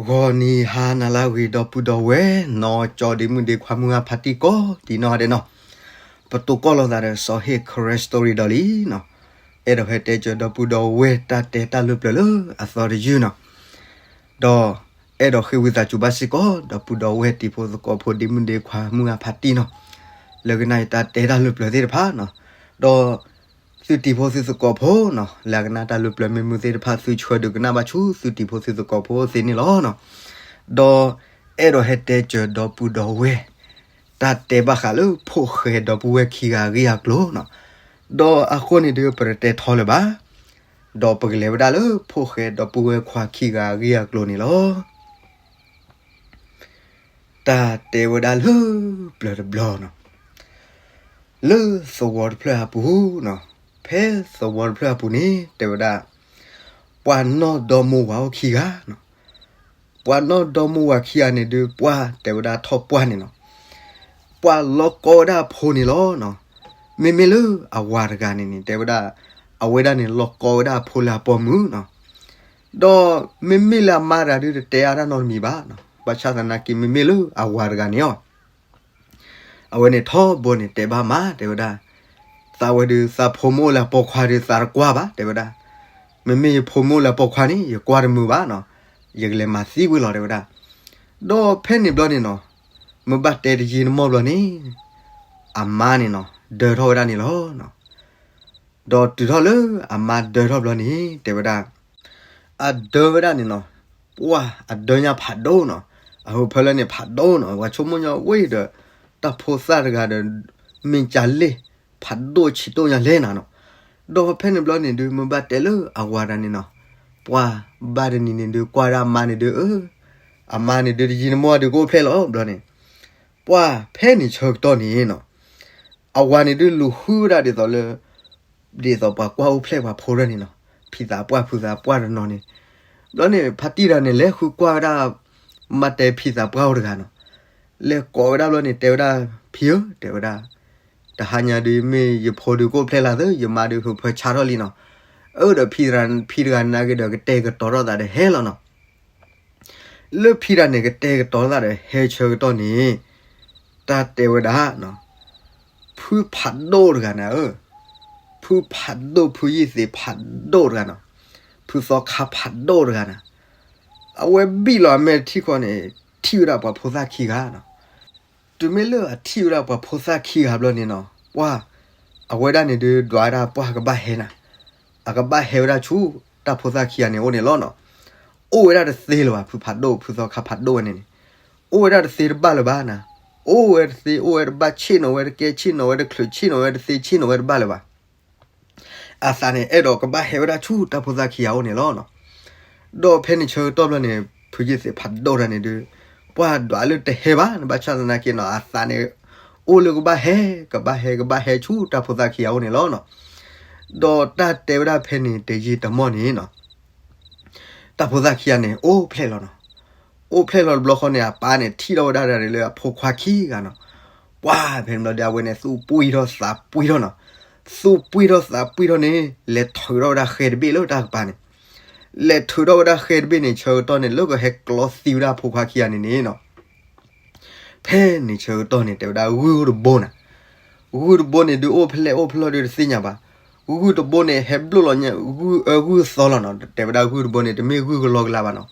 ဂီၤနံၤဟါနၤလၢအဂ့ၤ ဒီပုၢ်ဒီဝဲၢ် နီၢ်ကၠီဒ့မုၣ်ဒ့ခွါ မုၢ်ဂၢ်ဖါတံၢ်ကိးဒံးနီၢ်ဂၤဒဲးနီၤ, ပတိၢ်ကီၢ်လိာ်သးဒီးစီၤဟ့ၣ် Karen Story ဒီးလံနီၤ, အဲၣ်ဒိးဟဲတဲစၢၤဒီပုၢ်ဒီဝဲၢ် တၢ်တဲတၢ်လၢပျၢၤလၢအသီတယုၢ်နီၤ, ဒီးအဲၣ်ဒိးဃ့ဝံသးစူၤဘၣ်စ့ၢ်ကီး ဒီပုၢ်ဒီဝဲၢ်တံၤဖိသကိးဖိ ဒ့မုၣ်ဒ့ခွါ မုၢ်ဂၢ်ဖါတံၢ်နီၤ, လၢကနၣ်ယတၢ်တဲတၢ်လၢပျၢၤသ့ၣ်တဖၣ်နီၤ, ဒီး သုတံၤဖိသုသကိးဖိနီၤ, လၢအကနၣ်တၢ်လၢပျၢၤမ့ၢ်မုာ်သ့ၣ်တဖၣ် သုဆှၢဒုးကနၣ်ဘၣ်ဆူသုတံၤဖိသုသကိးဖိသ့န့ၣ်လီၤနီၤ, ဒီးအဲၣ်ဒိးဟဲတဲစၢၤဒီပုၢ်ဒီဝဲၢ် တၢ်တဲဘၣ်ဃးလၢဖိၣ်ဃဲဒီပုၢ်ဝဲၢ်ခံဂၤအဂ့ၢ်အကျိၤနီၤ, ဒီးအဃိန့ၣ်ဒုး ပတတဲထီလၢၤဘၣ်, ဒီးပကလဲၤဝဲဒၣ်လၢဖိၣ်ဃဲဒီပုၢ်ဝဲၢ်ခွါခံဂၤအဂ့ၢ်အကျိၤန့ၣ်လီၤ. တၢ်တဲဝဲဒၣ်လၢပျၢၤတဘျီနီၤ, လၢသဝီတဖျၢၣ်အပူၤနီၤ, ဖဲသဝီတဖျၢၣ်အပူၤန့ၣ် တဲဝဲဒၣ် ပှၤနီၢ်ဒီမိၢ်ဝၤအိၣ်ခံဂၤနီၤ, ပှၤနီၢ်ဒီမိၢ်ဝၤခံဂၤန့ၣ်ဒုး ပှၤတဲဝဲဒၣ်ထီၣ်ပှၢ်န့ၣ်နီၤ, ပှၤလီၤကီဝဲဒၣ်အဖိန့ၣ်လီၤနီၤ, မ့မ့ၢ်လၢအဝၤတဂၤန့ၣ်န့ၣ် တဲဝဲဒၣ် အဝဲဒၣ်န့ၣ် လီၤကီဝဲဒၣ်အဖိလၢအပိာ်မုၣ်နီၤ, ဒီးမ့မ့ၢ်လၢအမါတဂၤဒုး တတဲအါတၢ်နီတမံၤဘၣ်နီၤ, ဘၣ်ဆၣ်သနာ်က့ မ့မ့ၢ်လၢအဝၤတဂၤန့ၣ်အီၤ အဝဲန့ၣ်ထီဘိန့ၣ် တဲဘၣ်မါ တဲဝဲဒၣ်, သးဝဲဒုး သးဖိမ့ၢ်အိၣ်လၢအပိာ်ခွါဒုး သးတကွၢ်ဘၣ် တဲဝဲဒၣ်, မ့မ့ၢ်ယဖိမ့ၢ်အိၣ်လၢအပိာ်ခွါန့ၣ် ယကွၢ်တမုာ်ဘၣ်နီၤ, ယကလဲၤမၤသံဝံၤလီၤ တဲဝဲဒၣ်, ဒီးဖဲန့ၣ်ဘျီန့ၣ်နီၤ, မ့ၢ်ဘၣ်တဲတယံာ်တမီၢ်ဘျီန့ၣ်, အမါန့ၣ်နီၤ ဒၢထီၣ်ဝဲဒၣ်န့ၣ်လီၤနီၤ, ဒီးတုၤထီၣ်လၢအမါဒၢထီၣ်ဘျီန့ၣ် တဲဝဲဒၣ် အဒၢဝဲဒၣ်န့ၣ်နီၤ, ပှၢ်အဒၢညါဖးဒိၣ်နီၤ, အဟၢဖၢလၢန့ၣ်ဖးဒိၣ်နီၤ, ပှၤဆိကမိၣ်ညီဝဲဒီး တၢ်ဖိသၣ်တဂၤဒီး မ့ၢ်ကလ့ၢ် ဖးဒိၣ်ဆံးဒိၣ်ညါလဲၣ်နၤနီၤ, ဒီးဖဲန့ၣ်ဘျီန့ၣ်ဒုး မ့ၢ်ဘၣ်တဲလၢအဝၤတဂၤန့ၣ်နီၤ, ပှၢ်ဘၣ်တနံၤန့ၣ်ဒုး ကွၢ်ဝဲဒၣ်အမါန့ၣ်ဒုး အၢ အမါန့ၣ်ဒုး တယံာ်တမီၢ်ဒုး ကအိၣ်ဖျဲၣ်လီၤဘျီန့ၣ်, ပှၢ်ဖဲန့ၣ်ဆၢကတီၢ်န့ၣ်နီၤ အဝၤန့ၣ်ဒုးလူၤဃုဝဲဒၣ်ဒ်သိးလၢ ဒ်သိးပှၤကွၢ်အိၣ်ဖျဲၣ်ပှၤဖိတဂၤန့ၣ်နီၤ, ဖံသးပှၢ်ဖုသးပှၢ်တနီၤန့ၣ်, ဘျီန့ၣ် ဖါတံၢ်တဂၤန့ၣ် လဲၤဃုကွၢ်ဝဲဒၣ် မါတဲဖံသးပှၢ်အိၣ်တဂၤနီၤ, လဲၤကိးဝဲဒၣ်ဘျီန့ၣ် တဲဝဲဒၣ် ဖံဧၢ တဲဝဲဒၣ်, တဟါညါဒုးမ့ၢ်ယဖိဒုးကအိၣ်ဖျဲၣ်လၢ်သၢ ယမါဒုးဟၢဖၢဆါထီၣ်လံနီၤ, အၢ ဒီးဖံတဂၤနာ်က့ဒီး ကတဲာ်ကတီၤထီၣ်သးဒီးဟဲလီၤနီၤ လၢဖံတဂၤန့ၣ် ကတဲာ်ကတီၤသးဒီးဟဲဆၢကတီၢ်န့ၣ်, တၢ်တဲဝဲဒၣ်, ဖုဖးဒိၣ်တဂၤနၤဧၢ, ဖုဖးဒိၣ် ဖုယ့ၢ်သ့းဖးဒိၣ်တဂၤနီၤ, ဖုသီခါဖးဒိၣ်တဂၤနၤ, အဝဲဘံၣ်လီၤအမဲာ်တထံၣ်ဃီန့ၣ်, ထံၣ်ဝဲဒၣ်ပှၤဖိသၣ်ခံဂၤနီၤ, တုၤမ့ၢ်လၢအထံၣ်ဝဲဒၣ်ပှၤဖိသၣ်ခံဂၤဘျီန့ၣ်နီၤ, ပှၢ်, အဝဲဒၣ်န့ၣ်ဒုး ဒွးဝဲဒၣ်ပှၢ်ကဘၣ်ဟဲနၤ, အကဘၣ်ဟဲဝဲဒၣ်ဆူတၢ်ဖိသၣ်ခံဂၤန့ၣ်အိၣ်န့ၣ်လီၤနီၤ, အိၣ်ဝဲဒၣ်တသ့လၢၤဘၣ် ဖုဖးဒိၣ် ဖုသီခါဖးဒိၣ်ဝဲန့ၣ်န့ၣ်, အိၣ်ဝဲဒၣ်တသ့တဘၣ်လၢၤဘၣ်နၤ, အိၣ်ဝဲတသ့ အိၣ်ဝဲတဘၣ် ဆ့ၣ်နီၤဝဲတကဲ ဆ့ၣ်နီၤဝဲတချုး ဆ့ၣ်နီၤဝဲတသ့ ဆ့ၣ်နီၤဝဲတဘၣ်လၢၤဘၣ် အသးန့ၣ် အဲၣ်ဒိးကဘၣ်ဟဲဝဲဒၣ်ဆူတၢ်ဖိသၣ်ခံဂၤအိၣ်န့ၣ်လီၤနီၤ, ဒီးဖဲန့ၣ်ဆၢကတီၢ်ဘျီန့ၣ် ဖုယ့ၢ်သ့းဖးဒိၣ်တဂၤန့ၣ်ဒုး, ပှၢ်ဒွးလၢတဟဲဘၣ် နဘၣ်ဆၣ်သနာ်က့နီၤ အသးန့ၣ်, အိၣ်လၢကဘၣ်ဟဲ, ကဘၣ်ဟဲ ကဘၣ်ဟဲဆူတၢ်ဖိသၣ်ခံဂၤအိၣ်န့ၣ်လီၤနီၤ, ဒီးတၢ်တဲဝဲဒၣ်ဖဲန့ၣ် တယံာ်တမီၢ်န့ၣ်နီၤ တၢ်ဖိသၣ်ခံဂၤန့ၣ် အိၣ်ဖျဲၣ်လီၤနီၤ, အိၣ်ဖျဲၣ်လီၤတဘျီဃီန့ၣ် အပၢ်န့ၣ် ထံၣ်ထီၣ်ဝဲဒၣ်လၢအဖိခွါခံဂၤနီၤ, ပှၢ်ဖဲန့ၣ်ဘျီဒီး အဝဲန့ၣ် သူၣ်ပှံၢ်ထီၣ်သးပှံၢ်ထီၣ်နီၤ, သူၣ်ပှံၢ်ထီၣ်သးပှံၢ်ထီၣ်န့ၣ် လဲၤထုးထီၣ်ဝဲဒၣ်ဃဲတဘ့ၣ်လၢတၢ်ကပၤန့ၣ်, လဲၤထုးထီၣ်ဝဲဒၣ်ဃဲတဘ့ၣ်န့ၣ် ဆၢကတီၢ်န့ၣ် လၢကဟဲကျီသံဝဲဒၣ်အဖိခွါခံဂၤန့ၣ်န့ၣ်နီၤ ဖဲန့ၣ်ဆၢကတီၢ်န့ၣ် တဲဝဲဒၣ်ဂုၢ်တဘိနၤ, ဂုၢ်တဘိန့ၣ်ဒုး အိၣ်ဖဲလဲၣ်အိၣ်ဖဲလဲၣ်ဒုးတသ့ၣ်ညါဘၣ်, ဂုၢ်တဘိန့ၣ် ဟဲဘျိၣ်လီၤညါ ဂုၢ်အၢဂုၢ်သီလီၤနီၤ, တဲဝဲဒၣ်ဂုၢ်တဘိန့ၣ် တမ့ၢ်ဂုၢ်ကလီကလီဘၣ်နီၤ,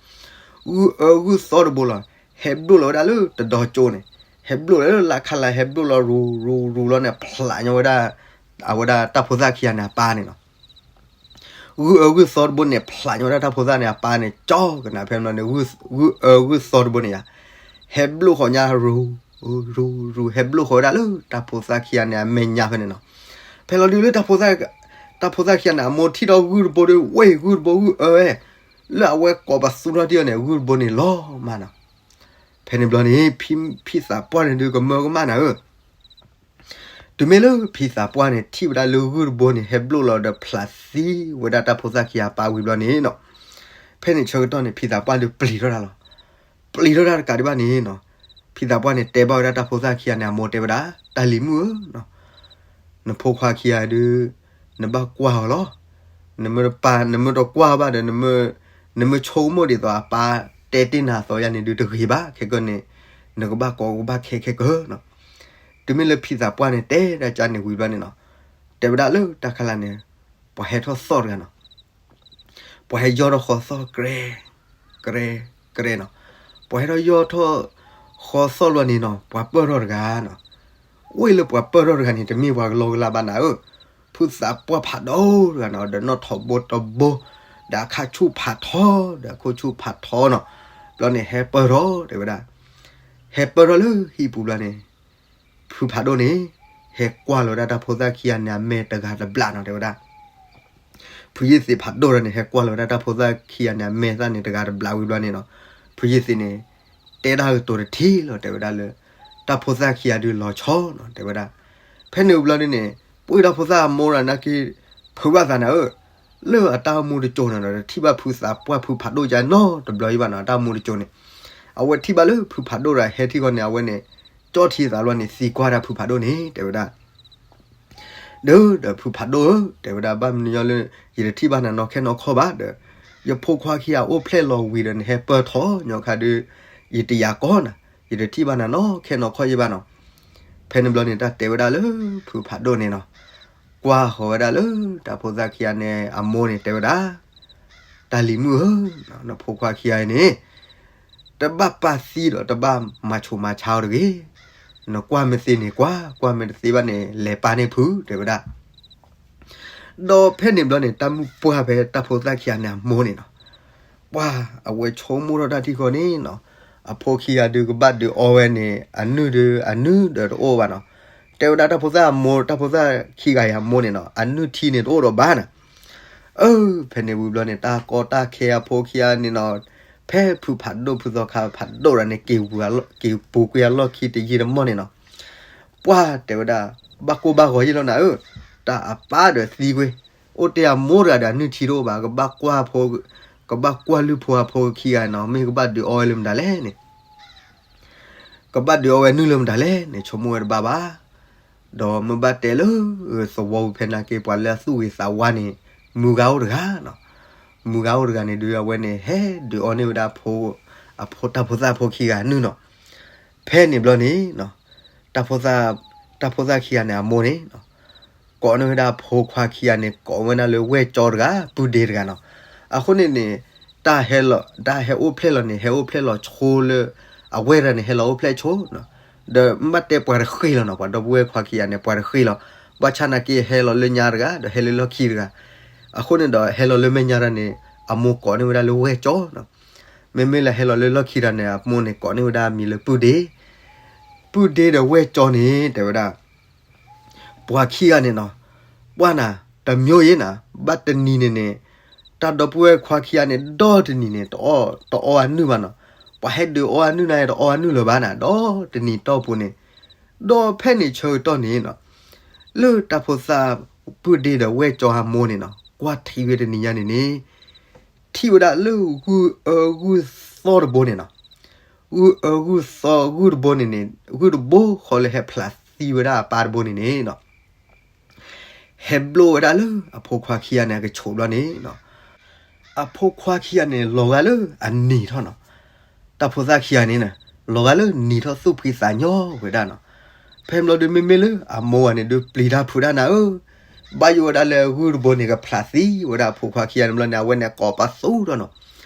ဂုၢ်အၢဂုၢ်သီတဘိလီၤ, ဟဲဘျိၣ်လီၤဝဲဒၣ်လၢတဒီကၠိန့ၣ်, ဟဲဘျိၣ်လီၤလၢလၢခါလၢ ဟဲဘျိၣ်လီၤရူၤရူၤရူၤလီၤန့ၣ် ဖျးညီဝဲဒၣ် အဝဲဒၣ်တၢ်ဖိသၣ်ခံဂၤန့ၣ်အပၢ်န့ၣ်နီၤ ဂုၢ်အၢဂုၢ်သီတဘိန့ၣ် ဖျးညီဝဲဒၣ်တၢ်ဖိသၣ်န့ၣ်အပၢ်န့ၣ် ကၠီကနၣ်ဖဲန့ၣ် ဂုၢ်အၢဂုၢ်သီတဘိန့ၣ်ယါ, ဟဲဘျိၣ်ဃီၤညါရူၤရူၤရူၤ ဟဲဘျိၣ်ဃီၤဝဲဒၣ်လၢတၢ်ဖိသၣ်ခံဂၤန့ၣ် အမဲာ်ညါဖဲန့ၣ်နီၤ, ဖဲလီၤဒုးလၢ တၢ်ဖိသၣ်ခံဂၤန့ၣ် အမိၢ်ထံၣ်ထီၣ်ဂုၢ်တဘိဒီး ဝဲၢ်ဂုၢ်တဘိဂုၢ်အၢဝဲ, လၢအဝဲကိးပသူထီၣ်တံၢ်အီၤန့ၣ် ဂုၢ်တဘိန့ၣ်လီၤမးနီၤ, ဖဲန့ၣ်ဘျီန့ၣ် ဖံသးပှၢ်န့ၣ်ဒုးကမၢကမၣ်နၤဧၢ တုၤမ့ၢ်လၢဖံသးပှၢ်န့ၣ် ထံၣ်ဝဲဒၣ်လၢဂုၢ်တဘိန့ၣ် ဟဲဘျိၣ်လီၤဒီးဖျးသံဝဲဒၣ်တၢ်ဖိသၣ်ခံဂၤအပၢ်ဝံၤဘျီန့ၣ်နီၤ, ဖဲန့ၣ်ဆၢကတီၢ်န့ၣ် ဖံသးပှၢ်ဒုးပျံၤထီၣ်တၢ်လီၤ. ပျံၤထီၣ်တၢ်တကးဒံးဘၣ်န့ၣ်နီၤ, ဖံသးပှၢ်န့ၣ် တဲဘၣ်ဝဲဒၣ်တၢ်ဖိသၣ်ခံဂၤန့ၣ် အမိၢ်တဲဝဲဒၣ်, တၢ်လံၤမုၣ်ဧၢ, နဖိခွါခံဂၤဒုး နဘၣ်ကွၢ်အီၤလီၤ. နမ့ၢ်တပာ်, နမ့ၢ်တကွၢ်ဘၣ်ဒီး နမ့ၢ်ဆိကမိၣ်ဒ်သိးအပၢ် တဲတ့ၢ်နၤအသိးယါန့ၣ်ဒုးတဂ့ၤဘၣ်, ခဲကနံၣ်န့ၣ် နကဘၣ်ကိးကဘၣ်ခဲခဲကနီၤ. တုၤမ့ၢ်လၢဖံသးပှၢ်န့ၣ် တဲဒၣ်ကန့ၣ်ဝံၤဘျီန့ၣ်နီၤ, တဲဝဲဒၣ်လၢတၢ်ခါလၢ်န့ၣ် ပှၤဟဲထီၣ်သီၣ်တဂၤနီၤ. ပှၤဟဲယီၢ်ထီၣ်ဃီသီၣ် ကြဲ, ကြဲ, ကြဲနီၤ. ပှၤဟဲထီၣ်ယီၢ်ထီၣ်ဃီသီၣ်လီၤန့ၣ်နီၤ, ပှၤပၢၢ်ထီၣ်တဂၤနီၤ. ဝဲလၢပှၤပၢၢ်ထီၣ်တဂၤန့ၣ် တမ့ၢ်ပှၤကလီကလးဘၣ်နၤဧၢ, ဖုသးပှၢ်ဖးဒိၣ်တဂၤနီၤ, ဒီးနီၣ်ထိးဘိတဘိ, ဒီးအခါဆူၣ်ဖးထီ, ဒီးအခိၣ်ဆူၣ်ဖးထီနီၤ. ဘျီန့ၣ်ဟဲပၢၢ်ထီၣ်တဲဝဲဒၣ်, ဟဲပၢၢ်ထီၣ်လၢဟံၣ်ပူၤဘျီန့ၣ် ဖုဖးဒိၣ်န့ၣ် ဟဲကွၢ်လီၤဝဲဒၣ်တၢ်ဖိသၣ်ခံဂၤန့ၣ် အမဲာ်တဂၤတဘျးနီၤ တဲဝဲဒၣ်. ဖုယ့ၢ်သ့းဖးဒိၣ်တဂၤန့ၣ် ဟဲကွၢ်လီၤဝဲဒၣ်တၢ်ဖိသၣ်ခံဂၤန့ၣ် အမဲာ်သၣ်န့ၣ်တဂၤတဘျးဝံၤဘျီန့ၣ်နီၤ, ဖုယ့ၢ်သ့းန့ၣ် တဲတၢ်ကတိၤတထံၣ်လီၤ တဲဝဲဒၣ်လၢ တၢ်ဖိသၣ်ခံဂၤဒုးလီၤဆီနီၤ တဲဝဲဒၣ်. ဖဲန့ၣ်ဝံၤဘျီဒ်န့ၣ် ပှ့ၤတၢ်ဖိသၣ်အမိၢ်ရၤနာ်က့ ဖုးဘၣ်သးနၤဧၢ, လၢအတၢ်အိၣ်မူတစိၤန့ၣ်ဒီး တထံၣ်ဘၣ်ဖုသးပှၢ်ဖုဖးဒိၣ်ကနီတဘျီအံၤဘၣ်နီၤ, တၢ်အိၣ်မူတစိၤန့ၣ် အဝဲထံၣ်ဘၣ်လၢဖုဖးဒိၣ်ဒီးဟဲထံၣ်ဃီန့ၣ် အဝဲန့ၣ် ကၠီၣ်ထံသးလီၤန့ၣ် သံကွၢ်တၢ်ဖုဖးဒိၣ်န့ၣ် တဲဝဲဒၣ်. ဒီး ဒီးဖုဖးဒိၣ်ဧၢ တဲဝဲဒၣ် ဘၣ်မနုၤညီလၢ ယတထံၣ်ဘၣ်နၤနီၢ်ခဲနီၢ်ခီဘၣ်ဒီး ယဖိခွါခံဂၤအိၣ်ဖျဲၣ်လီၤဝံၤဒီးနဟဲပၢၢ်ထီၣ်ညီခါဒီး ယတယာ်ကီနၤ, ယတထံၣ်ဘၣ်နၤနီၢ်ခဲနီၢ်ခီယဲဘၣ်နီၤ. ဖဲန့ၣ်ဘျီန့ၣ် တၢ်တဲဝဲဒၣ်လၢဖုဖးဒိၣ်န့ၣ်နီၤ, ကွၢ်ဃီၤဝဲဒၣ်လၢတၢ်ဖိသၣ်ခံဂၤန့ၣ် အမိၢ်န့ၣ်တဲဝဲဒၣ်, တၢ်လံၤမုၣ်ဧၢ, နဖိခွါခံဂၤအံၤန့ၣ် တဘၣ်ပာ်သံဒီးတဘၣ်မၤဆူးမၤဆါအီၤတဂ့ၤ. နကွၢ်မ့ၢ်သ့န့ၣ်ကွၢ်, ကွၢ်မ့ၢ်တသ့ဘၣ်န့ၣ် လဲၤပာ်န့ၢ်ဖု တဲဝဲဒၣ်. ဒီးဖဲန့ၣ်ဘျီန့ၣ် တၢ်မုၣ်ပှၢ်ဖဲတၢ်ဖိသၣ်ခံဂၤန့ၣ်အမိၢ်န့ၣ်နီၤ, ပှၢ်အဝဲဆိကမိၣ်ထီၣ်တၢ်ထံၣ်ဃီန့ၣ်နီၤ, အဖိခံဂၤဒုးကဘၣ်ဒုးအီဝဲန့ၣ် အနုၢ်ဒုးအနုၢ်ဒီးတအိၣ်ဘၣ်နီၤ. တဲဝဲဒၣ်တၢ်ဖိသၣ်အမိၢ်, တၢ်ဖိသၣ်ခံဂၤအံၤအမိၢ်န့ၣ်နီၤ, အနုၢ်ထံန့ၣ်တအိၣ်ဒီးဘၣ်နၤ. အၢ ဖဲန့ၣ်ဝံၤဘျီန့ၣ် တၢ်ကီတၢ်ခဲအဖိခံဂၤန့ၣ်နီၤ, ဖဲဖုဖးဒိၣ်ဖုသီခါဖးဒိၣ်တဂၤန့ၣ် က့ၤပူၤကွံာ်အလီၢ်ခံတယံာ်တမီၢ်န့ၣ်နီၤ, ပှၢ်တဲဝဲဒၣ်, ဘၣ်ကိၢ်ဘၣ်ဂီၤယဲၢ်လီၤနၤဧၢ, တၢ်အပၢ်ဒီးသံကွံာ်, အိၣ်တ့ၢ်အမိၢ်တဂၤဒီးအနုၢ်ထံတအိၣ်ဘၣ်, ကဘၣ်ကွၢ်ဖိ, ကဘၣ်ကွၢ်လုၢ်ဖိအဖိခံဂၤနီၤ, မ့ၢ်ကဘၣ်ဒုးအီဝဲလၢမတၤလဲၣ်န့ၣ် ကဘၣ်ဒုးအီဝဲနုၢ်လၢမတၤလဲၣ်န့ၣ် ဆိကမိၣ်ဝဲတဘၣ်ဘၣ်. ဒီးမ့ၢ်ဘၣ်တဲလၢ သဝီပူၤဖဲန့ၣ်က့ ပှၤလၢအသူၣ်ဂ့ၤသးဝါန့ၣ် မုၢ်ဂၤအိၣ်တဂၤနီၤ. မုၢ်ဂၤအိၣ်တဂၤန့ၣ်ဒုး အဝဲန့ၣ် ဟဲဒုးအီန့ၢ်ဝဲဒၣ် အဖိ, တၢ်ဖိသၣ်ဖိခံဂၤနုၢ်နီၤ. ဖဲန့ၣ်ဘျီန့ၣ် တၢ်ဖိသၣ်, တၢ်ဖိသၣ်ခံဂၤန့ၣ် အမိၢ်န့ၣ် ကိးန့ၢ်ဝဲဒၣ်ဖိခွါခံဂၤန့ၣ် ကိးဝဲဒၣ်လၢဝဲၢ်ကၠီတဂၤ ပုၢ်ဒ့တဂၤနီၤ. အဃိန့ၣ်န့ၣ် တၢ်ဟဲလီၤ, တၢ်ဟဲအိၣ်ဖျဲၣ်လီၤန့ၣ် ဟဲအိၣ်ဖျဲၣ်လီၤဆိလၢ အဝဲၢ်တဂၤန့ၣ် ဟဲလီၤအိၣ်ဖျဲၣ်ဆိနီၤ. ဒီးမ့ၢ်ဘၣ်တဲပှၤတဃ့ၢ်လီၤနီၤ, ပှၤဒီပုၢ်ဝဲၢ်ခွါခံဂၤန့ၣ် ပှၤတဃ့ၢ်လီၤ. ဘၣ်ဆၣ်နာ်က့ဟဲလီၤလၢညါတဂၤ ဒီးဟဲလၢလီၢ်ခံတဂၤ. အဃိန့ၣ်ဒီးဟဲလီၤလၢမဲာ်ညါတဂၤန့ၣ် အမိၢ်ကိးန့ၢ်ဝဲဒၣ်လၢဝဲၢ်ကၠီနီၤ. မ့မ့ၢ်လၢဟဲလီၤလၢလီၢ်ခံတဂၤန့ၣ် အမိၢ်န့ၣ်ကိးန့ၢ်ဝဲဒၣ်အမံၤလၢပုၢ်ဒ့, ပုၢ်ဒ့ဒီးဝဲၢ်ကၠီန့ၣ် တဲဝဲဒၣ် ပှၤခံဂၤန့ၣ်နီၤ, ပှၢ်နၤ, တမံၤအံၤနၤ, ဘၣ်တနံၤန့ၣ်န့ၣ် တၢ်ဒီပုၢ်ဝဲၢ်ခွါခံဂၤန့ၣ် ဒီတနံၤန့ၣ် တအီၣ်အနုၢ်ဘၣ်နီၤ. ပှၤဟဲဒုးအီအနုၢ်န့ၣ် တအီအနုၢ်လၢၤဘၣ်နၤ, ဒီတနံၤတီၢ်ပူၤန့ၣ်, ဒီးဖဲန့ၣ်ဆၢကတီၢ်န့ၣ်နီၤ, လၢတၢ်ဖိသၣ်ပုၢ်ဒ့ဒီးဝဲၢ်ကၠီအမိၢ်န့ၣ်နီၤ ကွၢ်ထံဝဲတနံၤညါန့ၣ်န့ၣ် ထံၣ်ဝဲဒၣ်လၢဂုၢ်အၢဂုၢ်သီတဘိန့ၣ်နီၤ. ဂုၢ်အၢဂုၢ်သီဂုၢ်တဘိန့ၣ်န့ၣ် ဂုၢ်တဘိဃီလၢဟဲဖျးသံဝဲဒၣ်အပၢ်တဘိန့ၣ်န့ၣ်နီၤ, ဟဲဘျိဝဲဒၣ်လၢအဖိခွါခံဂၤန့ၣ် အကဆိးဘျီန့ၣ်နီၤ, အဖိခွါခံဂၤန့ၣ် လီၤဂာ်လၢအနံၤထီၣ်နီၤ. တၢ်ဖိသၣ်ခံဂၤန့ၣ် လီၤဂာ်လၢနံၤထီၣ်သူၣ်ဖှံသးညီဝဲဒၣ်နီၤ. ဖဲဘျီဒုးမ့မ့ၢ်လၢအမိၢ်ဂၤန့ၣ်ဒုးပျံၤတၢ်ဖုးတၢ်နၤဧၢ, ဘၣ်ယိၣ်ဝဲဒၣ်လၢဂုၢ်တဘိန့ၣ် ကဖျးသံဝဲဒၣ်အဖိခွါခံဂၤန့ၣ်ဘျီန့ၣ် အဝဲန့ၣ်ကိးပသူထီၣ်နီၤ.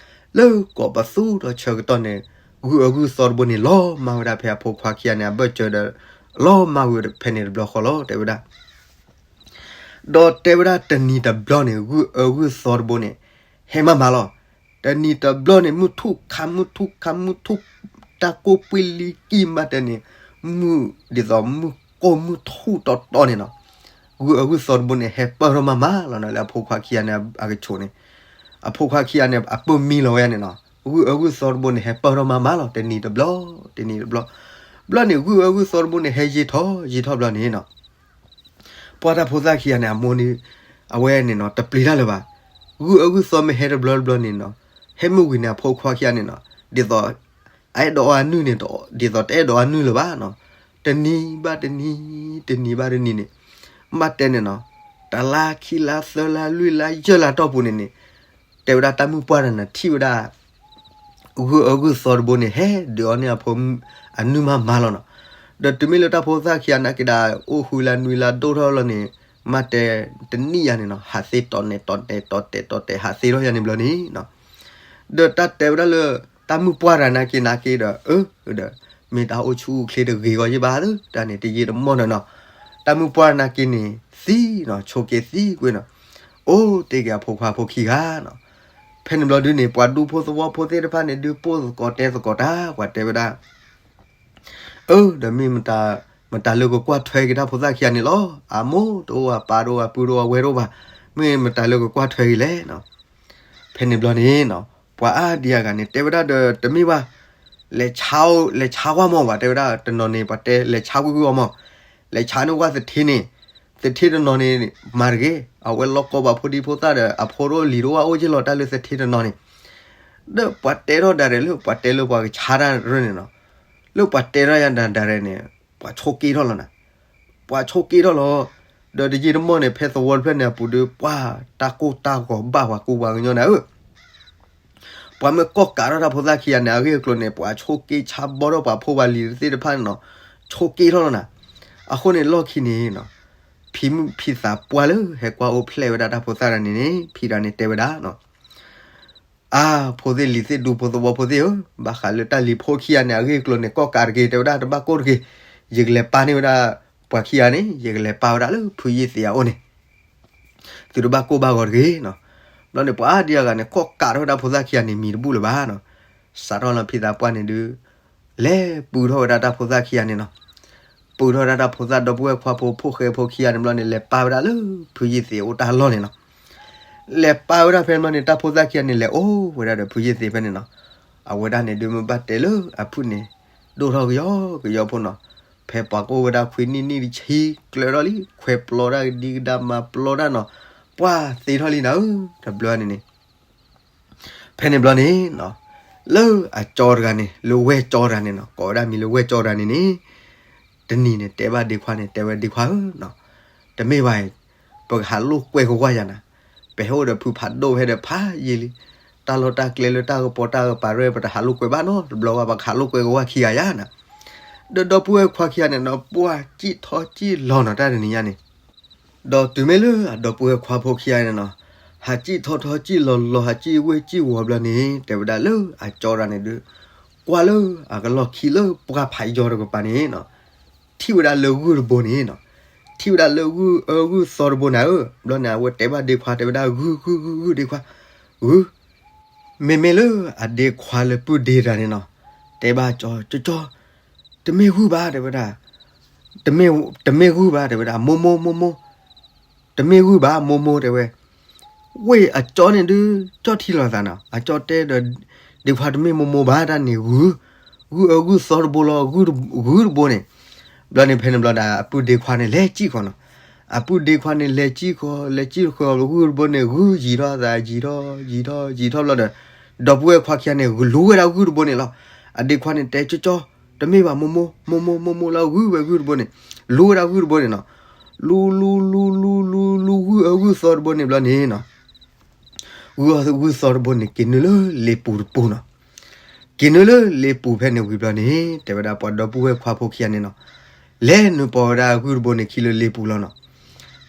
လၢကိးပသူထီၣ်ဆၢကတီၢ်န့ၣ် ဂုၢ်အၢဂုၢ်သီတဘိန့ၣ် လီၤမၢ်ဝဲဒၣ်ဖဲအဖိခွါခံဂၤန့ၣ် အဘၢၣ်စၢၤဒီး လီၤမၢ်ဝဲဖဲန့ၣ်တဘျီဃီလီၤ တဲဝဲဒၣ်. ဒီးတဲဝဲဒၣ်တနံၤတဘျီန့ၣ် ဂုၢ်အၢဂုၢ်သီတဘိန့ၣ် ဟဲမၤမၤလီၤ. တနံၤတဘျီန့ၣ် မုၢ်ထူၣ်ခါ မုၢ်ထူၣ်ခါ မုၢ်ထူၣ် တၢ်ကိၢ်ပှ့ၤလံကံၢ်မးတဲန့ၣ် မုၢ်ဒ်သိးမုၢ်ကိၢ်မုၢ်ထူၣ်တီတီန့ၣ်နီၤ, ဂုၢ်အၢဂုၢ်သီတဘိန့ၣ် ဟဲပၢၢ်ထီၣ်မၤမၤလီၤနီၤ လၢအဖိခွါခံဂၤန့ၣ်အကဆိးန့ၣ်, အဖိခွါခံဂၤန့ၣ် အပၢၢ်မံလီၤဝဲန့ၣ်နီၤ, ဂုၢ်အၢဂုၢ်သီတဘိန့ၣ် ဟဲပၢၢ်ထီၣ်မၤမၤလီၤ တနံၤတဘျီ တနံၤတဘျီ, ဘျီန့ၣ် ဂုၢ်အၢဂုၢ်သီတဘိန့ၣ် ဟဲယံာ်ထီၣ်ယံာ်ထီၣ်ဘျီန့ၣ်နီၤ ပှၢ်တၢ်ဖိသၣ်ခံဂၤန့ၣ် အမိၢ်န့ၣ် အဝဲန့ၣ်နီၤ တပျံၤတၢ်လၢၤဘၣ်. ဂုၢ်အၢဂုၢ်သီမ့ၢ်ဟဲတဘျီတဘျီန့ၣ်နီၤ, ဟဲမုၢ်ဝံၤန့ၣ် အဖိခွါခံဂၤန့ၣ်နီၤ ဒ်သိး အအဲၣ်ဒိးအီအနုၢ်န့ၣ် ဒ်သိးတအဲၣ်ဒိးအီအနုၢ်လၢၤဘၣ်နီၤ, တနံၤဘၣ်တနံၤ တနံၤဘၣ်တနံၤန့ၣ် ဘၣ်တဲန့ၣ်နီၤ, တလါခံလါသၢလါလွံၢ်လါယဲၢ်လါတီၢ်ပူၤန့ၣ်န့ၣ် တဲဝဲဒၣ်တၢ်မုၢ်ပှၢ်တဂၤန့ၣ် ထံၣ်ဝဲဒၣ် ဂုၢ်အၢဂုၢ်သီတဘိန့ၣ် ဟဲဒုးအီန့ၢ်အဖိအနုၢ်မးမးလီၤနီၤ. ဒီးတုၤမ့ၢ်လၢတၢ်ဖိသၣ်ခံဂၤနာ်က့ၤဒၣ် အိၣ်ဃုလါနွံလါဒိၣ်ထီၣ်လီၤန့ၣ် မ့ၢ်တဲတနံၣ်ယၤန့ၣ်နီၤ ဟးသ့တီၤနဲၣ်တီၤနဲၣ်တီၤတဲာ်တီၤတဲာ် ဟးသ့ထီၣ်ယၤန့ၣ်ဘျီန့ၣ်နီၤ. ဒီးတၢ်တဲဝဲဒၣ်လၢ တၢ်မုၢ်ပှၢ်တဂၤနာ်က့ၤနာ်က့ၤဒီး အၢ ဒီး မ့ၢ်တၢ်အိၣ်ဆူၣ်အိၣ်ချ့တဂ့ၤဂီၢ်ယ့ၢ်ဘၣ်သ့ၣ် တၢ်န့ၣ်တယံာ်တမီၢ်ဒီးနီၤ. တၢ်မုၢ်ပှၢ်နာ်က့ၤန့ၣ် သံနီၤ ဆိးက့သံကွံာ်နီၤ. အိၣ်တ့ၢ်က့ၤအဖိခွါဖိခံဂၤနီၤ. ဖဲန့ၣ်ဘျီဒုန့ၣ် ပှၤဒူဖိသဝီဖိသ့ၣ်တဖၣ်န့ၣ် ဒုးပိာ်သကိးတဲသကိးတၢ် ပှၤတဲဝဲဒၣ် အၢ ဒီးမ့ၢ်မတၤလၢကကွၢ်ထွဲက့ၤတၢ်ဖိသၣ်ခံဂၤန့ၣ်လီၤ. အမိၢ်တအိၣ်ဘၣ် ပၢ်တအိၣ်ဘၣ် ပုၢ်တအိၣ်ဘၣ် ဝဲၢ်တအိၣ်ဘၣ်. မ့ၢ်မတၤလၢကကွၢ်ထွဲက့ၤလဲၣ်နီၤ. ဖဲန့ၣ်ဘျီန့ၣ်နီၤ ပှၤအါဒံအါဂၤန့ၣ် တဲဝဲဒၣ်ဒီးတမ့ၢ်ဘၣ် လဲၤဆါ လဲၤဆါကွၢ်မီၢ်ဘၣ် တဲဝဲဒၣ် တနီၤန့ၣ် ပှၤတဲလဲၤဆါကွံာ်ကွံာ်အီၤမီၢ် လဲၤဆါန့ၢ်ဝဲသထ့န့ၣ် သထ့တနီၤန့ၣ် မၤတဂ့ၤ အဝဲလီၢ်ကီဘၣ်ဖိဒံဖိသၣ်ဒီး အဖိတအိၣ်လံၤတအိၣ်ဘၣ်အိၣ်က့ၤလီၤ တၢ်လၢသထ့တနီၤန့ၣ် ဒီးပှၤတဲထီၣ်ဒၣ်ရဲၣ်လၢ ပှၤတဲလၢပှၤကဆါတၢ်ရၢၢ်န့ၣ်နီၤ လၢပှၤတဲထီၣ်ယၤဒၣ်ဒၣ်ရဲၣ်န့ၣ် ပှၤဆိးက့ထီၣ်လီၤနၤ. ပှၤဆိးက့ထီၣ်လီၤ. ဒီးတယံာ်တမီၢ်န့ၣ် ဖဲသဝီတဖျၢၣ်န့ၣ်အပူၤဒီး ပှၤတၢ်ကိၢ်တၢ်ဂီၤဘၣ်ပှၤကူပှၤကညီနၤဧၢ ပှၤမ့ၢ်ကီၢ်ကးထီၣ်တၢ်ဖိသၣ်ခံဂၤန့ၣ် အဂ့ၢ်အကျိၤန့ၣ် ပှၤဆိးက့ဆါဘီထီၣ်ပှၤဖိပှၤလံၤသ့ၣ်တဖၣ်န့ၣ်နီၤ ဆိးက့ထီၣ်လီၤနၤ. အဃိန့ၣ်လီၢ်ခံန့ၣ်နီၤ ဖံမုၣ်ဖံသးပှၢ်လၢဟဲကွၢ်အိၣ်ဖျဲၣ်ဝဲဒၣ်တၢ်ဖိသၣ်တဂၤန့ၣ်န့ၣ် ဖံတဂၤန့ၣ်တဲဝဲဒၣ်နီၤ အါ ဖိသ့ၣ်လံၤသ့ၣ် ဒူဖိသဝီဖိသ့ၣ်ဧၢ, ဘၣ်ဃးလၢတၢ်လံၤဖိခံဂၤန့ၣ် အဂ့ၢ်အကျိၤန့ၣ် ကီၢ်ကးတဂ့ၤ တဲဝဲဒၣ် တဘၣ်ကိၢ်တဂ့ၤ, ယကလဲၤပာ်န့ၢ်ဝဲဒၣ် ပှၤခံဂၤန့ၣ် ယကလဲၤပာ်ဝဲဒၣ်လၢဖုယ့ၢ်သ့းအအိၣ်န့ၣ်, သုတဘၣ်ကိၢ်ဘၣ်ဂီၤတဂ့ၤနီၤ. ဘျီန့ၣ် ပှၤအါဒံအါဂၤန့ၣ် ကီၢ်ကးထီၣ်ဝဲဒၣ်ဖိသၣ်ခံဂၤန့ၣ် မံၤတဘူၣ်လၢၤဘၣ်နီၤ. စးထီၣ်လီၤဖံသးပှၢ်န့ၣ်ဒုး လဲၤပုၢ်ထီၣ်ဝဲဒၣ်တၢ်ဖိသၣ်ခံဂၤန့ၣ်နီၤ. ပုၢ်ထီၣ်ဝဲဒၣ်တၢ်ဖိသၣ်ဒီပုၢ်ဝဲၢ်ခွါဖိ ဖိၣ်ဃဲဖိခံဂၤန့ၣ်ဘျီန့ၣ် လဲၤပာ်ဝဲဒၣ်လၢဖုယ့ၢ်သ့းအအိၣ်တၢ်လီၢ်န့ၣ်နီၤ. လဲၤပာ်ဝဲဒၣ်ဖဲန့ၣ်ဘျီန့ၣ် တၢ်ဖိသၣ်ခံဂၤန့ၣ် လဲၤအိၣ်ဝဲဒၣ်ဒီးဖုယ့ၢ်သ့းဖဲန့ၣ်နီၤ. အဝဲဒၣ်န့ၣ်ဒုးမ့ၢ်ဘၣ်တဲလၢအဖုၣ်န့ၣ် ဒိၣ်ထီၣ်ကယီကယီဖိနီၤ. ဖဲပှၤကအိၣ်ဝဲဒၣ်ခွံနံၣ်နံၣ်တဆံကျၢၤထီၣ်လံ ခွဲးပျီတၢ်ကဒံကဒါမၤပျီတၢ်နီၤ. ပှၢ်သ့ထီၣ်လံနၤဧၢ တဘျီန့ၣ်န့ၣ် ဖဲန့ၣ်ဘျီန့ၣ်နီၤ လၢအကၠီတဂၤန့ၣ် လၢဝဲၢ်ကၠီတဂၤန့ၣ်နီၤ ကိးဝဲဒၣ်မံၤလၢဝဲၢ်ကၠီတဂၤန့ၣ်န့ၣ် တနံၤန့ၣ် တဲဘၣ်ဒ့ခွါန့ၣ် တဲဝဲဒ့ခွါဧၢနီၤ, တမ့ၢ်ဘၣ်အံၤ ပကဟးလိာ်ကွဲကဝၢ်ယၤနၤ, ပဟဲအိၣ်ဒီးဖုဖးဒိၣ်ဖဲဒီးဖးယံာ်လံ, တၢ်လီၢ်တၢ်ကျဲလၢတၢ်ကပီၤတၢ်ကပၤရဲ ပတဟးလိာ်ကွဲဘၣ်နီတဘျီဘၣ်, ပကဟးလိာ်ကွဲကဝၢ်ခံဂၤယၤနၤ. ဒီးဒီပုၢ်ဝဲၢ်ခွါခံဂၤန့ၣ်နီၤ ပှၢ်စံၣ်ထီၣ်စံၣ်လီၤနီၤ တၢ်တနံၤညါန့ၣ် ဒီးတုၤမ့ၢ်လၢအဒီပုၢ်ဝဲၢ်ခွါဖိခံဂၤန့ၣ်နီၤ ဟးစံၣ်ထီၣ်ထီၣ်စံၣ်လီၤလီၤ ဟးစံၣ်ဝ့ၢ်စံၣ်ဝီၤဘျီန့ၣ် တဲဝဲဒၣ်လၢအကၠီတဂၤန့ၣ်ဒုး ကွၢ်လၢအကလီၢ်ခံလၢပှၢ်ဖးယီၤတကပၤန့ၣ်နီၤ ထံၣ်ဝဲဒၣ်လၢဂုၢ်တဘိန့ၣ်နီၤ, ထံၣ်ဝဲဒၣ်လၢဂုၢ်အၢဂုၢ်သီတဘိန့ၣ်ဧၢ, ဘျီန့ၣ် အဝဲတဲဘၣ်ဒ့ခွါ တဲဝဲဒၣ်ဂုၢ်ဂုၢ်ဂုၢ်ဂုၢ်ဒ့ခွါ, ဂုၢ် မ့မ့ၢ်လၢအဒ့ခွါလၢပုၢ်ဒ့တဂၤန့ၣ်နီၤ, တဲဘၣ်ကၠီ ကၠီကၠီ, တမ့ၢ်ဂုၢ်ဘၣ် တဲဝဲဒၣ်, တမ့ၢ်ဂုၢ်ဘၣ် တဲဝဲဒၣ် မိၢ်မိၢ်မိၢ်မိၢ်, တမ့ၢ်ဂုၢ်ဘၣ် မိၢ်မိၢ် တဲဝဲ, ဝ့ၢ်အကၠီန့ၣ်ဒုး ကၠီထံလီၤသးနီၤ, အကၠီတဲဒီး ဒ့ခွါတမ့ၢ်မိၢ်မိၢ်ဘၣ် တၢ်န့ၣ်ဂုၢ်, ဂုၢ်အၢဂုၢ်သီတဘိလီၤ, ဂုၢ်တဘိန့ၣ်, ဘျီန့ၣ်ဖဲန့ၣ်ဘျီဒီး အပုၢ်ဒ့ခွါန့ၣ် လဲၤစံၣ်ဃီနီၤ, အပုၢ်ဒ့ခွါန့ၣ် လဲၤစံၣ်ဃီ လဲၤစံၣ်ဃီ ဂုၢ်တဘိန့ၣ် ဂုၢ်ယံၤထီၣ်သး ယံၤထီၣ် ယံၤထီၣ် ယံၤထီၣ်ဘျီဒီး ဒီပုၢ်ဝဲၢ်ခွါခံဂၤန့ၣ် လူဝဲဒၣ်ဂုၢ်တဘိန့ၣ်လီၤ, အဒ့ခွါန့ၣ်တဲကၠီကၠီ, တမ့ၢ်ဘၣ် မိၢ်မိၢ် မိၢ်မိၢ် မိၢ်မိၢ်လီၤ ဂုၢ်ဝဲဂုၢ်တဘိန့ၣ်, လူဝဲဒၣ်ဂုၢ်တဘိန့ၣ်နီၤ, လူလူလူလူလူလူ ဂုၢ်အၢဂုၢ်သီတဘိန့ၣ်ဘျီန့ၣ်နီၤ ဂုၢ်အၢဂုၢ်သီတဘိန့ၣ် က့ၤနုာ်လၢလ့ပူၤတပူၤနီၤ, က့ၤနုာ်လၢလ့ပူၤဖဲန့ၣ်ဝံၤဘျီန့ၣ် တဲဝဲဒၣ်ပှၤဒီပုၢ်ဝဲၢ်ခွါဖိခံဂၤန့ၣ်နီၤ, လဲၤနုာ်ပိာ်ဝဲဒၣ်ဂုၢ်တဘိန့ၣ် ခံလၢလ့ပူၤလီၤနီၤ,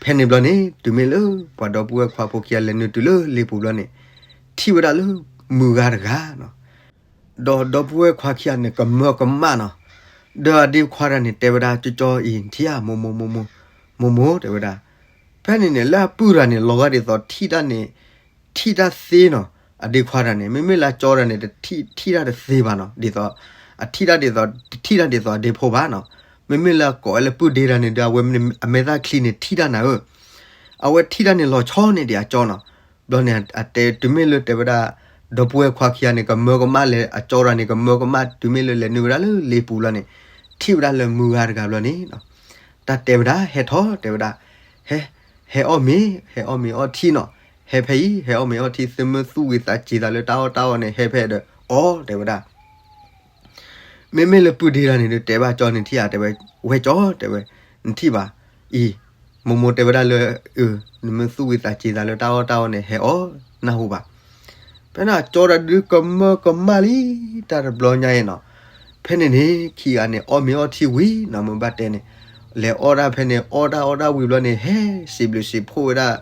ဖဲန့ၣ်ဘျီန့ၣ် တုၤမ့ၢ်လၢ ပှၤဒီပုၢ်ဝဲၢ်ခွါဖိခံဂၤလဲၤနုာ်တုၤလၢလ့ပူၤဘျီန့ၣ်, ထံၣ်ဝဲဒၣ်လၢ မုၢ်ဂၤတဂၤနီၤ ဒီးဒီပုၢ်ဝဲၢ်ခွါခံဂၤန့ၣ် ကမၢကမၣ်နီၤ, ဒီးအဒ့ခွါတဂၤန့ၣ် တဲဝဲဒၣ်ကၠီကၠီအံၤ နထံၣ်ဧါ မိၢ်မိၢ် မိၢ်မိၢ် မိၢ်မိၢ် တဲဝဲဒၣ်, ဖဲန့ၣ်န့ၣ် လၢအပုၢ်တဂၤန့ၣ် လီၤဂာ်ဒ်သိးထံၣ်တၢ်န့ၣ် ထံၣ်တၢ်သ့နီၤ, အဒ့ခွါတဂၤန့ၣ် မ့မ့ၢ်လၢအကၠီတဂၤန့ၣ် တထံၣ် ထံၣ်တၢ်တသ့ဘၣ်နီၤ, ဒ်သိး အထံၣ်တၢ်ဒ်သိး တထံၣ်တၢ်ဒ်သိးအဒ့ဖိဘၣ်နီၤ, မ့မ့ၢ်လၢအကိးဝဲလၢပုၢ်ဒ့တဂၤန့ၣ်ဒီး အဝဲအမဲာ်သၣ်ချံန့ၣ် ထံၣ်တၢ်နၤဧၢ, အဝဲထံၣ်တၢ်န့ၣ်လီၤဆီန့ၣ်ဒံးအကၠီနီၤ, ဘျီန့ၣ် အတဲတုၤမ့ၢ်လၢတဲဝဲဒၣ် ဒီပုၢ်ဝဲၢ်ခွါခံဂၤန့ၣ် ကမၢကမၣ်လဲၤ အကၠီတဂၤန့ၣ် ကမၢကမၣ်တုၤမ့ၢ်လၢလဲၤနုာ်ဝဲဒၣ်လၢလ့ပူၤလီၤန့ၣ်, ထံၣ်ဝဲဒၣ်လၢမုၢ်ဂၤတဂၤဘျီန့ၣ်နီၤ, တၢ်တဲဝဲဒၣ် ဟဲထီၣ် တဲဝဲဒၣ်, ဟဲ ဟဲအီၣ်မ့ၤ ဟဲအီၣ်မ့ၤအီထံနီၤ, ဟဲဖဲအံၤ ဟဲအီၣ်မ့ၤအီထံ သုမ့ၢ်သူၣ်ဝံၤသးစ့ၤသးလၢတၢ်အီၣ်တၢ်အီန့ၣ် ဟဲဖဲဒီးအီၣ် တဲဝဲဒၣ် မ့မ့ၢ်လၢပုၢ်ဒ့တဂၤန့ၣ်ဒီး တဲဘၣ်ကၠီန့ၣ်ထံၣ်ဧါ တဲဝဲ, ဝဲၢ်ကၠီ တဲဝဲ, နထံၣ်ဘၣ်, အံၤ, မိၢ်မိၢ်တဲဝဲဒၣ်လၢ အၢ နမ့ၢ်သူၣ်ဝံၤသးစ့ၤသးလၢတၢ်အီၣ်တၢ်အီန့ၣ် ဟဲအီၣ် နၢ်ဟူဘၣ်, ဖ ဖဲန့ၣ်အကၠီတၢ်ဒုးကမၢကမၣ်လံ တၢ်တဘျီညါအံၤနီၤ. ဖဲန့ၣ်န့ၣ် ခံဂၤန့ၣ် အီၣ်မ့ၤအီထံဝံၤနီၤ မုၢ်ဘၣ်တဲန့ၣ် လဲၤအီၣ်ဒၣ်ဖဲန့ၣ် အီၣ်ဒၣ်အီၣ်ဒၣ်ဝံၤဘျီန့ၣ် ဟဲစံးဘျုးစံးဖှိၣ်ဝဲဒၣ်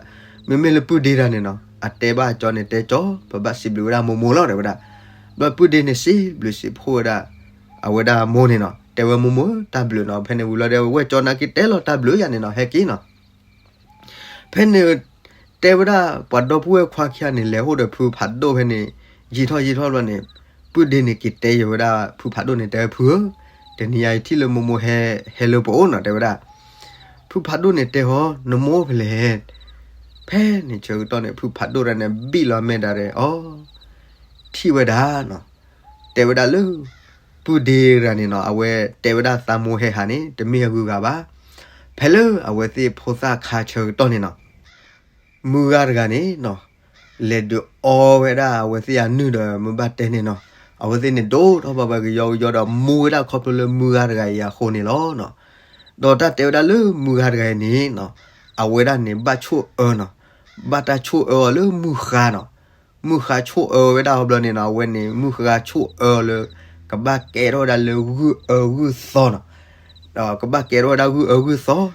မ့မ့ၢ်လၢပုၢ်ဒ့တၢ်န့ၣ်နီၤ အတဲဘၣ်အကၠီန့ၣ် တဲကၠီ ပဘၣ်စံးဘျုးဝဲဒၣ်မိၢ်မိၢ်လီၤ တဲဝဲဒၣ်. ဘျီပုၢ်ဒ့န့ၣ် စံးဘျုးစံးဖှိၣ်ဝဲဒၣ် အဝဲဒၣ်မိၢ်န့ၣ်နီၤ တဲဝဲမိၢ်မိၢ်တၢ်ဘျုးနီၤ. ဖဲန့ၣ်ဝံၤလီၤဒီး ဝဲၢ်ကၠီနာ်က့တဲလီၤတၢ်ဘျုးယၤန့ၣ်နီၤ ဟဲက့ၤနီၤ. ဖဲန့ၣ် တဲဝဲဒၣ်ပှၤဒီပုၢ်ဝဲၢ်ခွါခံဂၤန့ၣ် လဲၤအိၣ်ဒီးဖုဖးဒိၣ်ဖဲန့ၣ် ယံာ်ထီၣ်ယံာ်ထီၣ်ဘျီန့ၣ် ပုၢ်ဒ့န့ၣ်က့ၤတဲယဝဲဒၣ်ဖုဖးဒိၣ်န့ၣ် တဲဝဲဖုဧၢ, တနံၤယၤယထံၣ်လၢမိၢ်မိၢ်ဟဲ ဟဲလၢပအိၣ်နီၤ တဲဝဲဒၣ်. ဖုဖးဒိၣ်န့ၣ်တဲဟီ နမိၢ်ဖဲလဲၣ်. ဖဲန့ၣ်ဆၢကတီၢ်န့ၣ် ဖုဖးဒိၣ်တဂၤန့ၣ် ဘံၣ်လီၤမဲာ်ဒီး အီ ထံၣ်ဝဲဒၣ်နီၤ တဲဝဲဒၣ်လၢ ပုၢ်ဒ့တဂၤန့ၣ်နီၤ အဝဲတဲဝဲဒၣ်သးမိၢ်ဟဲဟးန့ၣ် တမ့ၢ်အဂုၤအဂၤဘၣ်. ဖဲလၢအဝဲသ့ၣ်ဖိသၣ်ခါဆၢကတီၢ်န့ၣ်နီၤ မုၢ်ဂၤတဂၤန့ၣ်နီၤ လဲၤဒုးအီဝဲဒၣ်အဝဲသ့ၣ်အနုၢ်ဒီးမုၢ်ဘၣ်တဲန့ၣ်နီၤ အဝဲသ့ၣ်န့ၣ်ဒိၣ်ထီၣ်ဘၣ်ဘၣ်ကယီကယီဒီးမူဝဲဒၣ်ခီဖျိလၢမုၢ်ဂၤတဂၤအံၤအဃိန့ၣ်လီၤနီၤ. ဒီးတၢ်တဲဝဲဒၣ်လၢမုၢ်ဂၤတဂၤအံၤန့ၣ်နီၤ အဝဲဒၣ်န့ၣ်ဘၣ်ဆိၣ်အၢနီၤ ဘၣ်တၢ်ဆိၣ်အၢအီၤလၢမုၢ်ဃါနီၤ. မုၢ်ဃါဆိၣ်အၢဝဲဒၣ်အီၤဘျီန့ၣ်နီၤ အဝဲန့ၣ် မုၢ်ဃါဆိၣ်အၢအီၤလၢ ကဘၣ်ကဲထီၣ်ဝဲဒၣ်လၢဂုၢ်အၢဂုၢ်သီနီၤ. ဒီးကဘၣ်ကဲထီၣ်ဝဲဒၣ်ဂုၢ်အၢဂုၢ်သီ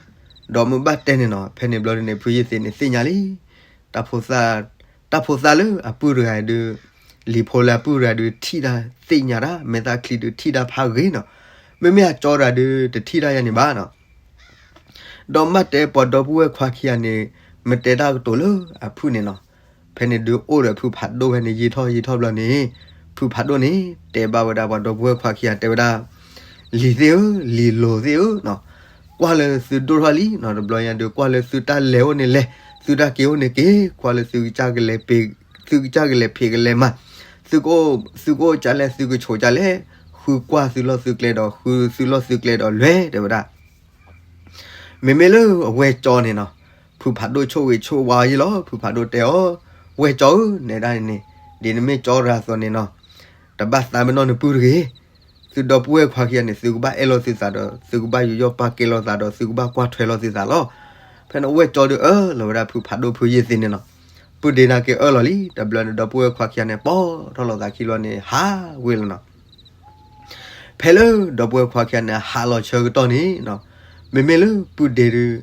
ဒီးမုၢ်ဘၣ်တဲန့ၣ်နီၤ ဖဲန့ၣ်ဘျီန့ၣ် ဖုယ့ၢ်သ့းန့ၣ်သ့ၣ်ညါလံ တၢ်ဖိသၣ်, တၢ်ဖိသၣ်လၢအပုၢ်တဂၤဒုး လံၤဖိလၢအပုၢ်တဂၤဒုးထံၣ်တၢ်သ့ၣ်ညါတၢ် မဲာ်သၣ်ချံဒုးထံၣ်တၢ်ဖးဂ့ၤနီၤ. မ့မ့ၢ်အကၠီတဂၤဒုးတထံၣ်တၢ်ယၤန့ၣ်ဘၣ်နီၤ. ဒီးမ့ၢ်တဲပှၤဒီပုၢ်ဝဲၢ်ခွါခံဂၤန့ၣ် မ့ၢ်တဲတၢ်ကတိၤလၢအဖုၣ်န့ၣ်နီၤ. ဖဲန့ၣ်ဒုးအိၣ်ဒီးဖုဖးဒိၣ်ဖဲန့ၣ် ယံာ်ထီၣ်ယံာ်ထီၣ်ဘျီန့ၣ် ဖုဖးဒိၣ်န့ၣ် တဲဘၣ်ဝဲဒၣ်ပှၤဒီပုၢ်ဝဲၢ်ခွါခံဂၤတဲဝဲဒၣ် လံၤသ့ၣ်ဧၢ, လံၤလိၤသ့ၣ်ဧၢ, ကွၢ်လၢသုဒိၣ်ထီၣ်လံနီၤ တဘျီညါဒုး ကွၢ်လၢသုတၢ်လဲၤအိၣ်န့ၣ်လဲၤ, သုတၢ်က့ၤအိၣ်န့ၣ်က့ၤ, ကွၢ်လၢသုကစၢ်ကလဲၤပ့ၤ, သုကစၢ်ကလဲၤဖံးကလဲၤမၤ, သုကအိၣ်, သုကအိၣ်ကလဲၣ်, သုကဆိးကလဲၣ်, ဃုကွၢ်သုလီၢ်သုကျဲဒီး ဃုသုလီၢ်သုကျဲဒီးလွဲၢ် တဲဝဲဒၣ်. မ့မ့ၢ်လၢအဝဲၢ်ကၠီန့ၣ်နီၤ, ဖုဖးဒိၣ်ဆိၣ်ဂ့ၤဆိၣ်ဝါအီၤယဲလီၤ. ဖုဖးဒိၣ်တဲအီၤ, ဝဲၢ်ကၠီဧၢ, နဲဒၣ်န့ၣ်န့ၣ်, ဒ်နမ့ၢ်ကၠီတဂၤအသိးန့ၣ်နီၤ, တဘၣ်သးပ့ၤနီၣ်နပုၢ်တဂ့ၤ. သုဒီပုၢ်ဝဲၢ်ခွါခံဂၤန့ၣ် သုကဘၣ်အဲၣ်လီၤသုသးဒီး သုကဘၣ်ယူးယီၣ်ပာ်ကဲလီၤသးဒီး သုကဘၣ်ကွၢ်ထွဲလီၤသုသးလီၤ. ဖဲန့ၣ်ဝဲၢ်ကၠီဒုးအၢၣ်လီၤဝဲဒၣ်ဖုဖးဒိၣ်ဖုယ့ၢ်သ့းန့ၣ်နီၤ. ပုၢ်ဒ့န့ၣ်က့ၤအၢၣ်လီၤလံ, တဘျီန့ၣ် ဒီပုၢ်ဝဲၢ်ခွါခံဂၤန့ၣ် ပိာ်ထီၣ်လိာ်သးခံလီၤန့ၣ် ဟးဝ့ၢ်လီၤနီၤ. ဖဲလၢဒီပုၢ်ဝဲၢ်ခွါခံဂၤန့ၣ် ဟးလီၤဆၢကတီၢ်န့ၣ်နီၤ, မ့မ့ၢ်လၢပုၢ်ဒ့ဒုး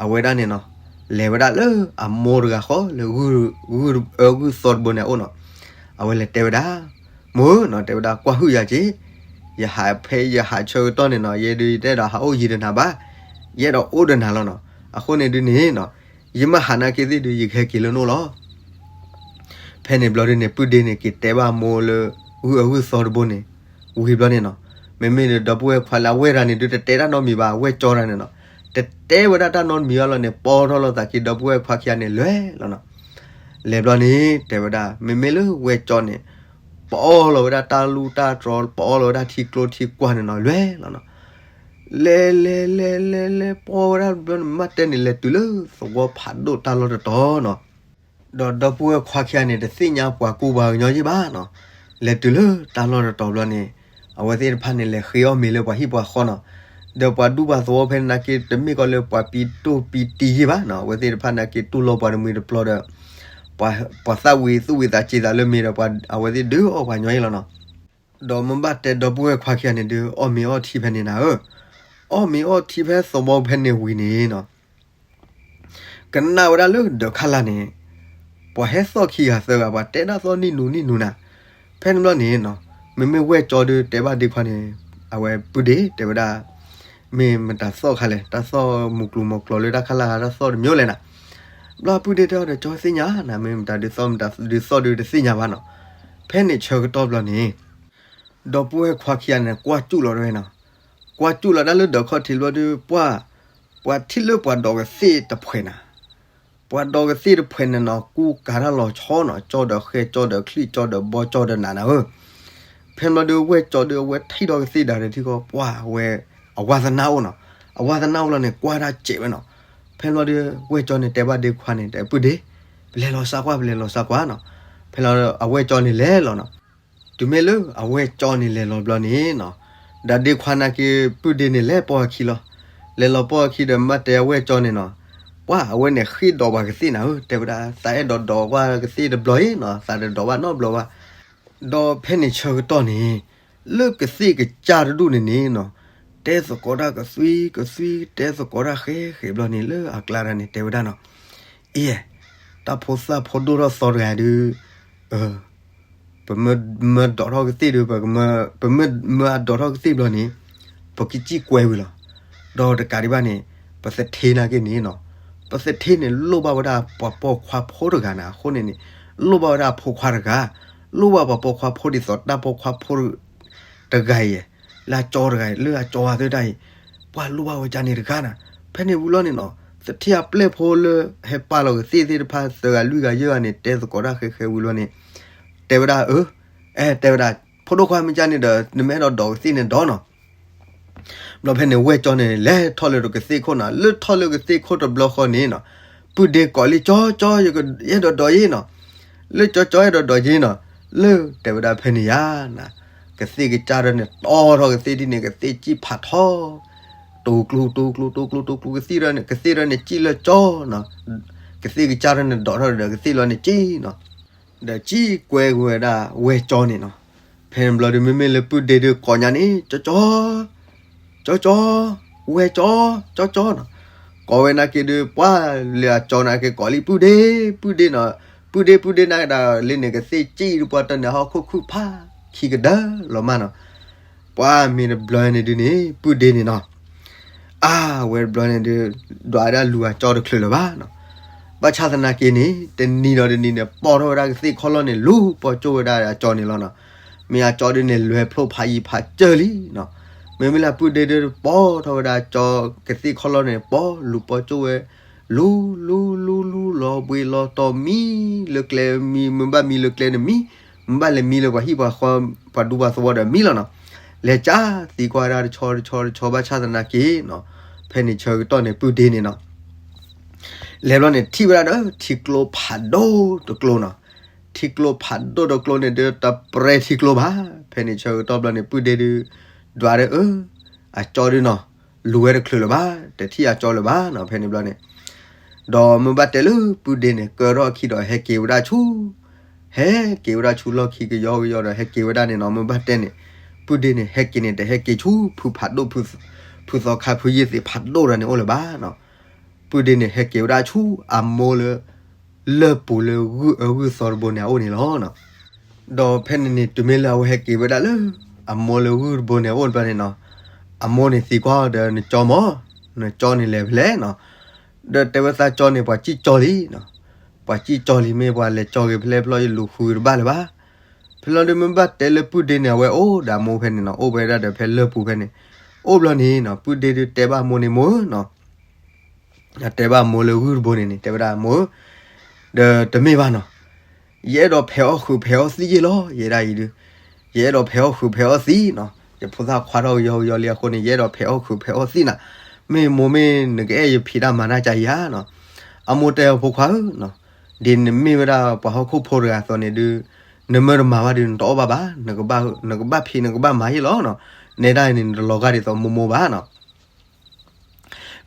အဝဲဒၣ်န့ၣ်နီၤ, လဲၤဝဲဒၣ်လၢအမိၢ်တဂၤဃီလၢ ဂုၢ်အၢဂုၢ်သီတဘိန့ၣ်အအိၣ်နီၤ. အဝဲလဲၤတဲဝဲဒၣ်, မိၢ်ဧၢနီၤ, တဲဝဲဒၣ် ကွၢ်ဟုၣ်ယၤက့ၤ, ယဟးဖဲယဟးဆၢကတီၢ်န့ၣ်နီၤ, ယဲဒုးယတအဲၣ်ဒိးဟးအိၣ်ယံၤဒီးနၤဘၣ်, ယအဲၣ်ဒိးအိၣ်ဒီးနၤလီၤနီၤ. အဃိန့ၣ်ဒုးန့ၣ်နီၤ, ယမ့ၢ်ဟးနာ်က့သ့ၣ်ဒုး ယကဟဲက့ၤလၢနအိၣ်လီၤ. ဖဲန့ၣ်ဘျီဒုးန့ၣ် ပုၢ်ဒ့န့ၣ် က့ၤတဲဘၣ်မိၢ်လၢ ဂုၢ်အၢဂုၢ်သီတဘိန့ၣ်, ဝံၤဘျီန့ၣ်နီၤ, မ့မ့ၢ်ဒီပုၢ်ဝဲၢ်ခွါလၢအဝဲၢ်တဂၤန့ၣ်ဒုး တတဲတၢ်နီတမံၤဘၣ်, ဝဲၢ်ကၠီတဂၤန့ၣ်နီၤ, တတဲဝဲဒၣ်တၢ်နီတမံၤအါလီၤန့ၣ် ပိာ်ထီၣ်လိာ်သးခံ ဒီပုၢ်ဝဲၢ်ခွါခံဂၤန့ၣ် လဲၤလီၤနီၤ. လဲၤဘျီန့ၣ် တဲဝဲဒၣ် မ့မ့ၢ်လၢဝဲၢ်ကၠီန့ၣ် ပအီၣ်လီၤဝဲဒၣ်တၢ်လူၢ်တၢ်တြီၤ ပအီၣ်လီၤဝဲဒၣ်ထံကျိထံကွၢ်န့ၣ်နီၤ လွဲၢ်လီၤနီၤ. လဲၤလဲၤလဲၤလဲၤလဲၤ ပိာ်ဝဲဒၣ်ဘျီန့ၣ် မ့ၢ်တဲန့ၣ် လဲၤတုၤလၢသဝီဖးဒိၣ်တၢ်လီၢ်တတီၤနီၤ. ဒီးဒီပုၢ်ဝဲၢ်ခွါခံဂၤန့ၣ် တသ့ၣ်ညါပှၤကူပှၤကညီယ့ၢ်ဘၣ်နီၤ. လဲၤတုၤလၢတၢ်လီၢ်တတီၤဘျီန့ၣ် အဝဲသ့ၣ်တဖၣ်န့ၣ် လဲၤဃ့အီၣ်မ့ၤလၢပှၤဟံၣ်ပှၤဃီနီၤ. ဒီးပှၤဒူပှၤသဝီဖဲန့ၣ်နာ်က့ တမ့ၢ်ကီးလၢပှၤပံတိၢ်ပံတံယ့ၢ်ဘၣ်နီၤ. အဝဲသ့ၣ်တဖၣ်နာ်က့ တူၢ်လိာ်ပှၤတမှံၤတပျီဒီး ပှၤသၣ်ဝံၤသူၣ်ဝံၤသးစ့ၤသးလၢမ့ၤဒီး အဝဲသ့ၣ်ဒုးအီၣ်ပှၤညီယ့ၢ်လီၤနီၤ. ဒီးမ့ၢ်ဘၣ်တဲဒီပုၢ်ဝဲၢ်ခွါခံဂၤန့ၣ်ဒုး အီၣ်မ့ၤအီထံဖဲန့ၣ်နၤဧၢ, အီၣ်မ့ၤအီထံဖဲသဝီဖဲန့ၣ်ဝံၤန့ၣ်နီၤ ကနၣ်ဝဲဒၣ်လၢဒၢးခါလာ်န့ၣ် ပှၤဟဲသီၣ်ခံဂၤသၢဂၤ ပှၤတဲတၢ်သီၣ်နံၣ်နူနံၣ်နူနၤ. ဖဲန့ၣ်ဘျီန့ၣ်နီၤ မ့မ့ၢ်ဝဲၢ်ကၠီဒုးတဲဘၣ်ဒ့ခွါန့ၣ် အဝဲပုၢ်ဒ့တဲဝဲဒၣ် မ့ၢ်မတၤသီၣ်ခါလဲၣ်, တၢ်သီၣ်မူၤကျိၤမီၤကျိၤလၢတၢ်ခါလာ် တၢ်သီၣ်တမံၤလဲၣ်နၤ. ဘျီပုၢ်ဒ့တဲအီၤဒီး ကၠီသ့ၣ်ညါနၤ မ့ၢ်မတၤဒုးသီၣ် မတၤဒုးသီၣ်ဒုးတသ့ၣ်ညါဘၣ်နီၤ. ဖဲန့ၣ်ဆၢကတီၢ်ဘျီန့ၣ် ဒီပုၢ်ဝဲၢ်ခွါခံဂၤန့ၣ် ကွၢ်စူၣ်လီၤတဝဲနီၤ. ကွၢ်စူၣ်လီၤဒၣ်လၢဒၢးခီၣ်ထံးဘျီဒုး ပှၢ် ပှၤထံၣ်လၢပှၤဒိးကသ့ၣ်တဖှဲးနၤ, ပှၤဒိးကသ့ၣ်တဖှဲးန့ၣ်နီၤ ကူကၤတၢ်လီၤဆီနီၤ, ကၠီဒီးဃဲ ကၠီဒီးချံၣ် ကၠီဒီးဘီ ကၠီဒီးနးနၤဧၢ. ဖဲဘျီဒုး ဝဲၢ်ကၠီဒုး အဝဲထံၣ်ဒီးကသ့ၣ်ဒၣ်ဒီးထံကီၢ် ပှၢ်ဝဲ အဝါသနာ်အိၣ်နီၤ. အဝါသနာ်အိၣ်လီၤန့ၣ် ကွၢ်တၢ်စဲးဝဲနီၤ. ဖဲဘျီဒုး ဝဲၢ်ကၠီန့ၣ် တဲဘၣ်ဒ့ခွါန့ၣ် တဲပုၢ်ဒ့ ပလဲၤလီၤစါကွၢ် ပလဲၤလီၤစါကွၢ်နီၤ. ဖဲလီၤအဝဲၢ်ကၠီန့ၣ်လဲၤလီၤနီၤ. တုၤမ့ၢ်လၢအဝဲၢ်ကၠီန့ၣ်လဲၤလီၤဘျီန့ၣ်နီၤ, ဒီးဒ့ခွါနာ်က့ ပုၢ်ဒ့န့ၣ်လဲၤပိာ်အခံလီၤ. လဲၤလီၤပိာ်အခံဒီး မ့ၢ်တဲအဝဲၢ်ကၠီန့ၣ်နီၤ, ပှၤအဝဲန့ၣ်ဃ့ၢ်ဒိးပှၤကသ့ၣ်နၤဧၢ, တဲဝဲဒၣ် သးအဲၣ်ဒိးဒိးကွၢ်ကသ့ၣ်တဘျီအံၤနီၤ, သးတဒိးဘၣ်နီတဘျီဘၣ်. ဒီးဖဲန့ၣ်ဆၢကတီၢ်န့ၣ် လၢကသ့ၣ်ကစၢ်တဒူၣ်န့ၣ်န့ၣ်နီၤ, တဲသကိးတၢ်ကသွံကသွံ တဲသကိးတၢ်ဃဲဃဲဘျီန့ၣ် လၢအကျါတၢ်န့ၣ် တဲဝဲဒၣ်နီၤ, အ့ တၢ်ဖိသၣ်ဖိဒိၣ်ထီၣ်သီတဂၤဒုး ပမၢဒိးထီၣ်ကသ့ၣ်ဒီး ပမၢအဒိးထီၣ်ကသ့ၣ်ဘျီန့ၣ် ပကစံၣ်ကွဲဝံၤလီၤ. ဒီးတကးဒံးဘၣ်န့ၣ် ပသထ့နာ်က့န့ၣ်နီၤ, ပသထ့န့ၣ်လိၣ်ဘၣ်ဝဲဒၣ်ပှၤပိာ်ခွါဖိတဂၤန့ၣ်အဃိန့ၣ်န့ၣ်, လိၣ်ဘၣ်ဝဲဒၣ်အဖိခွါတဂၤ, လိၣ်ဘၣ်ပှၤပိာ်ခွါဖိဒ်သိးတၢ်ပိာ်ခွါဖိတဂၤအံၤ လၢအကၠီတဂၤအံၤ လၢအကၠီဝဲသ့ၣ်တၢ်အံၤ, ပှၤလိၣ်ဘၣ်ဝဲကန့ၣ်တဂၤန့ၣ်. ဖဲန့ၣ်ဝံၤလီၤန့ၣ်နီၤ, သထ့အပျဲၢ်ဖိလၢဟဲပာ်လီၤကသ့ၣ်သ့ၣ်တဖၣ် သၢဂၤလွံၢ်ဂၤယဲၢ်ဂၤန့ၣ် တဲသကိးတၢ်ဃဲဃဲဝံၤလီၤန့ၣ် တဲဝဲဒၣ်အၢ, အဲ တဲဝဲဒၣ် ဖိဒိၣ်ခွါမ့ၢ်ကန့ၣ်ဒီး နမ့ၢ်အဲၣ်ဒိးဒိးကသ့ၣ်န့ၣ်ဒိးနီၤ. ဘျီဖဲန့ၣ်ဝဲၢ်ကၠီန့ၣ် လဲၤထီၣ်လၢကသ့ၣ်ခိၣ်နီၤ, လၢထီၣ်လၢကသ့ၣ်ခိၣ်တဘျီဃီန့ၣ်နီၤ, ပုၢ်ဒ့ကိးလံ ကၠီကၠီ ယအဲၣ်ဒိးဒိးယဲနီၤ, လၢကၠီကၠီအဲၣ်ဒိးဒိးယဲနီၤ, လၢတဲဝဲဒၣ်ဖဲန့ၣ်ယါနၤ, ကသ့ၣ်ကစၢ်ဒီးန့ၣ် တီထီၣ်ကသ့ၣ်ဒ်န့ၣ် ကသ့ၣ်စံၣ်ဖးထီ တူကျူတူကျူတူကျူတူကျူကသ့ၣ်ဒီးန့ၣ် ကသ့ၣ်ဒီးန့ၣ်စံၣ်လၢကၠီနီၤ, ကသ့ၣ်ကစၢ်ဒီးန့ၣ်ဒိးထီၣ်ဒီးကသ့ၣ်လီၤန့ၣ်စံၣ်နီၤ, ဒီးစံၣ်ကွဲဝဲဒၣ်ဝဲၢ်ကၠီန့ၣ်နီၤ. ဖဲန့ၣ်ဘျီဒုး မ့မ့ၢ်လၢပုၢ်ဒ့ဒုးကိးညါန့ၣ် ကၠီကၠီ ကၠီကၠီ ဝဲၢ်ကၠီ ကၠီကၠီနီၤ. ကိးဝဲနာ်က့ဒုး ပှၤလၢအကၠီနာ်က့ကိးလံ ပုၢ်ဒ့ ပုၢ်ဒ့နီၤ, ပုၢ်ဒ့ ပုၢ်ဒ့နာ်က့ဒၣ်လၢန့ၣ် ကသ့ၣ်စံၣ်ဒုး ပှၤတၢ်န့ၣ်ဟီၣ်ခိၣ်ခုၣ်ဖးခံကဒၢလီၤမးနီၤ. ပှၤမ့ၢ်တဘျီန့ၣ်ဒုးန့ၣ် ပုၢ်ဒ့န့ၣ်နီၤ အါဝဲတဘျီန့ၣ်ဒုး ဒွးဒၣ်လူၤအကၠီတချုးလၢၤဘၣ်နီၤ. ဘၣ်ဆၣ်သနာ်က့န့ၣ် တနံၤဒီးတနံၤန့ၣ် ပိာ်ထီၣ်ဝဲဒၣ်ကသ့ၣ်ခီၣ်လီၢ်န့ၣ် လူၤပိာ်ကၠိၣ်ဝဲဒၣ်အကၠီန့ၣ်လီၤနီၤ. မ့ၢ်အကၠီဒုးန့ၣ် လဲၤဖျိဖးယံၤဖးစၢၢ်လံနီၤ. မ့မ့ၢ်လၢပုၢ်ဒ့ဒုး ပိာ်ထီၣ်ဝဲဒၣ်ကၠီကသ့ၣ်ခီၣ်လီၢ်န့ၣ် ပိာ်လူၤပိာ်ကၠိၣ်ဝဲ လူၤ လူၤ လူၤ လူၤ လီၤဘှံးလီၤတီၤမံလၢကျဲမံ, မ့ၢ်ဘၣ်မံလၢကျဲန့ၣ်မံ, မ့ၢ်ဘၣ်လဲၤမံလၢပှၤဟံၣ်ပှၤဃီ ပှၤဒူပှၤသဝီဒီးမံလီၤနီၤ. လဲၤကၠါသံကွၢ်ဝဲဒၣ်တဆီတဆီတဆီ ဘၣ်ဆၣ်သနာ်က့နီၤ, ဖဲန့ၣ်ဆၢကတီၢ်န့ၣ် ပုၢ်ဒ့န့ၣ်နီၤ လဲၤဘျီန့ၣ် ထံၣ်ဝဲဒၣ်ဒီးထံကျိဖးဒိၣ်တကျိနီၤ. ထံကျိဖးဒိၣ်တကျိန့ၣ်ဒုး တပြဲထံကျိဘၣ်. ဖဲန့ၣ်ဆၢကတီၢ်ဘျီန့ၣ် ပုၢ်ဒ့ဒုး ဒွးဒီးအၢ အကၠီဒုးနီၤ လူၤဝဲတချုးလၢၤဘၣ်, တထံၣ်အကၠီလၢၤဘၣ်နီၤ. ဖဲန့ၣ်ဘျီန့ၣ် ဒီးမ့ၢ်ဘၣ်တဲလၢပုၢ်ဒ့န့ၣ် ကၢထီၣ်အခံဒီးဟဲက့ၤဝဲဒၣ်ဆူ ဟဲက့ၤဝဲဒၣ်ဆူလီၢ်ခံကယီကယီဒီး ဟဲက့ၤဝဲဒၣ်န့ၣ်နီၤ. မ့ၢ်ဘၣ်တဲန့ၣ် ပုၢ်ဒ့န့ၣ် ဟဲက့ၤန့ၣ် တဟဲက့ၤဆူ ဖုဖးဒိၣ် ဖုသီခါ ဖုယ့ၢ်သ့းဖးဒိၣ်တဂၤန့ၣ်အိၣ်လၢၤဘၣ်နီၤ. ပုၢ်ဒ့န့ၣ် ဟဲက့ၤဝဲဒၣ်ဆူအမိၢ်လၢ လၢၢ်ပူၤလၢဂုၢ်အၢဂုၢ်သီတဘိန့ၣ် အအိၣ်န့ၣ်လီၤနီၤ. ဒီးဖဲန့ၣ်န့ၣ် တုၤမ့ၢ်လၢအဝဲဟဲက့ၤဝဲဒၣ်လၢ အမိၢ်လၢဂုၢ်တဘိန့ၣ် အအိၣ်တဘျီန့ၣ်နီၤ, အမိၢ်န့ၣ်သံကွၢ်ဒီး နကၠီမၢ်, နကၠီန့ၣ်လဲၤဖဲလဲၣ်နီၤ. ဒီးတဲဝဲသးကၠီန့ၣ် ပှၤစံၣ်ကၠီလံနီၤ, ပှၤစံၣ်ကၠီလံ မ့ၢ်ပှၤလဲၤကၠီဂ့ၤဖဲလဲၣ်ဖျီ ယလူၤဃုတဘၣ်လၢၤဘၣ်. ဖဲလီၤဒုး မ့ၢ်ဘၣ်တဲလၢပုၢ်ဒ့န့ၣ် အဝဲအိၣ်ဒီးအမိၢ်ဖဲန့ၣ်နီၤ, အိၣ်ဝဲဒၣ်ဒီးဖဲလၢၢ်ပူၤဖဲန့ၣ်, အိၣ်ဘျီန့ၣ်နီၤ ပုၢ်ဒ့ဒုးတဲဘၣ်အမိၢ်န့ၣ် မိၢ်ဧၢနီၤ တဲဘၣ်အမိၢ်လၢဂုၢ်တဘိန့ၣ်န့ၣ် တဲဝဲဒၣ်မိၢ်ဧၢ, ဒီးတမ့ၢ်ဘၣ်နီၤ, ယအဲၣ်ဒိးဖဲးအီၣ်ဃုာ်ဖဲးအီၣ်သံယ့ၢ်လီၤ, ယဲဒၣ်အံၤဒုး, ယအဲၣ်ဒိးဖဲးအီၣ်ဃုာ်ဖဲးအီၣ်သံနီၤ, ယဖိသၣ်ခွါထီၣ်ကယီကယီလံအဃိန့ၣ် ယအဲၣ်ဒိးဖဲးအီၣ်ဃုာ်ဖဲးအီၣ်သံနၤ, မ့ၢ်မိၢ်မ့ၢ်နကအဲၣ်ယဖံးတၢ်မၤတၢ်ကါယၤနီၤ. အမိၢ်တဲအီၤ ဖိခွါဧၢနီၤ, ဒ်နမ့ၢ်ဝဲဒၣ်ပှၤဟီၣ်ခိၣ်ဖိတဂၤအသိးန့ၣ်ဒုး, နမၢတမၤဘၣ်ဒုး နတအီၣ်ဘၣ်ဘၣ်, နကဘၣ်ဖံးနကဘၣ်မၤယ့ၢ်လီၤနီၤ, နဲဒၣ်အံၤန့ၣ် နတလီၤဂာ်ဒ်သိးမိၢ်မိၢ်ဘၣ်နီၤ.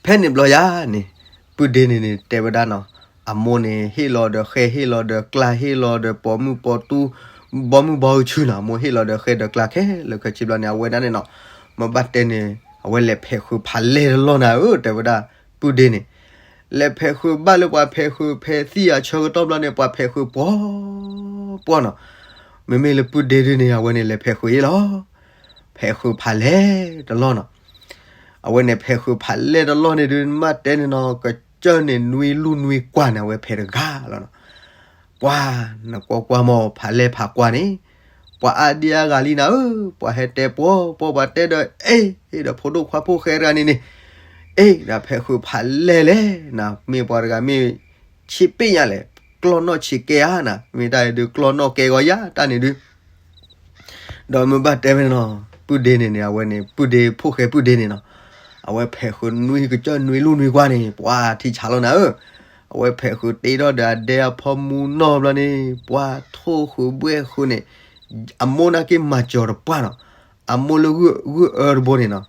ဖဲန့ၣ်ဘျီယၤန့ၣ် ပုၢ်ဒ့န့ၣ်န့ၣ် တဲဝဲဒၣ်နီၤ, အမိၢ်န့ၣ် ဟ့ၣ်လီၤဒီးဃဲ ဟ့ၣ်လီၤဒီးကျါ ဟ့ၣ်လီၤဒီးပိာ်မုၣ်ပိာ်တူ ဘီမုၢ်ဘီဟုဆူနီၤ, အမိၢ်ဟ့ၣ်လီၤဒီးဃဲဒီးကျါခဲလၢာ်ခဲဆ့ဘျီန့ၣ် အဝဲဒၣ်န့ၣ်နီၤ, မ့ၢ်ဘၣ်တဲန့ၣ် အဝဲလဲၤဖဲးဃုာ်ဖးလဲၢ်တလီၢ်နၤဧၢ တဲဝဲဒၣ် ပုၢ်ဒ့န့ၣ် လဲၤဖဲးဃုာ်ဘၣ်လၢပှၤဖဲးဃုာ်ဖဲးသံအဆၢကတီၢ်ဘျီန့ၣ် ပှၤဖဲးဃုာ်ပှီၤပှီၤနီၤ, မ့မ့ၢ်လၢပုၢ်ဒ့ဒုးန့ၣ် အဝဲန့ၣ်လဲၤဖဲးဃုာ်ယ့ၢ်လီၤ. ဖဲးဃုာ်ဖးလဲၢ်တလီၢ်နီၤ, အဝဲန့ၣ်ဖဲးဃုာ်ဖးလဲၢ်တလီၢ်န့ၣ်ဒုး မ့ၢ်ဘၣ်တဲန့ၣ်နီၤ ကစၢၢ်န့ၣ်နွံလူၢ်နွံကွၢ်န့ၣ် အဝဲဖဲးတဂၤလီၤနီၤ. ပှၤ နကွၢ်ကွၢ်မၢ် ဖးလဲၢ်ဖးကွၢ်န့ၣ် ပှၤအါဒံအါဂၤလံနၤဧၢ, ပှၤဟဲတဲပှီၤပှီၤ ပှၤတဲဒီး အ့ၣ် ဒီးဖိဒိၣ်ခွါဖိၣ်ဃဲတဂၤန့ၣ်န့ၣ်, အ့ၣ် ဒီးဖဲးဃုာ်ဖးလဲၢ်လဲၣ် နၤ မ့ၢ်ပှၤတဂၤမ့ၢ် ဆံးပ့ၣ်ညါလဲၣ်, ကျီၢ်နီၣ်ဆံးကဲဧါနၤ, မ့ၢ်တၢ်အံၤဒုး ကျီၢ်နီၣ်ကဲဂီၤယၤ တၢ်န့ၣ်ဒုး ဒီးမ့ၢ်ဘၣ်တဲဝဲနီၤ, ပုၢ်ဒ့န့ၣ်န့ၣ် အဝဲန့ၣ် ပုၢ်ဒ့ဖိၣ်ဃဲပုၢ်ဒ့န့ၣ်နီၤ, အဝဲဖဲးဃုာ်နွံကစၢၢ်နွံလူၢ်နွံကွၢ်န့ၣ် ပှၤထံဆးလီၤနၤဧၢ, အဝဲဖဲးဃုာ်တ့ထီၣ်ဒီးအဒဲအဖီမူနီၢ်ဘျီန့ၣ် ပှၤထိၣ်ဃုာ်ဘှဲၣ်ဃုာ်န့ၣ်, အမိၢ်နာ်က့မၤစၢၤတပှၢ်နီၤ, အမိၢ်လၢဂုၢ်အၢတဘိန့ၣ်နီၤ,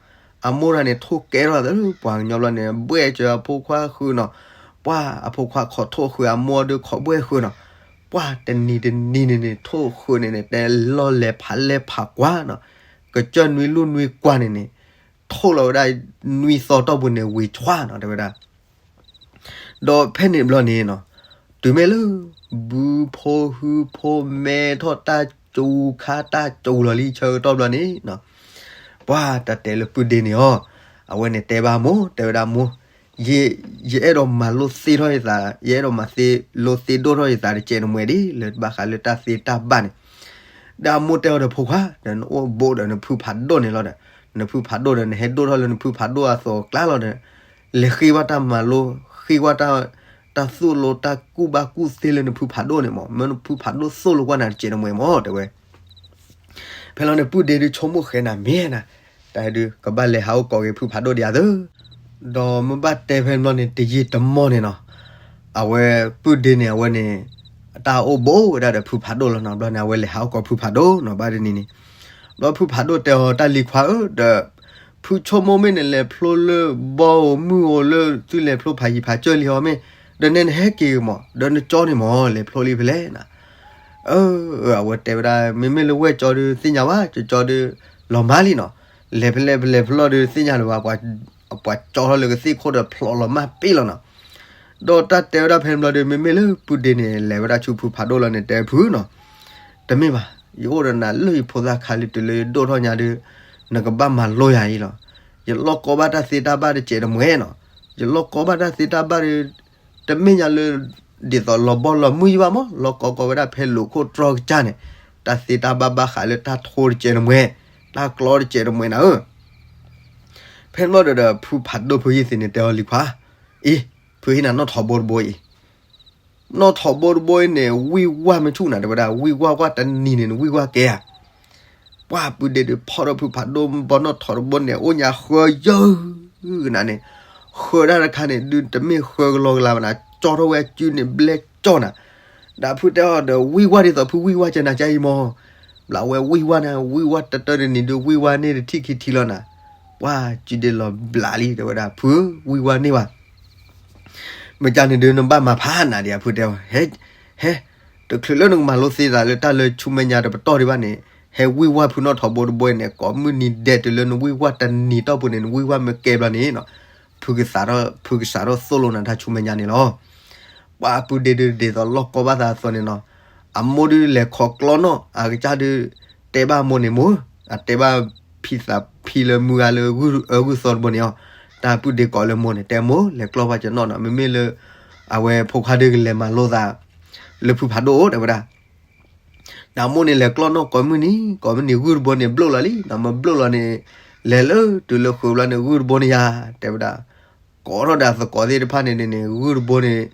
အမိၢ်တဂၤန့ၣ် ထိၣ်ကဲထီၣ်သးလၢပှၤကညီဘျီန့ၣ် ဘှဲၣ်စၢၤအဖိခွါဃုာ်နီၤ, ပှၢ်အဖိခွါခိးထိၣ်ဃုာ်အမိၢ်ဒီးခိးဘှဲၣ်ဃုာ်နီၤ, ပှၢ်တနံၤတနံၤန့ၣ်န့ၣ် ထိၣ်ဃုာ်န့ၣ်န့ၣ် တဲလီၤလဲၤဖးလဲၤဖးကွၢ်နီၤ, ကစၢၢ်နွံလူၢ်နွံကွၢ်န့ၣ်န့ၣ် ထိၣ်လီၤဝဲဒၣ်နွံသီတီၢ်ပူၤန့ၣ် ဝံၤဆွါနီၤ တဲဝဲဒၣ်. ဒီးဖဲန့ၣ်ဘျီန့ၣ်နီၤ, တုၤမ့ၢ်လၢ ဘုဖိဟုဖိမဲထီၣ်တၢ်စူၤခါတၢ်စူၤလီၤလံဆၢကတီၢ်ဘျီန့ၣ်နီၤ, ပှၢ်တၢ်တဲလၢပုၢ်ဒ့န့ၣ်အီၤ, အဝဲန့ၣ်တဲဘၣ်မိၢ် တဲဝဲဒၣ်မိၢ်, ယ ယအဲၣ်ဒိးမၤလိသ့ထီၣ်ယသး, ယအဲၣ်ဒိးမၤသ့လိသ့ဒိၣ်ထီၣ်ယသးတကဲးတမှဲၤဒ် လၢဘၣ်ဃးလၢတၢ်သ့တၢ်ဘၣ်န့ၣ်. ဒီးအမိၢ်တဲအီၤဒီး ဖိခွါ, ဒီးနအိၣ်ဘူးဒီးနဖုဖးဒိၣ်န့ၣ်လီၤဒီး, နဖုဖးဒိၣ်ဒီး နဟဲဒိၣ်ထီၣ်လၢနဖုဖးဒိၣ်အသိးအကျါလီၤဒီး, လဲၤဃ့ဝဲတၢ်မၤလိ, ဃ့ဝဲတၢ်, တၢ်သိၣ်လိတၢ်ကူၣ်ဘၣ်ကူၣ်သ့လၢနဖုဖးဒိၣ်န့ၣ်မး, မ့ၢ်နဖုဖးဒိၣ်သိၣ်လိကွၢ်နၤတကဲးတမှဲၤမး တဲဝဲ. ဖဲလီၤန့ၣ် ပုၢ်ဒ့ဒုးဆိကမိၣ်ဃဲနၤမ့ၢ်နၤ, တၢ်ဒုးကဘၣ်လဲၤဟးအိၣ်ကိးက့ၤဖုဖးဒိၣ်ဒံးအသိး, ဒီးမ့ၢ်ဘၣ်တဲဖဲန့ၣ်ဘျီန့ၣ် တယံာ်တမီၢ်န့ၣ်နီၤ, အဝဲပုၢ်ဒ့န့ၣ် အဝဲန့ၣ် တၢ်အိၣ်ဘူးဝဲဒၣ်ဒီးဖုဖးဒိၣ်လီၤနီၤ, ဘျီန့ၣ် အဝဲလဲၤဟးအိၣ်ကိးဖုဖးဒိၣ်နီၤ ဘၣ်တနံၤန့ၣ်, ဘျီဖုဖးဒိၣ်တဲအီၤ တၢ်လံၤခွါဧၢ, ဒီး ဖုဆိကမိၣ်မ့ၢ်နလဲၤဖျိလၢဘီဧိၤမုၢ်ဧိၤလၢသုလဲၤဖျိဖးယံၤဖးစၢၢ်လံဟီမ့ၢ်, ဒီးနဲနဟဲက့ၤမး, ဒီးနကၠီန့ၣ်မး လဲၤဖျိလံဖဲလဲၣ်နၤ. အၢ, အဝဲတဲဝဲဒၣ် မ့မ့ၢ်လၢဝဲၢ်ကၠီဒုးသ့ၣ်ညါဘၣ်, ကၠီကၠီဒုး လီၤမၢ်လံနီၤ, လဲၤဖဲလဲၣ်ဖဲလဲၣ်ဖဲလဲၣ်ဒုးသ့ၣ်ညါလၢၤဘၣ်, ပှၤကၠီထီၣ်လၢကသ့ၣ်ခိၣ်ဒီးဖျိးလီၤမၢ်ပ့ၢ်လီၤနီၤ. ဒီးတၢ်တဲဝဲဒၣ်ဖဲန့ၣ်ဘျီဒီး မ့မ့ၢ်လၢပုၢ်ဒ့န့ၣ် လဲၤဝဲဒၣ်ဆူဖုဖးဒိၣ်လီၤန့ၣ် တဲဖုနီၤ, တမ့ၢ်ဘၣ်, ယအိၣ်ဒီးနၤလၢယဖိသၣ်ခါလံ တုၤလၢယဒိၣ်ထီၣ်ညါဒီး နကဘၣ်မၤလိယၤအံၤလီၤ. ယလီၢ်ကီဘၣ်တၢ်သ့တၢ်ဘၣ်တကဲးတမှဲၤနီၤ, ယလီၢ်ကီဘၣ်တၢ်သ့တၢ်ဘၣ်ဒီး တမ့ၢ်ညါလၢ ဒ်သိးလီၤဘီလီၤမုၢ်ယံၤဘၣ်မး, လီၢ်ကီကီဝဲဒၣ်ဖဲလိာ်ခိၣ်တြီကစၢ်န့ၣ်, တၢ်သ့တၢ်ဘၣ်ဘၣ်ဃးလၢတၢ်ထိတကဲးတမှဲၤ, တၢ်ကျီတကဲးတမှဲၤနၤဧၢ. ဖဲန့ၣ်ဘျီဒီး ဖုဖးဒိၣ်ဖုယ့ၢ်သ့ၣ်န့ၣ် တဲအီၤလံၤခွါ, အံၤ, ဖုဟ့ၣ်နၤနီၣ်ထိးဘိတဘိအံၤ, နီၣ်ထိးဘိတဘိအံၤန့ၣ် ဝံၢ်ဝါမ့ၢ်ဆူၣ်နၤ တဲဝဲဒၣ်, ဝံၢ်ဝါကွၢ်တနံၤန့ၣ် နဝံၢ်ဝါကဲဧါ. ပှၢ်ပုၢ်ဒ့ဒုးဖီၣ်ထီၣ်ဖုဖးဒိၣ်ဘီနီၣ်ထိးတဘိန့ၣ် အိၣ်ညါဃၢယၢၢ်နၤန့ၣ်, ဃၢဒၣ်တခါန့ၣ် ဒုးတမ့ၢ်ဃၢကလီကလီဘၣ်နၤ, ကၠီထီၣ်ဝဲအစုန့ၣ် ဘျဲၣ်ကၠီနၤ. ဒီးဖုတဲအီၤဒီး ဝံၢ်ဝါဒ်သိးဖုဝံၢ်ဝါကဲနၤကါအံၤမး, ဘျးဝဲဝံၢ်ဝါနၤ, ဝံၢ်ဝါတတၢတနံၤဒုး ဝံၢ်ဝါန့ၢ်တထံၣ်ခံထံၣ်လီၤနၤ. ပှၢ်စုဒ့လီၤဘျးလံ တဲဝဲဒၣ်, ဖုဧၢ, ဝံၢ်ဝါန့ၢ်ဘၣ် မ့ၢ်ကန့ၣ်ဒုး နဘၣ်မၤဖးနၤဒံးဧါ ဖုတဲအီၤ, ဟဲ, ဟဲ, တချုးလၢနကမၤလိသ့သးလၢတၢ်လၢဆူမဲာ်ညါတပတီၢ်ဒံးဘၣ်န့ၣ်, ဟဲဝံၢ်ဝါဖုနီၣ်ထိးဘိတဘိအံၤန့ၣ် ကိးမုၢ်နံၤဒဲးတုၤလၢနဝံၢ်ဝါတနံၤတီၢ်ပူၤန့ၣ် နဝံၢ်ဝါမ့ၢ်ကဲဘျီန့ၣ်နီၤ, ဖုကစးထီၣ်, ဖုကစးထီၣ်သိၣ်လိနၤတၢ်ဆူမဲာ်ညါန့ၣ်လီၤ. ပှၢ်ပုၢ်ဒ့ဒုးဒ်သိးလီၢ်ကီဘၣ်သးအသိးန့ၣ်နီၤ, အမိၢ်ဒုးလဲၤခိးကျီနီၣ်, အကစၢ်ဒုး တဲဘၣ်မိၢ်န့ၣ်မိၢ်, အတဲဘၣ်ဖံသးဖံလၢမုၢ်ဂၤလၢအဂုၢ်သီတဘိန့ၣ်အီၤ, တၢ်ပုၢ်ဒ့ကိးလၢမိၢ်န့ၣ် တဲမိၢ် လဲၤကျီဘၣ်ကနီၣ်နီၤ, မ့မ့ၢ်လၢ အဝဲဖိခွါဒုးကလဲၤမၤလိသး လၢဖုဖးဒိၣ်အိၣ် တဲဝဲဒၣ်. ဒီးမိၢ်န့ၣ်လဲၤကျီနီၣ်ကိးမုၢ်နံၤ, ကိးမုၢ်နံၤဂုၢ်တဘိန့ၣ်ဘျိၣ်လီၤလံ, ဒီးမ့ၢ်ဘျိၣ်လီၤန့ၣ် လဲၤလၢတုၤလၢဃုာ်ဘျီန့ၣ် ဂုၢ်တဘိန့ၣ်ယၤ, တဲဝဲဒၣ်. ကိးထီၣ်ဒီးသကိးသ့ၣ်တဖၣ်န့ၣ်န့ၣ် ဂုၢ်တဘိန့ၣ်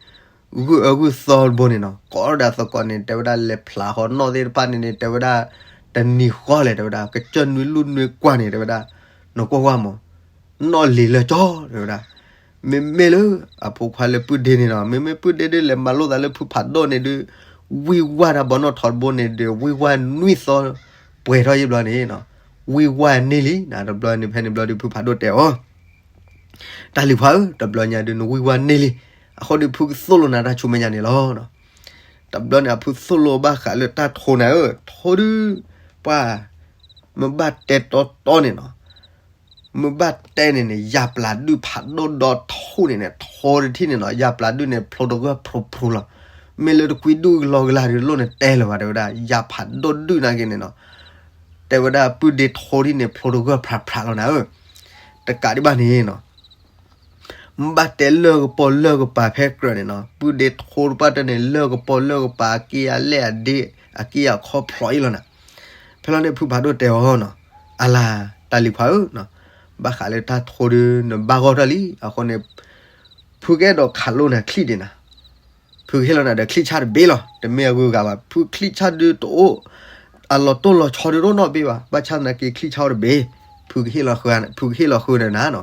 ဂုၢ်အၢဂုၢ်သီတဘိန့ၣ်နီၤ, ကိးထီၣ်ဒီးသကိးန့ၣ် တဲဝဲဒၣ် လဲၤဖျးဃီနီၣ်သ့ၣ်တဖၣ်န့ၣ်န့ၣ် တဲဝဲဒၣ် တနံၤဃီလဲၣ် တဲဝဲဒၣ် ကစၢၢ်နွံလူၢ်နွံကွၢ်န့ၣ် တဲဝဲဒၣ် နကွၢ်ကွၢ်မး နီၣ်လံၤလၢကၠီ တဲဝဲဒၣ်. မ့မ့ၢ်လၢ အဖိခွါလၢပုၢ်ဒ့န့ၣ်နီၤ, မ့မ့ၢ်ပုၢ်ဒ့ဒုးလဲၤမၤလိသးလၢဖုဖးဒိၣ်န့ၣ်ဒုး ဝံၢ်ဝါတၢ်ဘီနီၣ်ထိးတဘိန့ၣ်ဒီး ဝံၢ်ဝါနွံသီပှဲၤထီၣ်ယံာ်ဘျီန့ၣ်နီၤ, ဝံၢ်ဝါန့ၢ်လံ နတဘျီန့ၣ် ဖဲန့ၣ်ဘျီဒုး ဖုဖးဒိၣ်တဲအီၤ တၢ်လံၤခွါဧၢ, တဘျီညါဒုး နဝံၢ်ဝါန့ၢ်လံ, အဃိဒီး ဖုကသိၣ်လိနၤတၢ်ဆူမဲာ်ညါန့ၣ်လီၤ. တဘျီန့ၣ် အဖုသိၣ်လိဘၣ်ဃးလၢတၢ်ထိနၤဧၢ, ထိဒုး ပှၢ် မ့ၢ်ဘၣ်တဲတီတီန့ၣ်နီၤ, မ့ၢ်ဘၣ်တဲန့ၣ်န့ၣ် ယၤပျးဒုၣ်ဖးဒိၣ်ဒီထူၣ်န့ၣ်န့ၣ် ထိတထံၣ်န့ၣ်နီၤ, ယၤပျးဒုၣ်န့ၣ် ဖျိတဂၢၢ်ဖျိဖျိလီၤ. မ့ၢ်လၢတကွံဒုၣ်လီၤကလၤဒုးလိၣ်န့ၣ်တဲလၢၤဘၣ် တဲဝဲဒၣ်, ယၤဖးဒိၣ်ဒုၣ်နာ်က့န့ၣ်နီၤ, တဲဝဲဒၣ် ပုၢ်ဒ့ထိဒ်န့ၣ် ဖျိတဂၢၢ်ဖျးဖျးလီၤနၤဧၢ. တကးဒံးဘၣ်န့ၣ်နီၤ မ့ၢ်ဘၣ်တဲလၢၢ်ကပီၤလၢၢ်ကပၤဖဲကြၢးန့ၣ်နီၤ, ပုၢ်ဒ့ထိတပှၢ်တၢၢ်န့ၣ် လၢၢ်ကပီၤလၢၢ်ကပၤ အက့အလဲၢ်အဒ့ အက့အခီဖျိးအံၤလီၤနၤ. ဖဲလီၤန့ၣ် ဖုဖးဒိၣ်တဲအီၤနီၤ, အလၤ တၢ်လံၤခွါဧၢ, ဘၣ်ဃးလၢတၢ်ထိဒုး နဘၣ်ဂီၢ်ထီၣ်လံ, အဃိန့ၣ် ဖုကအဲၣ်ဒိးခးလိနၤချံၣ်ဒံးနၤ, ဖုကဟ့ၣ်လီၤနၤဒီးချံၣ်ဆၣ်တဘ့ၣ်လီၤ, တမ့ၢ်အဂုၤအဂၤဘၣ်, ဖုချံၣ်ဆၣ်ဒုးတအိၣ် အလီၤတိၢ်လီၤဆီဒုးတအိၣ်နီတဘ့ၣ်ဘၣ်, ဘၣ်ဆၣ်သနာ်က့ချံၣ်ဆၣ်အိၣ်တဘ့ၣ်, ဖုကဟ့ၣ်လီၤဃုာ်, ဖုကဟ့ၣ်လီၤဃုာ်နၤနီၤ.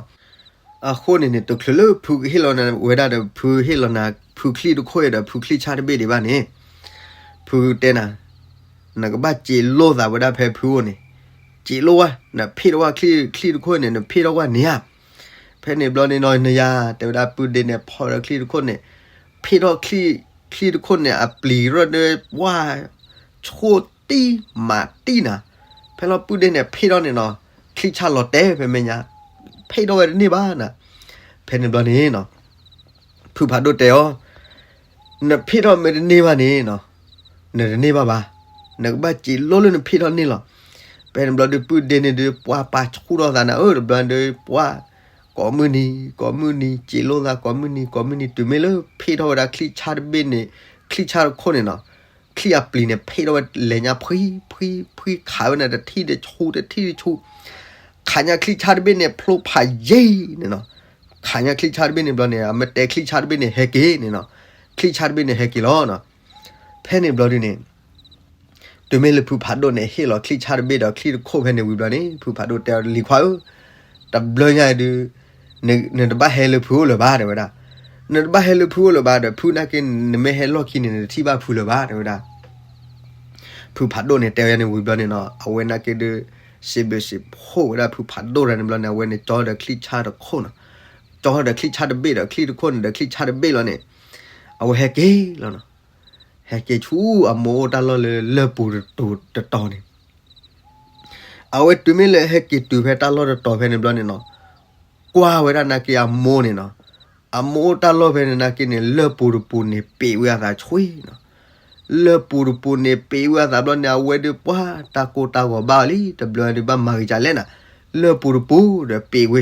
အဃိန့ၣ်န့ၣ် တချုးလၢဖုကဟ့ၣ်လီၤနၤဝဲဒၣ်ဒီး ဖုဟ့ၣ်လီၤနၤ ဖုချံၣ်တခိၣ်အံၤဒီး ဖုချံၣ်ဆၣ်တဘ့ၣ်ဒံးဘၣ်န့ၣ်, ဖုတဲနၤ, နကဘၣ်စံးလိာ်သးဝဲဒၣ်ဖဲဖုအိၣ်န့ၣ်, စံးလိာ်ဝဲ, နဖ့ၣ်ထီၣ်ဝဲချံၣ်, ချံၣ်တခိၣ်န့ၣ် နဖ့ၣ်ထီၣ်ဝဲန့ၣ်ဧါ. ဖဲန့ၣ်ဘျီန့ၣ်နီၤ နယၤ တဲဝဲဒၣ်ပုၢ်ဒ့န့ၣ် ဖီၣ်ဒီးချံၣ်တခိၣ်န့ၣ်, ဖ့ၣ်ထီၣ်ချံၣ်, ချံၣ်တခိၣ်န့ၣ် အပျံၤရၢၢ်ဒီး ပှၢ် ဆိၣ်တံၢ်မးတံၢ်နၤ, ဖဲလီၤပုၢ်ဒ့န့ၣ် ဖ့ၣ်ထီၣ်န့ၣ်နီၤ, ချံၣ်ဆၣ်လီၤတဲာ်ဖဲမဲာ်ညါ, ဖ့ၣ်ထီၣ်ဝဲတန့ၢ်ဘၣ်နၤ, ဖဲန့ၣ်ဘျီန့ၣ်နီၤ ဖုဖးဒိၣ်တဲအီၤ, နဖ့ၣ်ထီၣ်မ့ၢ်တန့ၢ်ဘၣ်န့ၣ်နီၤ, နတန့ၢ်ဘၣ်ဘၣ်, နကဘၣ်စံးလိလၢနဖ့ၣ်ထီၣ်န့ၢ်လီၤ. ဖဲန့ၣ်ဘျီဒီးပုၢ်ဒ့န့ၣ်ဒီး ပှၢ်ပာ်ဆူၣ်ထီၣ်သးနၤဧၢ တဘျီဒီး ပှၢ် ကိးမုၢ်နံၤ ကိးမုၢ်နံၤ စံးလိသး ကိးမုၢ်နံၤ ကိးမုၢ်နံၤ တုၤမ့ၢ်လၢဖ့ၣ်ထီၣ်ဝဲဒၣ်ချံၣ်ဆၣ်တဘ့ၣ်န့ၣ်, ချံၣ်ဆၣ်တခိၣ်န့ၣ်နီၤ, ချံၣ်အပျံၤန့ၣ် ဖ့ၣ်ထီၣ်ဝဲလဲၤညါဖှံ ဖှံ ဖှံ ခးဝဲန့ၣ် တထံၣ်တဆူ တထံၣ်တဆူ, ခးညါချံၣ်ဆၣ်တဘ့ၣ်န့ၣ် ဖျိဖးယံာ်န့ၣ်နီၤ, ခးညါချံၣ်ဆၣ်တဘ့ၣ်န့ၣ်ဘျီန့ၣ် အမ့ၢ်တဲချံၣ်ဆၣ်တဘ့ၣ်န့ၣ် ဟဲက့ၤန့ၣ်နီၤ, ချံၣ်ဆၣ်တဘ့ၣ်န့ၣ် ဟဲက့ၤလီၤနီၤ. ဖဲန့ၣ်ဘျီဒုန့ၣ် တုၤမ့ၢ်လၢဖုဖးဒိၣ်န့ၣ် ဟ့ၣ်လီၤချံၣ်ဆၣ်တဘ့ၣ်ဒီးချံၣ်တခိၣ်ဖဲန့ၣ်ဝံၤဘျီန့ၣ် ဖုဖးဒိၣ်တဲအီၤ လံၤခွါဧၢ, တဘျီညါအံၤဒုး န, နတဘၣ်ဟဲလၢဖုအိၣ်လၢၤဘၣ် တဲဝဲဒၣ်, နတဘၣ်ဟဲလၢဖုအိၣ်လၢၤဘၣ်ဒီး ဖုနာ်က့ နမ့ၢ်ဟဲလီၢ်ခံန့ၣ် နတထံၣ်ဘၣ်ဖုလၢၤဘၣ် တဲဝဲဒၣ်. ဖုဖးဒိၣ်န့ၣ်တဲဝဲန့ၣ်ဝံၤဘျီန့ၣ်နီၤ အဝဲနာ်က့ဒုး စံးဘျုးစံးဖှိၣ်ဝဲဒၣ်ဖုဖးဒိၣ်တဂၤန့ၣ်ဘျီန့ၣ် အဝဲန့ၣ်ကၠီဒီးချံၣ်ဆၣ်တခိၣ်နီၤ, ကၠီဒီးချံၣ်ဆၣ်တဘ့ၣ်ဒီးချံၣ်တခိၣ်န့ၣ်ဒီးချံၣ်ဆၣ်တဘ့ၣ်လီၤန့ၣ် အဝဲဟဲက့ၤလီၤနီၤ, ဟဲက့ၤဆူအမိၢ်အိၣ်တၢ်လီၢ်လၢလၢၢ်ပူၤတတီၤန့ၣ် အဝဲတုၤမ့ၢ်လၢဟဲက့ၤတုၤဖဲတၢ်လီၢ်တတီၤဖဲန့ၣ်ဘျီန့ၣ်နီၤ, ကွၢ်ဝဲဒၣ်နာ်က့အမိၢ်န့ၣ်နီၤ, အမိၢ်အိၣ်တၢ်လီၢ်ဖဲန့ၣ်နာ်က့န့ၣ် လၢၢ်ပူၤတပူၤန့ၣ် ပ့ၤဝဲအသးဆှံနီၤ, လၢၢ်ပူၤတပူၤန့ၣ် ပ့ၤဝဲအသးဘျီန့ၣ် အဝဲဒုးပှၢ် တၢ်ကိၢ်တၢ်ဂီၤဘၣ်အီၤလံ တဘျီဒုးဘၣ်မၤဂ့ၤကလဲၣ်နၤ, လၢၢ်ပူၤတပူၤဒီးပ့ၤဝဲ,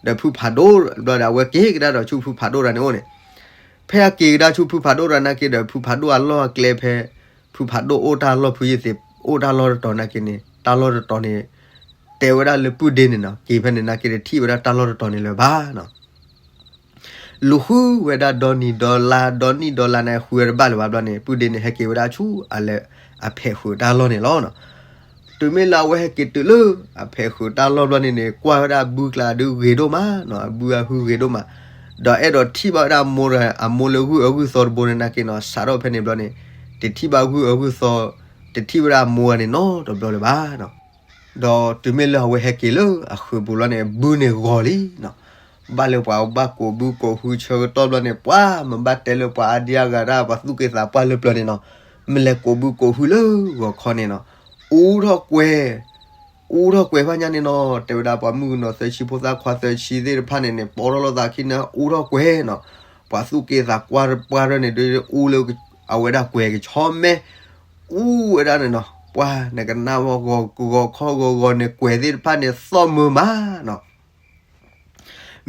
ဒီးဖုဖးဒိၣ်ဘျီဒီး အဝဲက့ၤကဒါဒီးဆူဖုဖးဒိၣ်တဂၤန့ၣ်အိၣ်န့ၣ် ဖဲအက့ၤကဒါဆူဖုဖးဒိၣ်တဂၤနာ်က့ဒီး ဖုဖးဒိၣ်အလီၢ်အကျဲဖဲ ဖုဖးဒိၣ်အိၣ်တၢ်လီၢ် ဖုယ့ၢ်သ့းအိၣ်တၢ်လီၢ်တတီၤနာ်က့န့ၣ် တၢ်လီၢ်တတီၤန့ၣ် တဲဝဲဒၣ်လၢပုၢ်ဒ့န့ၣ်နီၤ က့ၤဖဲန့ၣ်နာ်က့ တထံၣ်ဝဲဒၣ်တၢ်လီၢ်တတီၤန့ၣ်လၢၤဘၣ်နီၤ. လူၤဃုဝဲဒၣ်ဒီနံၤဒီလါ ဒီနံၣ်ဒီလါန့ၣ် ဃုဝဲတဘၣ်လၢၤဘၣ်ဘျီန့ၣ် ပုၢ်ဒ့န့ၣ် ဟဲက့ၤဝဲဒၣ်ဆူအလဲၤအဖဲးဃုာ်တၢ်လီၢ်န့ၣ်လီၤနီၤ. တုၤမ့ၢ်လၢအဝဲဟဲက့ၤတုၤလၢအဖဲးဃုာ်တၢ်လီၢ်ဘျီန့ၣ်န့ၣ် ကွၢ်ဝဲဒၣ်အဘုကျါဒုးဂ့ၤဒိၣ်မးနီၤ, အဘုအဟုဂ့ၤဒိၣ်မး, ဒီးအဲၣ်ဒိးထံၣ်ဘၣ်ဝဲဒၣ်အမိၢ်တဂၤ အမိၢ်လၢဂုၢ်အဂုၢ်သီတဘိန့ၣ်နာ်က့နီၤ စးထီၣ်ဖဲန့ၣ်ဘျီန့ၣ် တထံၣ်ဘၣ်ဂုၢ်အဂုၢ်သီ, တထံၣ်ဝဲဒၣ်အမိၢ်တဂၤန့ၣ်နီတဘျီလၢၤဘၣ်နီၤ. ဒီးတုၤမ့ၢ်လၢအဝဲဟဲက့ၤလၢအဃုာ်ပူၤလီၤန့ၣ် ဘုန့ၣ်ဂီၤလံနီၤ. ဘၣ်လၢပှၤဘၣ်ကိးဘုကိးဟုဆၢကတီၢ်ဘျီန့ၣ် ပှၤမ့ၢ်ဘၣ်တဲလၢပှၤအါဒံအါဂၤဒၣ် ပှၤသူၣ်က့သးပှၢ်လၢပျၢၤန့ၣ်နီၤ, မ့ၢ်လဲၤကိးဘုကိးဟုလၢဂီၤခီန့ၣ်နီၤ, အူထီၣ်ကွဲၤ အူထီၣ်ကွဲၤဖးညါန့ၣ်နီၤ, တဲဝဲဒၣ်ပှၤမုၣ်ကနီၤသၢဆံဖိသၣ်ခွါသၢဆံသ့ၣ်တဖၣ်န့ၣ်န့ၣ် ပိာ်ထီၣ်လိာ်သးခံန့ၣ် အူထီၣ်ကွဲၤနီၤ. ပှၤသူၣ်က့သးပှၢ်ပှၢ်ရၢၢ်န့ၣ်ဒုး အူလၢအဝဲဒၣ်ကွဲၤကဆီမဲ အူဝဲဒၣ်န့ၣ်နီၤ, ပှၤနကနၣ်ဝဲဂီၤဂီၤခီဂီၤဂီၤန့ၣ် ကွဲၤသ့ၣ်တဖၣ်န့ၣ် သီၣ်မုာ်မးနီၤ.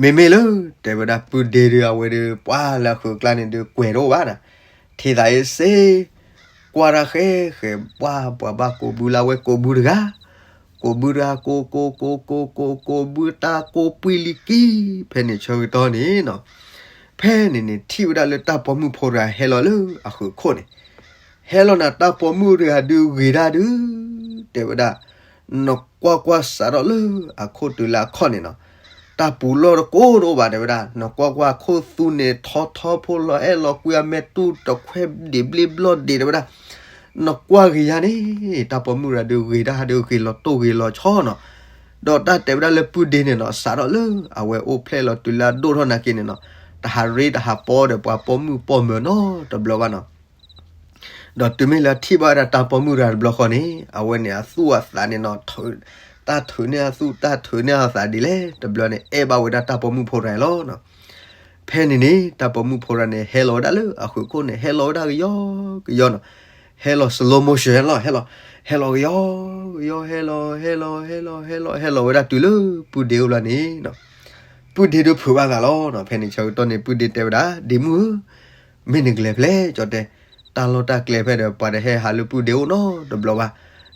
မ့မ့ၢ်လၢ တဲဝဲဒၣ်ပုၢ်ဒ့ဒုး အဝဲဒုး ပှၤလၢအဃုာ်ကျါန့ၣ်ဒုး ကွဲၤတအိၣ်ဘၣ်နီၤ. ထံသးအ့စ့ ကွၢ်တၢ်ဃဲဃဲ ပှၤ ပှၤဘၣ်ကိးဘုလၢအဝဲ ကိးဘုတဂၤ, ကိးဘုတဂၤ ကိး ကိး ကိး ကိး ကိး ကိးဘုတၢ်ကိးပှံၢ်လံကံ ဖဲန့ၣ်ဆၢကတီၢ်န့ၣ်နီၤ. ဖဲန့ၣ်န့ၣ် ထံၣ်ဝဲဒၣ်လၢတၢ်ပိာ်မုၣ်ဖိတဂၤဟဲလီၤလၢအဃုာ်ခိၣ်န့ၣ် ဟဲလီၤနၤ တၢ်ပိာ်မုၣ်တဂၤဒုးဂ့ၤဒၣ်ဒုး တဲဝဲဒၣ်, နကွၢ်ကွၢ်စးထီၣ်လၢအခိၣ်တုၤလၢအခီၣ်န့ၣ်နီၤ, တၢ်ပူၤလီၢ်တကိးတအိၣ်ဘၣ်တဲဝဲဒၣ်, နကွၢ်ကွၢ်ခိၣ်သူန့ၣ် ထီထီဖိလီၤအဲၣ်လီၤကွံအမဲာ်တူၢ်တခွဲဒံးဘျ့ဘျီၣ်ဒံးတဲဝဲဒၣ်, နကွၢ်ဂ့ၤယါန့ၣ် တၢ်ပိာ်မုၣ်တဂၤဒုးဂ့ၤဒၣ်ဒုးဂ့ၤလီၤတိၢ်ဂ့ၤလီၤဆီနီၤ. ဒီးတၢ်တဲဝဲဒၣ်လၢပုၢ်ဒ့န့ၣ်နီၤ စးထီၣ်လၢအဝဲအိၣ်ဖျဲၣ်လီၤတုၤလၢအဒိၣ်ထီၣ်နာ်က့န့ၣ်နီၤ, တဟးရ့တဟးပီဒီးပှၤပိာ်မုၣ်ပိာ်မၢၤနီတဘျီဘၣ်နီၤ. ဒီးတုၤမ့ၢ်လၢထံၣ်ဘၣ်ဝဲဒၣ်တၢ်ပိာ်မုၣ်တဂၤတဘျီဃီန့ၣ် အဝဲန့ၣ်အသူၣ်အသးန့ၣ်နီၤ, တၢ်ထုးန့ၢ်အသူၣ် တၢ်ထုးန့ၢ်အသးဒ်လဲၣ်တဘျီန့ၣ် အဲၣ်ဘၣ်ဝဲဒၣ်တၢ်ပိာ်မုၣ်ဖိတဂၤလီၤနီၤ. ဖဲန့ၣ်န့ၣ် တၢ်ပိာ်မုၣ်ဖိတဂၤန့ၣ် ဟဲလီၤဝဲဒၣ်လၢအဃုာ်ခိၣ်န့ၣ် ဟဲလီၤဝဲဒၣ်ကယီကယီနီၤ, ဟဲလီၤ slow motion လီၤ, ဟဲလီၤ ဟဲလီၤကယီကယီ ဟဲလီၤ ဟဲလီၤ ဟဲလီၤ ဟဲလီၤ ဟဲလီၤဝဲဒၣ်တုၤလၢပုၢ်ဒ့အိၣ်ဘျီန့ၣ်နီၤ, ပုၢ်ဒ့ဒုးဖုးဘၣ်သးလီၤနီၤ. ဖဲန့ၣ်ဆၢကတီၢ်န့ၣ် ပုၢ်ဒ့တဲဝဲဒၣ် ဒ့မုၣ်ဧၢ, မ့ၢ်နကလဲၤဖဲလဲၣ်ကၠီတဲ, တၢ်လီၢ်တၢ်ကျဲဖဲဒီး ပှၤတဟဲဟးလၢပုၢ်ဒ့အိၣ်နီတဘျီဘၣ်,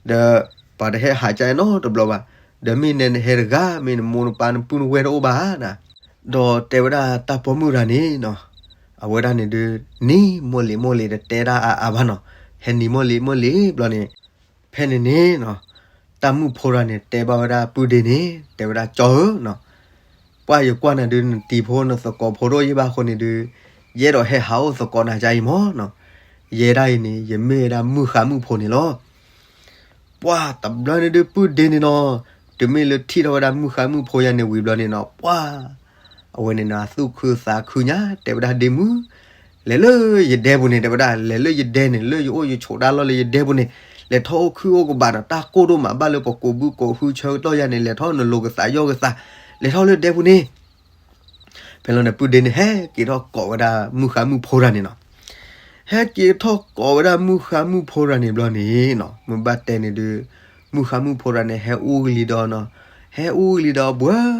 ဒီးပှၤတဟဲဟးကၠီနီတဘျီဘၣ်, ဒီးမ့ၢ်နဲနဟဲတဂၤ မ့ၢ်နမိၢ်နပၢ်နပုၢ်နဝဲၢ်တအိၣ်ဘၣ်ဧါ. ဒီးတဲဝဲဒၣ်တၢ်ပိာ်မုၣ်တဂၤန့ၣ်နီၤ, အဝဲဒၣ်န့ၣ်ဒုး နံၤမိၢ်လံၤမိၢ်လံၤတတဲဒၣ်အါအါဘၣ်နီၤ, ဟဲနံၤမိၢ်လံၤမိၢ်လံၤဘျီန့ၣ်, ဖဲန့ၣ်န့ၣ်နီၤ, တၢ်မုၣ်ဖိတဂၤန့ၣ် တဲဘၣ်ဝဲဒၣ်ပုၢ်ဒ့န့ၣ် တဲဝဲဒၣ် ကၠီဧၢနီၤ, ပှၢ်ယကွၢ်နၤဒုး နတံၤဖိနသကိးဖိတအိၣ်ယံၣ်ဘၣ်အဃိန့ၣ်ဒုး, ယအဲၣ်ဒိးဟဲဟးအိၣ်သကိးနၤယါအံၤမၢ်နီၤ, ယဲဒၣ်အံၤန့ၣ် ယမ့ၢ်ဝဲဒၣ်မုၢ်ဃါမုၣ်ဖိန့ၣ်လီၤ. ပှၢ်တဘျီန့ၣ်ဒုးပုၢ်ဒ့န့ၣ်နီၤ, တုၤမ့ၢ်လၢထံၣ်ထီၣ်ဝဲဒၣ်မုၢ်ဃါမုၣ်ဖိယါန့ၣ်ဝံၤဘျီန့ၣ်နီၤ, ပှၢ် အဝဲန့ၣ်ဒီး အသူၣ်ခုသးခုညါ တဲဝဲဒၣ် ဒ့မုၣ်, လဲၤလၢယဒဲပူၤန့ၣ် တဲဝဲဒၣ်, လဲၤလၢယဒဲန့ၣ် လၢယအိၣ်ယဆိးတၢ်လီၢ်လၢယဒဲပူၤန့ၣ်, လဲၤထီၣ်အိၣ်ခုၣ်အိၣ်ကဘးဒီး တၢ်ကိၢ်ဒိၣ်မး ဘၣ်လၢပကိးဘုကိးဟုဆၢကတီၢ်ယၤန့ၣ် လဲၤထီၣ်နလိာ်ကသးယီၢ်ကသး, လဲၤထီၣ်လၢဒဲပူၤန့ၣ် ဖဲလီၤန့ၣ် ပုၢ်ဒ့န့ၣ် ဟဲက့ၤထီၣ်ကိးဝဲဒၣ် မုၢ်ဃါမုၢ်ဖိတဂၤန့ၣ်နီၤ. ဟဲက့ၤထီၣ်ကိးဝဲဒၣ် မုၢ်ဃါမုၢ်ဖိတဂၤန့ၣ်ဘျီန့ၣ်နီၤ, မ့ၢ်ဘၣ်တဲန့ၣ်ဒုး မုၢ်ဃါမုၢ်ဖိတဂၤန့ၣ် ဟဲအူကလံၤဒီးနီၤ, ဟဲအူကလံၤဒီး ဘှၢ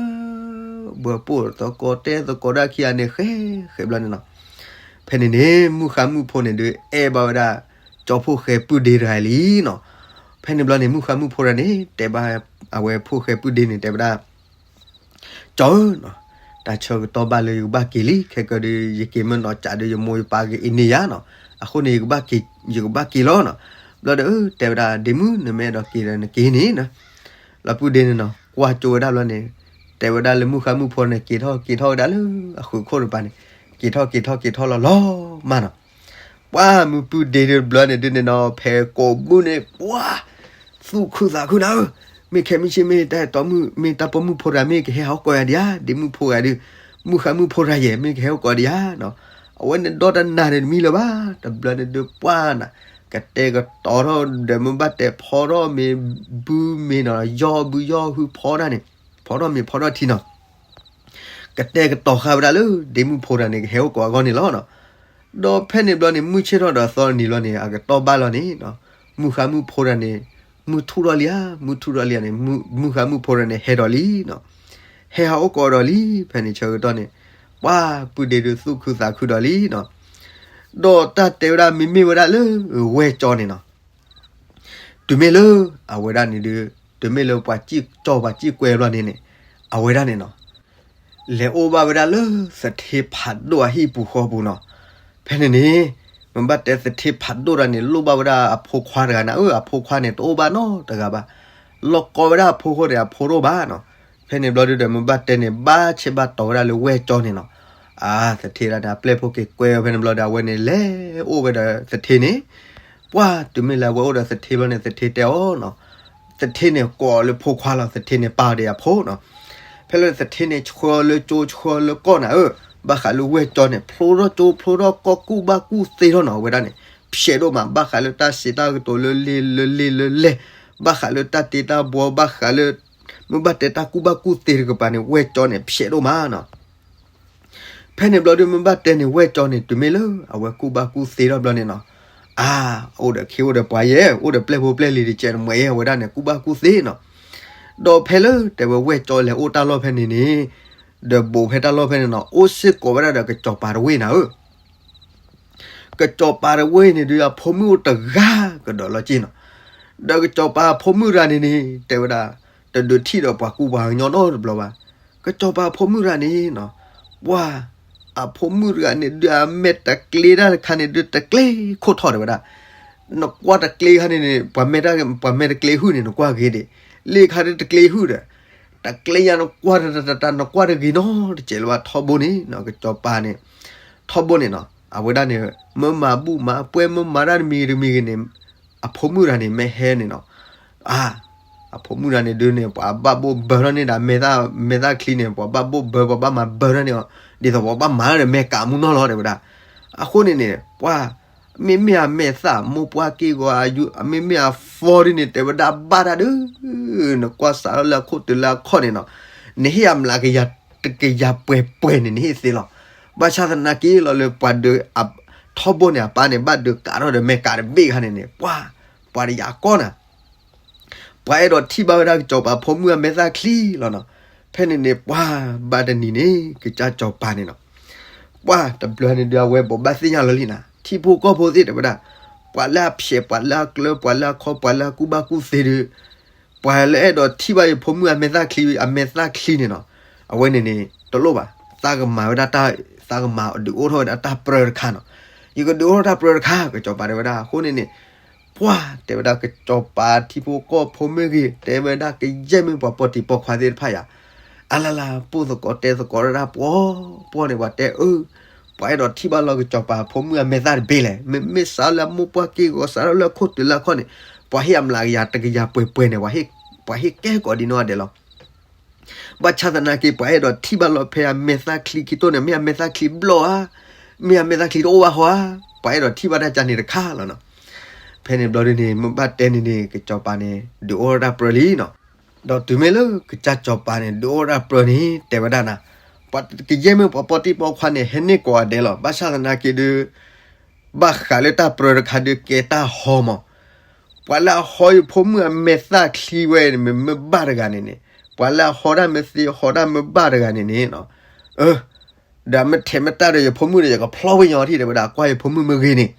ဘှၢပိၢ်သကိးတဲသကိးဒၣ်ခံဂၤန့ၣ် ဃဲ ဃဲဘျီန့ၣ်နီၤ. ဖဲန့ၣ်န့ၣ် မုၢ်ဃါမုၢ်ဖိန့ၣ်ဒုး အဲၣ်ဘၣ်ဝဲဒၣ် ကၠီဖှိၣ်ဃဲပုၢ်ဒ့တဂၤလံနီၤ. ဖဲန့ၣ်ဘျီန့ၣ် မုၢ်ဃါမုၢ်ဖိတဂၤန့ၣ် တဲဘၣ်အဝဲဖိၣ်ဃဲပုၢ်ဒ့န့ၣ် တဲဝဲဒၣ် ကၠီဧၢနီၤ, တၢ်ဆၢကတီၢ်ဘၣ်လၢယကဘၣ်က့ၤလံ, ခဲကၢဒီး ယက့ၤမ့ၢ်နီၤကးဒီး ယမိၢ်ယပၢ်ကအ့န့ၢ်ယၤနီၤ, အဃိန့ၣ် ယကဘၣ်က့ၤလီၤနီၤ. ဘျီဒီး တဲဝဲဒၣ် ဒ့မုၣ် နမ့ၢ်အဲၣ်ဒိးက့ၤဒီးနက့ၤန့ၣ်နီၤ. လီၤပုၢ်ဒ့န့ၣ်နီၤ ကွၢ်ကၠိဝဲဒၣ်ဘျီန့ၣ် တဲဝဲဒၣ်လၢမုၢ်ဃါမုၢ်ဖိန့ၣ် က့ၤထီၣ်က့ၤထီၣ်ဝဲဒၣ်လၢအဃုာ်ခိၣ်တပၤန့ၣ်, က့ၤထီၣ်က့ၤထီၣ်က့ၤထီၣ်လီၤလီၤမးနီၤ. ပှၢ်မုၢ်ပုၢ်ဒ့ဒုးဘျီန့ၣ်ဒုးန့ၣ်နီၤ ဖဲကိးမုၢ်န့ၣ် ပှၢ် သူၣ်ခုသးခုနၤဧၢ, မ့ၢ်ခဲမုၢ်ဆ့ၣ်မ့ၢ်တၢ်အဲၣ်တီမုၣ် မ့ၢ်တၢ်ပိာ်မုၣ်ဖိတဂၤ မ့ၢ်ကဟဲဟးအိၣ်ကိးယၤဒံးဧါ, ဒ့မုၣ်ဖိတဂၤဒုး မုၢ်ဃါမုၢ်ဖိတဂၤယဲၢ် မ့ၢ်ကဟဲအိၣ်ကိးဒံးဧါနီၤ. အဝဲန့ၣ်ဒီတနၤန့ၣ်တမံၤလၢၤဘၣ်, တဘျီန့ၣ်ဒုးပှၢ်နၤ ကတဲာ်ကတီၤထီၣ်ဒီး မ့ၢ်ဘၣ်တဲဖီထီၣ်မ့ၤဘုမ့ၤနီၤ, ယီၢ်ဘုယီၢ်ဟုဖီဒၣ်န့ၣ်, ဖီထီၣ်မ့ၤဖီထီၣ်ထံနီၤ ကတဲာ်ကတီၤဃာ်ဝဲဒၣ်လၢ ဒ့မုၣ်ဖိတဂၤန့ၣ် ကဟဲအိၣ်ကိးအဂီၢ်န့ၣ်လီၤနီၤ. ဒီးဖဲန့ၣ်ဘျီန့ၣ် မုၢ်ဆ့ၣ်ထီၣ်ဒီးသီနံၤဘျီန့ၣ် အကတီၢ်ဘၣ်လီၤန့ၣ်နီၤ, မုၢ်ဃါမုၢ်ဖိတဂၤန့ၣ် မုၢ်ထူၣ်ထီၣ်လံဧါ, မုၢ်ထူၣ်ထီၣ်လံဧါန့ၣ် မုၢ်ဃါမုၢ်ဖိတဂၤန့ၣ် ဟဲဒီးလံနီၤ, ဟဲဟးအိၣ်ကိးဒီးလံ. ဖဲန့ၣ်ဆၢကတီၢ်န့ၣ် ပှၢ်ပုၢ်ဒ့ဒုးသူၣ်ခုသးခုဒီးလံနီၤ. ဒီးတၢ်တဲဝဲဒၣ်မ့မ့ၢ်ဝဲဒၣ်လၢ ဝဲၢ်ကၠီန့ၣ်နီၤ တုၤမ့ၢ်လၢ အဝဲဒၣ်န့ၣ်ဒုး တုၤမ့ၢ်လၢပှၤစံၣ်ကၠီပှၤစံၣ်ကွဲဘျီန့ၣ်န့ၣ် အဝဲဒၣ်န့ၣ်နီၤ လဲၤအိၣ်ဘၣ်ဝဲဒၣ်လၢသထ့ဖးဒိၣ်အဟံၣ်ပူၤဃီပူၤနီၤ. ဖဲန့ၣ်န့ၣ် မ့ၢ်ဘၣ်တဲသထ့ဖးဒိၣ်တဂၤန့ၣ် လိၣ်ဘၣ်ဝဲဒၣ်အဖိခွါတဂၤနၤဧၢ, အဖိခွါန့ၣ် တအိၣ်ဘၣ်နီတဂၤဘၣ်. လီၤကိးဝဲဒၣ်အဖိဃိန့ၣ် အဖိတအိၣ်ဘၣ်နီၤ. ဖဲန့ၣ်ဘျီဒုးဒီး မ့ၢ်ဘၣ်တဲန့ၣ် ဘၣ်ဆဲးဘၣ်တီၤဝဲဒၣ်လၢဝဲၢ်ကၠီန့ၣ်နီၤ. အါ သထ့ဒၣ်န့ၣ် အပျဲၢ်ဖိက့ၤကွဲအီၤဖဲန့ၣ်ဘျီဒီး အဝဲန့ၣ် လဲၤအိၣ်ဝဲဒီးသထ့န့ၣ် ပှၢ်တုၤမ့ၢ်လၢအဝဲအိၣ်ဒီးသထ့ဘျီန့ၣ် သထ့တဲအီၤနီၤ. သထ့န့ၣ်ကိးအီၤလၢဖိခွါလီၤ, သထ့န့ၣ်ပာ်အီၤဒီးအဖိနီၤ. ဖဲလၢသထ့န့ၣ် ဆှၢလၢကၠိဆှၢလၢကီၢ်နၤဧၢ, ဘၣ်ဃးလၢဝဲၢ်ကၠီန့ၣ် ဖျိထီၣ်ကၠိဖျိထီၣ်ကီၢ် ကူၣ်ဘၣ်ကူၣ်သ့ထီၣ်နီၤ အဝဲဒၣ်န့ၣ် ဖျဲးဒိၣ်မး ဘၣ်ဃးလၢတၢ်စံးတၢ်ကတိၤလၢလ့လၢလ့လၢလဲၢ်, ဘၣ်ဃးလၢတၢ်တ့တၢ်ဘှီ ဘၣ်ဃးလၢ မ့ၢ်ဘၣ်တဲတၢ်ကူၣ်ဘၣ်ကူၣ်သ့တကပၤန့ၣ် ဝဲၢ်ကၠီန့ၣ် ဖျဲးဒိၣ်မးနီၤ. ဖဲန့ၣ်ဘျီဒုး မ့ၢ်ဘၣ်တဲန့ၣ် ဝဲၢ်ကၠီန့ၣ် တုၤမ့ၢ်လၢအဝဲကူၣ်ဘၣ်ကူၣ်သ့ထီၣ်ဘျီန့ၣ်နီၤ, အါ အိၣ်ဒီးခ့အိၣ်ဒီးပှၤယဲၢ် အိၣ်ဒီးပျဲၢ်ဖိပျဲၢ်လံၤတကဲးတမှဲၤယဲၢ် အဝဲဒၣ်န့ၣ် ကူၣ်ဘၣ်ကူၣ်သ့နီၤ. ဒီးဖဲလၢတဲဝဲဝဲၢ်ကၠီလဲၤအိၣ်တၢ်လီၢ်ဖဲန့ၣ်န့ၣ်, ဒီးဘူးဖဲတၢ်လီၢ်ဖဲန့ၣ်နီၤ အိၣ်စ့ၢ်ကီးဝဲဒၣ်ဒီးကစီၤပၤတဝ့ၢ်နၤဧၢ ကစီၤပၤတဝ့ၢ်န့ၣ်ဒုး အဖိမုၣ်အိၣ်တဂၤကဒီးလီၤက့နီၤ. ဒီးကစီၤပၤအဖိမုၣ်တဂၤန့ၣ်န့ၣ် တဲဝဲဒၣ် တဒုးထံၣ်ဒီးပှၤကူပှၤကညီနီတဘျီဘၣ်. ကစီၤပၤအဖိမုၣ်တဂၤန့ၣ်နီၤ, ပှၤ အဖိမုၣ်တဂၤန့ၣ်ဒုး အမဲာ်တကျ့တၢ်တခါန့ၣ်ဒုး တကျ့ခိၣ်ထီၣ်တဲဝဲဒၣ်. နကွၢ်တကျ့ခါန့ၣ်န့ၣ် ပှၤမဲာ်တၢ် ပှၤမဲာ်တကျ့ဟုၣ်န့ၣ် နကွၢ်ဂ့ၤဒံး, လ့ၣ်ခါဒုးတကျ့ဟုၣ်ဒီး တကျ့ယါ နကွၢ်တတတတ နကွၢ်တဂ့ၤနီတစဲးလၢၤဘၣ် ထီဘိန့ၣ်နီၤ ကစီၤပၤန့ၣ် ထီဘိန့ၣ်နီၤ အဝဲဒၣ်န့ၣ် မ့ၢ်မၤဘူၣ်မၤပှဲၤ မ့ၢ်မၤတၢ်တမံၤတမံၤဂ့ၤန့ၣ် အဖိမုၣ်တဂၤန့ၣ် မ့ၢ်ဟဲန့ၣ်နီၤ အါ အဖိမုၣ်တဂၤန့ၣ်ဒုးန့ၣ် ပှၤဘၣ်ဘိၣ်ဘၢထီၣ်န့ၢ်ဒီး မဲာ်သၣ်မဲာ်သၣ်ချံန့ၣ် ပှၤဘၣ်ဘိၣ်ဘၢ ပှၤဘၣ်မၤဘၢထီၣ်န့ၢ်အီၤ ဒ်သိးပှၤဘၣ်မၤဒီးမဲာ်ကးမူနီၢ်လီၤ တဲဝဲဒၣ်. အဃိန့ၣ်န့ၣ် ပှၤ မ့မ့ၢ်အမဲာ်သၣ်မိၢ်ပှၢ်က့ၢ်ဂီၤအယု မ့မ့ၢ်အဖီဒ်န့ၣ် တဲဝဲဒၣ်ဘၣ်တၢ်ဒုး နကွၢ်စးထီၣ်လၢအခိၣ်တုၤလၢအခီၣ်န့ၣ်နီၤ နဟ့ၣ်အမျးကယၤတကယၤပှဲၤပှဲၤန့ၣ် နဟ့ၣ်သ့လီၤ. ဘၣ်ဆၣ်သနာ်က့လီၤလၢပှၤဒုး ထီဘိန့ၣ် အပၢ်န့ၣ် ဘၣ်ဒုးကးထီၣ်ဒီးမဲာ်ကးတဘ့ၣ်ခါန့ၣ်န့ၣ် ပှၤ ပှၤတယာ်ကီနၤ ပှၤအဲၣ်ဒိးထံၣ်ဘၣ်ဝဲဒၣ်ကစီၤပၤဖိမုၣ်အမဲာ်သၣ်ချံလီၤနီၤ. ဖဲန့ၣ်န့ၣ် ပှၤဘၣ်တနံၤန့ၣ် ကစၢ်စီၤပၤန့ၣ်နီၤ ပှၤတဘျီန့ၣ်ဒုး အဝဲဘိးဘၣ်သ့ၣ်ညါလီၤလံနၤ ထံဖိကီၢ်ဖိသ့ၣ်တဲဝဲဒၣ် ပှၤလၢအဖျဲး ပှၤလၢအကျၢၤ ပှၤလၢအခီ ပှၤလၢအကူၣ်ဘၣ်ကူၣ်သ့ဒုး ပှၤလၢအဲၣ်ဒိးထံၣ်ဘၣ်ယဖိမုၣ်အမဲာ်သၣ်ချံ အမဲာ်သၣ်ချံန့ၣ်နီၤ အဝဲန့ၣ်န့ၣ် တလိၣ်ဘၣ် သးကမၤဝဲဒၣ်တၢ် သးကမၤဒုးအိၣ်ထီၣ်ဝဲဒၣ်တၢ်ပြၢတခါနီၤ ယကဒုးအိၣ်ထီၣ်တၢ်ပြၢတခါ ကစီၤပၤတဲဝဲဒၣ် အဃိန့ၣ်န့ၣ် ပှၤတဲဝဲဒၣ်ကစီၤပၤထံဖိကီၢ်ဖိမ့ၢ်ဂ့ၤ တဲဝဲဒၣ်ကယဲၢ်မ့ၢ်ပှၤပိာ်တံၤပိာ်ခွါသ့ၣ်တဖၣ်ယၤ အလၢ်လၢ် ပိၢ်သကိးတဲသကိးဒၣ်ပှီၤပှီၤန့ၣ် ပှၤတဲအၢ ပှၤအဲၣ်ဒိးထံၣ်ဘၣ်လီၤကစီၤပၤဖိမုၣ်အမဲာ်သၣ်တဘ့ၣ်လဲၣ် မ့မ့ၢ်စးလၢအမိၢ်ပှၢ်က့ၢ်ဂီၤ စးထီၣ်လၢအခိၣ်တုၤလၢအခီၣ်န့ၣ် ပှၤဟ့ၣ်အမျးကယၤတကယၤပှဲၤပှဲၤန့ၣ် ပှၤဟ့ၣ် ပှၤဟ့ၣ်ကဲကိးဒ်နီၢ်ဂၤဒဲးလီၤ. ဘၣ်ဆၣ်သနာ်က့ ပှၤအဲၣ်ဒိးထံၣ်ဘၣ်လီၤဖဲအမဲာ်သၣ်ချံခံတိၢ်န့ၣ် မ့ၢ်အမဲာ်သၣ်ချံဘျီၣ်ဧါ, မ့ၢ်အမဲာ်သၣ်ချံတအိၣ်ဘၣ်ဟီဧါ, ပှၤအဲၣ်ဒိးထံၣ်ဘၣ်တၢ်ကန့ၣ်တခါလီၤနီၤ. ဖဲန့ၣ်ဘျီဒုန့ၣ် မ့ၢ်ဘၣ်တဲန့ၣ်န့ၣ် ကစီၤပၤန့ၣ် ဒုးအိၣ်တၢ်ပြၢလံနီၤ. ဒီးတုၤမ့ၢ်လၢကစၢ်စီၤပၤန့ၣ် ဒုးအိၣ်တၢ်ပြၢန့ၣ် တဲဝဲဒၣ်နၤ, ပှၤကယဲၢ်မ့ၢ်ပှၤပီၢ်တံၢ်ပီၢ်ခွါန့ၣ် ဟဲန့ၢ်ကိးဂၤဒဲးလီၤ. ဘၣ်ဆၣ်သနာ်က့ဒုး ဘၣ်ဃးလၢတၢ်ပြၢတခါဒုးကဲတၢ်ဟီမး, ပှၤလၢအဟီယဖိမုၣ်အမဲာ်သၣ်ချံဝဲန့ၣ် မ့ၢ်မ့ၢ်ဘၣ်တဂၤန့ၣ်န့ၣ်, ပှၤလၢအဟီတၢ်မ့ၢ်သ့ဟီတၢ်မ့ၢ်ဘၣ်တဂၤန့ၣ်န့ၣ်, ဒီးမ့ၢ်ထဲမ့ၢ်တၢ်ဒီးယဖိမုၣ်ဒီး ယကဖျီဝဲညီထံၣ်တဲဝဲဒၣ် ကွၢ်ယဖိမုၣ်မ့ၢ်ဂ့ၤန့ၣ်,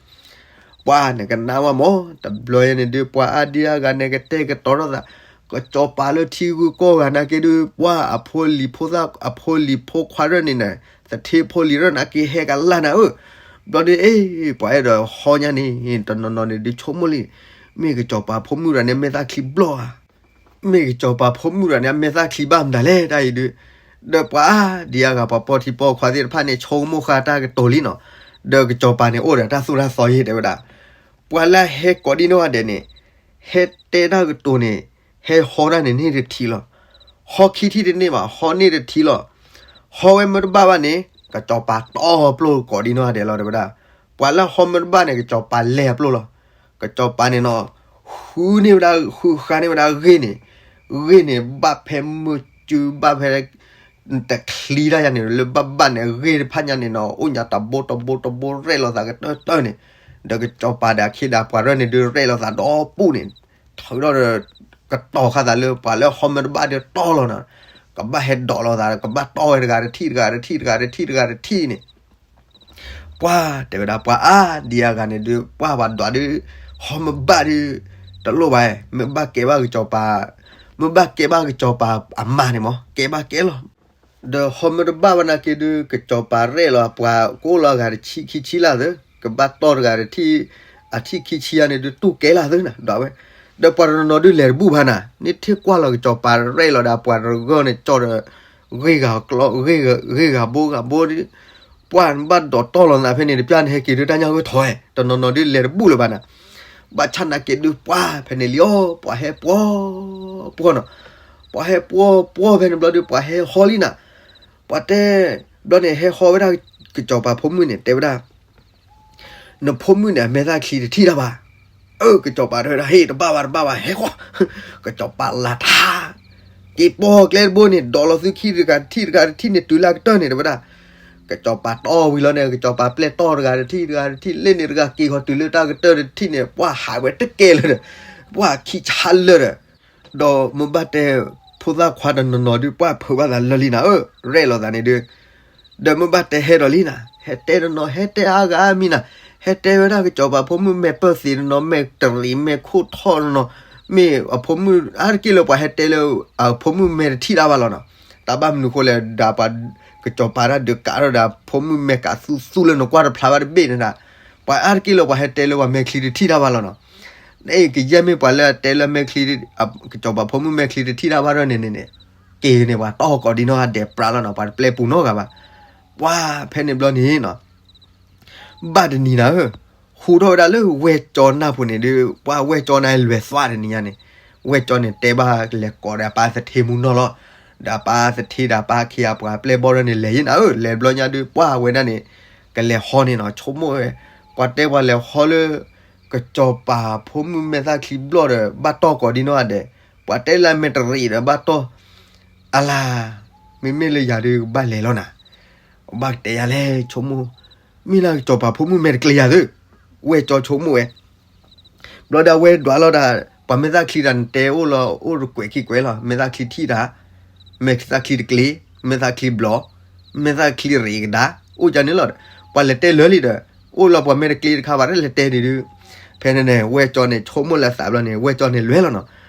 ပှၤနကနၣ်ဝဲမး, တဘျီယဲန့ၣ်ဒုး ပှၤအါဒံအါဂၤန့ၣ် ကတဲာ်ကတီၤထီၣ်သး, ကစီၤပၤလၢထံဂုၤကီၢ်ဂၤနာ်က့ဒုး ပှၤအဖိလံၤဖိသၣ် အဖိလံၤဖိခွါရၢၢ်န့ၣ်န့ၣ် သထ့ဖိလံၤရၢၢ်နာ်က့ ဟဲကလၢ်နၤဧၢ, ဘျီဒုး အ့ ပှၤအဲၣ်ဒိးဟီညါန့ၣ် တနီၤနီၤန့ၣ်ဒုးဆိကမိၣ်လံ, မ့ၢ်ကစီၤပၤဖိမုၣ်တဂၤန့ၣ် မဲာ်သၣ်ချံဘျီၣ်ဧါ, မ့ၢ်ကစီၤပၤဖိမုၣ်တဂၤန့ၣ် အမဲာ်သၣ်ချံဘၣ်မတၤလဲၣ်တၢ်အံၤဒုး, ဒီးပှၤအါဒံအါဂၤ ပှၤပီၢ်ထံပီၢ်ခွါသ့ၣ်တဖၣ်န့ၣ် ဆိကမိၣ်ဃာ်တၢ်ကတိၤလံနီၤ, ဒီးကစီၤပၤန့ၣ် အိၣ်ဒီးတၢ်သိၣ်တၢ်သီယဲတဲဝဲဒၣ်, ပှၤလၢဟဲကိးဒံနီၢ်ဂၤဒဲးန့ၣ် ဟဲတဲတၢ်ကတိၤန့ၣ် ဟဲဟီတၢ်န့ၣ်န့ၢ်တထံၣ်လီၤ, ဟီခံထံၣ်တန့ၢ်ဘၣ် ဟီန့ၢ်တထံၣ်လီၤ, ဟီဝဲမ့ၢ်တဘၣ်ဘၣ်န့ၣ် ကစီၤပၤတီၢ်ပျိၢ်ကိးဒံနီၢ်ဂၤဒဲးလီၤတဲဝဲဒၣ်, ပှၤလၢဟီမ့ၢ်တဘၣ်န့ၣ် ကစီၤပၤလဲၤအပျိၢ်လီၤ, ကစီၤပၤန့ၣ်နီၤ ဃုန့ၢ်ဝဲဒၣ် ဃုဃါန့ၢ်ဝဲဒၣ်ဂ့ၢ်န့ၣ်, ဂ့ၢ်န့ၣ် ဘၣ်ဖဲမုၢ်စုဘၣ်ဖဲ တချံတၢ်ယါန့ၣ် လၢဘၣ်ဘၣ်န့ၣ် ဂ့ၢ်တဖၣ်ညါန့ၣ်နီၤ အိၣ်ညါတဘိတဘိတဘိရဲၣ်လိာ်သးကတၢၢ်တၢၢ်န့ၣ်, ဒီးကစီၤပၤဒီးအခ့ဒီးပှၤရၢၢ်န့ၣ်ဒုး ရဲၣ်လိာ်သးဒီပူၤန့ၣ်, ထုးထီၣ်ဒီး ကတီၤဃာ်သးလၢပှၤလၢဟီမ့ၢ်တဘၣ်ဒီးတီၢ်လီၤနီၤ, ကဘၣ်ဟဲဒိးလိာ်သး ကဘၣ်တီၢ်ဝဲတဂၤတထံၣ်တဂၤတထံၣ်တဂၤတထံၣ်တဂၤတထံၣ်န့ၣ် ပှၤတဲဝဲဒၣ် ပှၤအါဒံအါဂၤန့ၣ်ဒုး ပှၤဘၣ်ဒွးဒုး ဟီမ့ၢ်ဘၣ်ဒုး တလိၣ်ဘၣ်, မ့ၢ်ဘၣ်ကဲဘၣ်ကစီၤပၤ, မ့ၢ်ဘၣ်ကဲဘၣ်ကစီၤပၤအမါန့ၣ်မး ကဲဘၣ်ကဲလီၤ, ဒီးဟီမ့ၢ်တဘၣ်ဘၣ်နာ်က့ဒုး ကစီၤပၤရဲၣ်လီၤပှၤကအိၣ်လီၤအဂၤတဆံခံဆံလၢ်သု, ကဘၣ်တီၢ်တဂၤတထံၣ်, အထံၣ်ခံဆံယါန့ၣ်ဒုး တူၢ်ကဲလၢ်သုနၤ ဒွးဝဲ, ဒီးပှၤတနီၤနီၤဒုးလဲၤတဘူၣ်ဘၣ်နၤ, န့ၣ်ထံၣ်ကွၢ်လီၤကစီၤပၤရဲၣ်လီၤဒီးပှၤတဂၤန့ၣ် ကၠီဒီး ဂ့ၢ်ဂၤကျီ ဂ့ၢ်ဂၤဘိဂၤဘိဒုး ပှၤဘၣ်ဒိးတီၢ်လီၤနၤဖဲန့ၣ် တပျၢ်န့ၣ်ဟဲက့ၤဒုးတၢ်ညၣ်ဂိၢ်ထီၣ်ဝဲ တနီၤနီၤဒုးလဲၤတဘူၣ်လၢၤဘၣ်နၤ, ဘၣ်ဆၣ်နာ်က့ဒုးပှၤဖဲန့ၣ်လံအီၤ ပှၤဟဲပှီၢ်ပှီၢ်နီၤ, ပှၤဟဲပှီၢ်ပှီၢ်ဖဲန့ၣ်ဘျီဒုး ပှၤဟဲဟီလံနၤ, ပှၤတဲ ဘျီန့ၣ်ဟဲဟီဝဲဒၣ် ကစီၤပၤဖိမုၣ်န့ၣ် တဲဝဲဒၣ် နဖိမုၣ်န့ၣ် အမဲာ်သၣ်ချံတထံၣ်တၢ်ဘၣ်. အၢ ကစီၤပၤတဲဝဲဒၣ် ဟ့ၣ် တဘၣ်ဘၣ် တဘၣ်ဘၣ် ဟဲဃီ, ကစီၤပၤလၤထါ, က့ၤပိာ်ကျဲတဘိန့ၣ် ဒိးလီၤသုခံတဂၤတထံၣ်တဂၤတထံၣ်န့ၣ် တုၤလၢအကတၢၢ်န့ၣ် တဲဝဲဒၣ်, ကစီၤပၤတီၢ်ဝံၤလီၤန့ၣ် ကစီၤပၤပျဲၢ်တီၢ်တဂၤတထံၣ်တဂၤတထံၣ် လ့ၣ်န့ၣ်တဂၤက့ၤဃီၤတုၤလၢတၢ်ကတၢၢ်တထံၣ်န့ၣ် ပှၤဟးဝဲတကဲလၢာ်ဒီး, ပှၤခံဆါလၢာ်ဒီး ဒီးမ့ၢ်ဘၣ်တဲ ဖိသၣ်ခွါတနီၤနီၤဒုး ပှၤဖုးဘၣ်သးလၢာ်လံနၤဧၢ, ရဲၣ်လီၤသးန့ၣ်ဒုး, ဒီးမ့ၢ်ဘၣ်တဲဟဲဒီးလံနၤ, ဟဲတဲတနီၤ ဟဲတဲအါဂၤအါမံၤနၤ, ဟဲတဲဝဲဒၣ်ကစီၤပၤဖိမုၣ်မဲာ်ပၢၢ်သ့တနီၤ မဲာ်တရံးမဲာ်ခိၣ်ထီၣ်တနီၤ, မ့ၢ်အဖိမုၣ်အါတက့ၢ်လၢပှၤဟဲတဲလၢ အဖိမုၣ်မဲာ်တထံၣ်တၢ်ဘၣ်လီၤနီၤ, တၢ်ဘၣ်မနုၤဃိလဲၣ် ဒီးပှၤ ကစီၤပၤတၢ်ဒုးကးထီၣ်ဒီး ဖိမုၣ်မဲာ်ကးသူသူလၢနကွၢ်တဖျါဘၣ်တဘ့ၣ်န့ၣ်ဒၣ်, ပှၤအါတက့ၢ်လၢပှၤဟဲတဲလၢပှၤမဲာ်ချံတထံၣ်တၢ်ဘၣ်လီၤနီၤ, နကယဲၢ်မ့ၢ်ပှၤလၢအတဲလၢမဲာ်ချံ ကစီၤပၤဖိမုၣ်မဲာ်ချံတထံၣ်တၢ်ဘၣ်ထီၣ်န့ၣ်န့ၣ်န့ၣ်, က့ၤန့ၣ်ပှၤတီၢ်ကိးဒံနီၢ်ဂၤဒဲးပြးလီၤနီၤ, ပှၤတပျဲပူၤနီတဂၤဘၣ်, ပှၤဖဲန့ၣ်ဘျီန့ၣ်နီၤ ဘၣ်တနံၤနၤဧၢ, ဟူထီၣ်ဝဲဒၣ်လၢဝဲၢ်ကၠီနၢ်ဖိန့ၣ်ဒုး ပှၤဝဲၢ်ကၠီန့ၣ်လဲၤသွးတနံၤညါန့ၣ်, ဝဲၢ်ကၠီန့ၣ်တဲဘၣ်ကလဲၤကိးဒီးအပၢ်သထ့မူနီၢ်လီၤ, ဒီးအပၢ်သထ့ဒီးအပၢ်ခ့အပှၤပျဲၢ်ဘီၣ်ဒၢန့ၣ် လဲၤယဲနၤဧၢ, လဲၤဘျီညါဒုး ပှၤဝဲဒၣ်န့ၣ် ကလဲၤဟီန့ၣ်နီၤ, ဆိကမိၣ်ဝဲ, ပှၤတဲပှၤလဲၤဟီလၢ ကစီၤပၤဖိမုၣ်မဲာ်သၣ်ချံဘျီၣ်ဒီး ဘၣ်တီၢ်ကိးဒံနီၢ်ဂၤဒဲး, ပှၤတဲလၢမဲာ်တရံးဒီးဘၣ်တီၢ်, အလၤ, မ့မ့ၢ်လၢယၤဒုးကဘၣ်လဲၤလီၤနၤ, ဘၣ်ကတဲယၤလဲၣ်ဆိကမိၣ်, မ့ၢ်လၢကစီၤပၤဖိမုၣ်မဲာ်တကျဲၤယၤသု, ဝဲၢ်ကၠီဆိကမိၣ်ဝဲ ဘျီဒီးအဝဲဒွးလီၤဒီး ပှၤမဲာ်သၣ်ချံတၢ်န့ၣ်တဲအိၣ်လီၤ အိၣ်တကွဲးခံကွဲးလီၤ, မဲာ်သၣ်ချံထံၣ်တၢ်, မဲာ်သၣ်ချံတကျဲၤ, မဲာ်သၣ်ချံဘျီၣ်, မဲာ်သၣ်ချံရံးကဒါ, အိၣ်ကန့ၣ်လီၤ, ပှၤလဲၤတဲလၢာ်လံဒီး အိၣ်လီၤပှၤမဲာ်တကျဲၤတခါဘၣ် တလဲၤတဲဒံးဒုး, ဖဲန့ၣ်န့ၣ် ဝဲၢ်ကၠီန့ၣ် ဆိကမိၣ်လၢသးဘျီန့ၣ် ဝဲၢ်ကၠီန့ၣ်လဲၤလီၤနီၤ,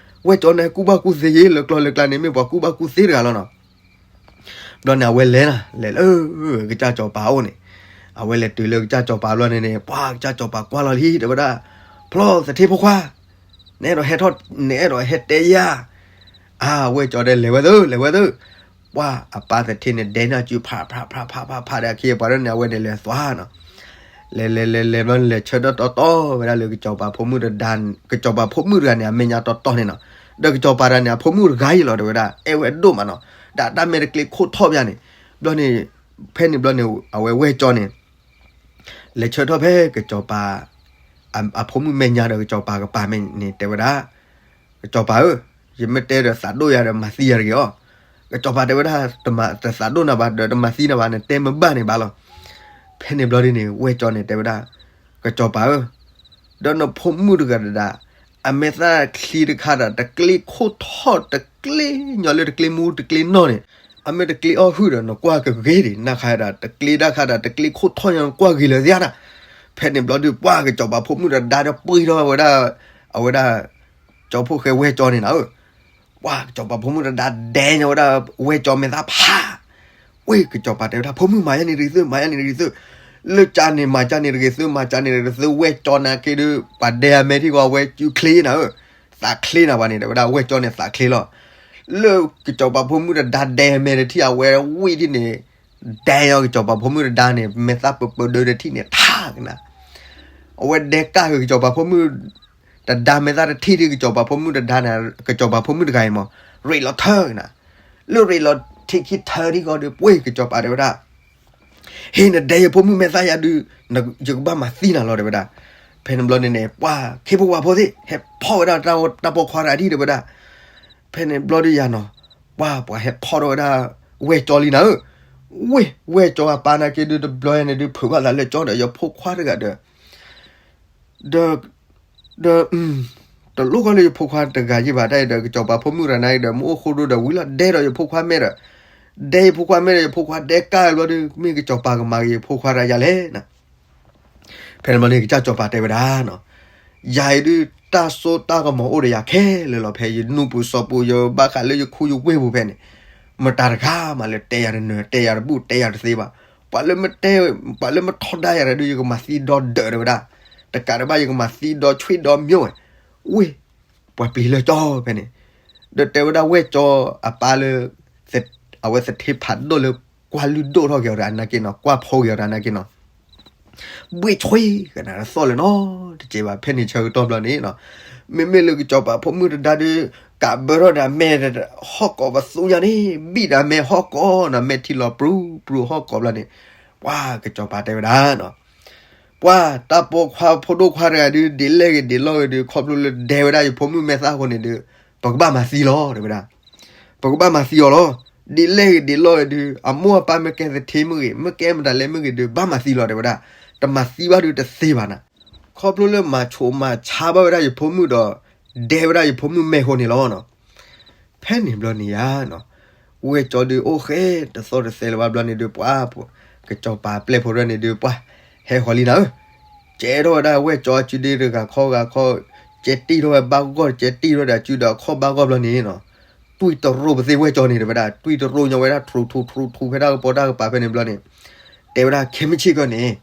ဝဲၢ်ကၠီန့ၣ်ကူၣ်ဘၣ်ကူၣ်သ့ယဲ လၢကျီၢ်လၢကျါန့ၣ် မ့ၢ်ပှၤကူၣ်ဘၣ်ကူၣ်သ့တဂၤလီၤနီၤ ဘျီန့ၣ် အဝဲလဲၤနၤ လဲၤလၢ ကစၢ်စီၤပၤအိၣ်န့ၣ်, အဝဲလဲၤတုၤလၢကစၢ်စီၤပၤဘျီန့ၣ်န့ၣ် ပှၤကစၢ်စီၤပၤကွၢ်လီၤလံ တဲဝဲဒၣ်, ဖျီသထ့ဖိခွါ, နအဲၣ်ဒိးဟဲထီၣ် နအဲၣ်ဒိးဟဲတဲယၤ, အဝဲၢ်ကၠီဒီး လဲၤဝဲသၢ လဲၤဝဲသၢ, ပှၤအပၢ်သထ့န့ၣ် ဒဲန့ၢ်အစု ဖးဖးဖးဖးဖးဖးဒီး အခ့အပှၤဒၣ်န့ၣ်အဝဲန့ၣ်လဲၤသွါနီၤ လဲၤလဲၤလဲၤလဲၤဘျီန့ၣ် လဲၤဆၢထၢၣ်တီတီဝဲဒၣ်လၢကစီၤပၤဖိမုၣ်တဒါ, ကစီၤပၤဖိမုၣ်တဂၤန့ၣ် အမဲာ်ညါတီတီန့ၣ်နီၤ, ဒီးကစီၤပၤတဂၤန့ၣ် အဖိမုၣ်တဂၤအံၤလီၤ တဲဝဲဒၣ် အဲၣ်ဝဲဒိၣ်မးနီၤ, တၢ်တၢ်မဲာ်တကျ့ခိၣ်ထီၣ်ပယါန့ၣ်, ဘျီန့ၣ်, ဖဲန့ၣ်ဘျီန့ၣ် အဝဲဝဲၢ်ကၠီန့ၣ် လဲၤဆၢထၢၣ်ဖဲကစီၤပၤ အ, အဖိမုၣ်မဲာ်ညါဒီးကစီၤပၤကပၤမဲာ်န့ၣ် တဲဝဲဒၣ်, ကစီၤပၤဧၢ, ယမ့ၢ်တဲဒီးသးဒိၣ်ယၤဒီးမၤသံယၤတဂ့ၤအီၤ. ကစီၤပၤတဲဝဲဒၣ်, တမၤ, တသးဒိၣ်နၤဘၣ်ဒီးတမၤသံနၤဘၣ် နတဲမ့ၢ်ဘၣ်န့ၣ်ဘၣ်လီၤ. ဖဲန့ၣ်ဘျီဒ်န့ၣ် ဝဲၢ်ကၠီန့ၣ်တဲဝဲဒၣ်, ကစီၤပၤဧၢ, ဒီးနဖိမုၣ်တဂၤဒၣ်, အမဲာ်သၣ်ချံတခါဒီး တကျ့ခိၣ်ထီၣ်တကျ့ညီလၢတကျ့မူ တကျ့နီၢ်န့ၣ်, အမ့ၢ်တကျ့အီၣ်ဟုၣ်ဒီး နကွၢ်ကဂ့ၤဒံး နခါဒၣ် တကျ့တၢ်ခါဒၣ် တကျ့ခိၣ်ထီၣ်ညါ နကွၢ်ဂ့ၤလၢာ်သ့ဒၣ်. ဖဲန့ၣ်ဘျီဒုး ပှၢ်ကစီၤပၤဖိမုၣ်တဒါဒီးပှ့ၤထီၣ်ဝဲဒၣ်, အဝဲဒၣ် ကၠီဖိၣ်ဃဲဝဲၢ်ကၠီန့ၣ်နၤဧၢ, ပှၢ်ကစီၤပၤဖိမုၣ်တဒါဒဲညါဝဲဒၣ် ဝဲၢ်ကၠီမဲာ်သၣ်ဖး ဝ့ၢ်ကစီၤပၤတဲဝဲဒၣ် ဖိမုၣ်မၤယါန့ၣ်တဂ့ၤသု မၤယါန့ၣ်တဂ့ၤသု, လၢကၠါန့ၣ်မၤကၠါန့ၣ်တဂ့ၤသု မၤကၠါန့ၣ်တဂ့ၤသု ဝဲၢ်ကၠီနာ်က့ဒုး ပှၤဒဲအမဲာ်ထံကီၢ် အဝဲစုချ့နၤဧၢ, သးချ့နၤပှၤန့ၣ် တဲဝဲဒၣ် ဝဲၢ်ကၠီန့ၣ်သးချ့လီၤ. လၢကစီၤပၤဖိမုၣ်တဒါဒဲအမဲာ်တထံၣ် အဝဲဝံၣ်ထံၣ်န့ၣ်, ဒဲအီၤကစီၤပၤဖိမုၣ်တဒါန့ၣ် မဲာ်သၣ်ပၢပၢဒၢတထံၣ်န့ၣ် ထါကနၤ အဝဲဒဲကၢ်ဃုာ်ကစီၤပၤဖိမုၣ် တဒါမဲာ်သၣ်တထံၣ်ဒုး ကစီၤပၤဖိမုၣ်တဒါန့ၣ် ကစီၤပၤဖိမုၣ်တဂၤအံၤမး ရ့းလီၤထၢကနၤ, လၢရ့းလီၤထံခံထၢထံကီၢ်ဒုး ပှ့ၢ်ကစီၤပၤတဲဝဲဒၣ်, ဟ့ၣ်နဒဲယဖိမုၣ်မဲာ်သၣ်ယၤဒုး, ယကဘၣ်မၤသံနၤလီၤတဲဝဲဒၣ်. ဖဲန့ၣ်ဘျီန့ၣ်န့ၣ် ပှၢ်ခ့ဖိဝၤဖိသ့ၣ် ဟဲဖီၣ်ဝဲဒၣ်တၢ်ပိာ်ခွါတဂၤဒံးတဲဝဲဒၣ်. ဖဲန့ၣ်ဘျီဒုးယၤနီၤ, ပှၢ်ပှၤဟဲဖီၣ်ထီၣ်ဝဲဒၣ် ဝဲၢ်ကၠီလံနၤဧၢ, ဝ့ၢ်ဝဲၢ်ကၠီအပၢ်နာ်က့ဒုး တဘျီယၤန့ၣ်ဒုး ဖုးဘၣ်သးလၢကၠီဒီး ယဖိခွါတဂၤဒီး ဒီး, ဒီး, တလိၣ်ဃီလၢယဖိခွါတဂၤယံၣ်ဘၣ် တၢ်အံၤဒီး ကစီၤပၤဖိမုၣ်တဂၤန့ၣ်ဒီး မ့ၢ်အိၣ်ဃိဒိဒီး ဝံၤလီၤဒဲဒီးယဖိခွါမဲာ်ဒီး, ဒဲယဖိခွါမဲာ်ဒီး ယဖိခွါဒဲကၢ်ဘျီဒုး မ့ၢ်ကစီၤပၤကမၤဂ့ၤယဖိခွါတဂၤယၤလဲၣ်. ဖဲန့ၣ်ဘျီန့ၣ် ကစၢ်စီၤပၤတဲဝဲဒၣ်နီၤ, ယၤအံၤဒုး တၢ်စိတၢ်ကမီၤအိၣ်ဒီးယၤခဲလၢာ်လီၤ. ဖဲယနူၢ်ပူၤစီၤပူၤ ယဘၣ်ဃးလၢယခူယဝ့ၢ်ပူၤဖဲန့ၣ်, မတၤတဂၤမးလၢတဲယၤတနၢၤ တဲယၤတဘူၣ် တဲယၤတသ့ဘၣ်. ပှၤလၢမ့ၢ်တဲ, ပှၤလၢမ့ၢ်ထီဒါယၤတဂၤဒုး ယကမၤသံဒီဒၢးတဲဝဲဒၣ်, တကးဒံးဘၣ် ယကမၤသံဒီဆွံဒီမျိုးဝဲ, ဝ့ၢ်, ပှၤပျံၤလၢကၠီဖဲန့ၣ်, ဒီးတဲဝဲဒၣ်ဝဲၢ်ကၠီအပၢ်လၢ အဝဲသထ့ဖးဒိၣ်လၢ ကွၢ်လုၢ်ဒိၣ်ထီၣ်က့ၤအီၤတဂၤနာ်က့နီၤ ကွၢ်ဖိက့ၤအီၤတဂၤနာ်က့နီၤ ဘှ့ၣ်ဆွံကနၤ တသီၣ်လၢၤနီတစဲးဘၣ်. ဖဲန့ၣ်ဆၢကတီၢ်ဘျီန့ၣ်နီၤ, မ့မ့ၢ်လၢကစီၤပၤဖိမုၣ်တဒါဒုး ကးဘၢထီၣ်ဒီးမဲာ် ဟီၣ်ကိးပသူညါန့ၣ် ဘံၣ်ဒီးမဲာ်ဟီၣ်ကိးနီၤ မဲာ်ထံလီၤပြူပြူဟီၣ်ကိးဘျီန့ၣ်, ပှၢ်ကစီၤပၤတဲဝဲဒၣ်နီၤ, ပှၢ်တၢ်ပိာ်ခွါဖိဒိၣ်ခွါတဂၤဒုး ဒ်လဲၣ်ဂ့ၤဒ်လဲၣ်ဂ့ၤဒုး ခီဖျိလၢဒဲဝဲဒၣ်ယဖိမုၣ်မဲာ်သၣ်အဃိန့ၣ်ဒုး ပကဘၣ်မၤသံလီၤတဲဝဲဒၣ်. ပကဘၣ်မၤသံအီၤလီၤ. ဒ်လဲၣ်ဂ့ၤဒ်လဲၣ်ဂ့ၤဒုး အမိၢ်အပၢ်မ့ၢ်ကဲသထ့မ့ၢ်ဂ့ၤ မ့ၢ်ကဲမတၤလဲၣ်မ့ၢ်ဂ့ၤဒုး ဘၣ်မၤသံလီၤတဲဝဲဒၣ်. တမၤသံဘၣ်ဒုးတသ့ဘၣ်နၤ. ခီဖျိလၢမၤဆိးမၤဆါဘၣ်ဝဲဒၣ်ယဖိမုၣ်ဒီး ဒဲဝဲဒၣ်ယဖိမုၣ်မဲာ်အဃိန့ၣ်လီၤနီၤ. ဖဲန့ၣ်ဘျီန့ၣ်ဧါနီၤ, ဝဲၢ်ကၠီဒုးအိၣ်ဃဲတသီၣ်တသဲလၢၤဘၣ်ဘျီန့ၣ်ဒုး ပှၢ် ကစီၤပၤပျဲၢ်ဖိတဖၣ်န့ၣ်ဒုး ပှၢ် ဟဲဃီၤလံနၤဧၢ, ကဲထီၣ်ဝဲဒၣ်ဝဲၢ်ကၠီအစုဒုးတဂၤခီဂၤခီ, ကဲတံၢ်ထီၣ်ဝဲဘၣ်ဂီၢ် ကဲတံၢ်ထီၣ်ဒီးအစုဒီးအခီၣ်ဘၣ်ဂီၢ်ဘျီန့ၣ်နီၤ, တွံၢ်တရိၣ်ပသ့ၣ်ဝဲၢ်ကၠီန့ၣ်တဲဝဲဒၣ် တွံၢ်တရိၣ်ညီဝဲဒၣ် ထရူးထူးထရူးထူး ဖဲတၢ်ကပီၤတၢ်ကပၤဖဲန့ၣ်ဘျီန့ၣ်, တဲဝဲဒၣ်ခဲမုၢ်ဆ့ၣ်ကီၢ်န့ၣ်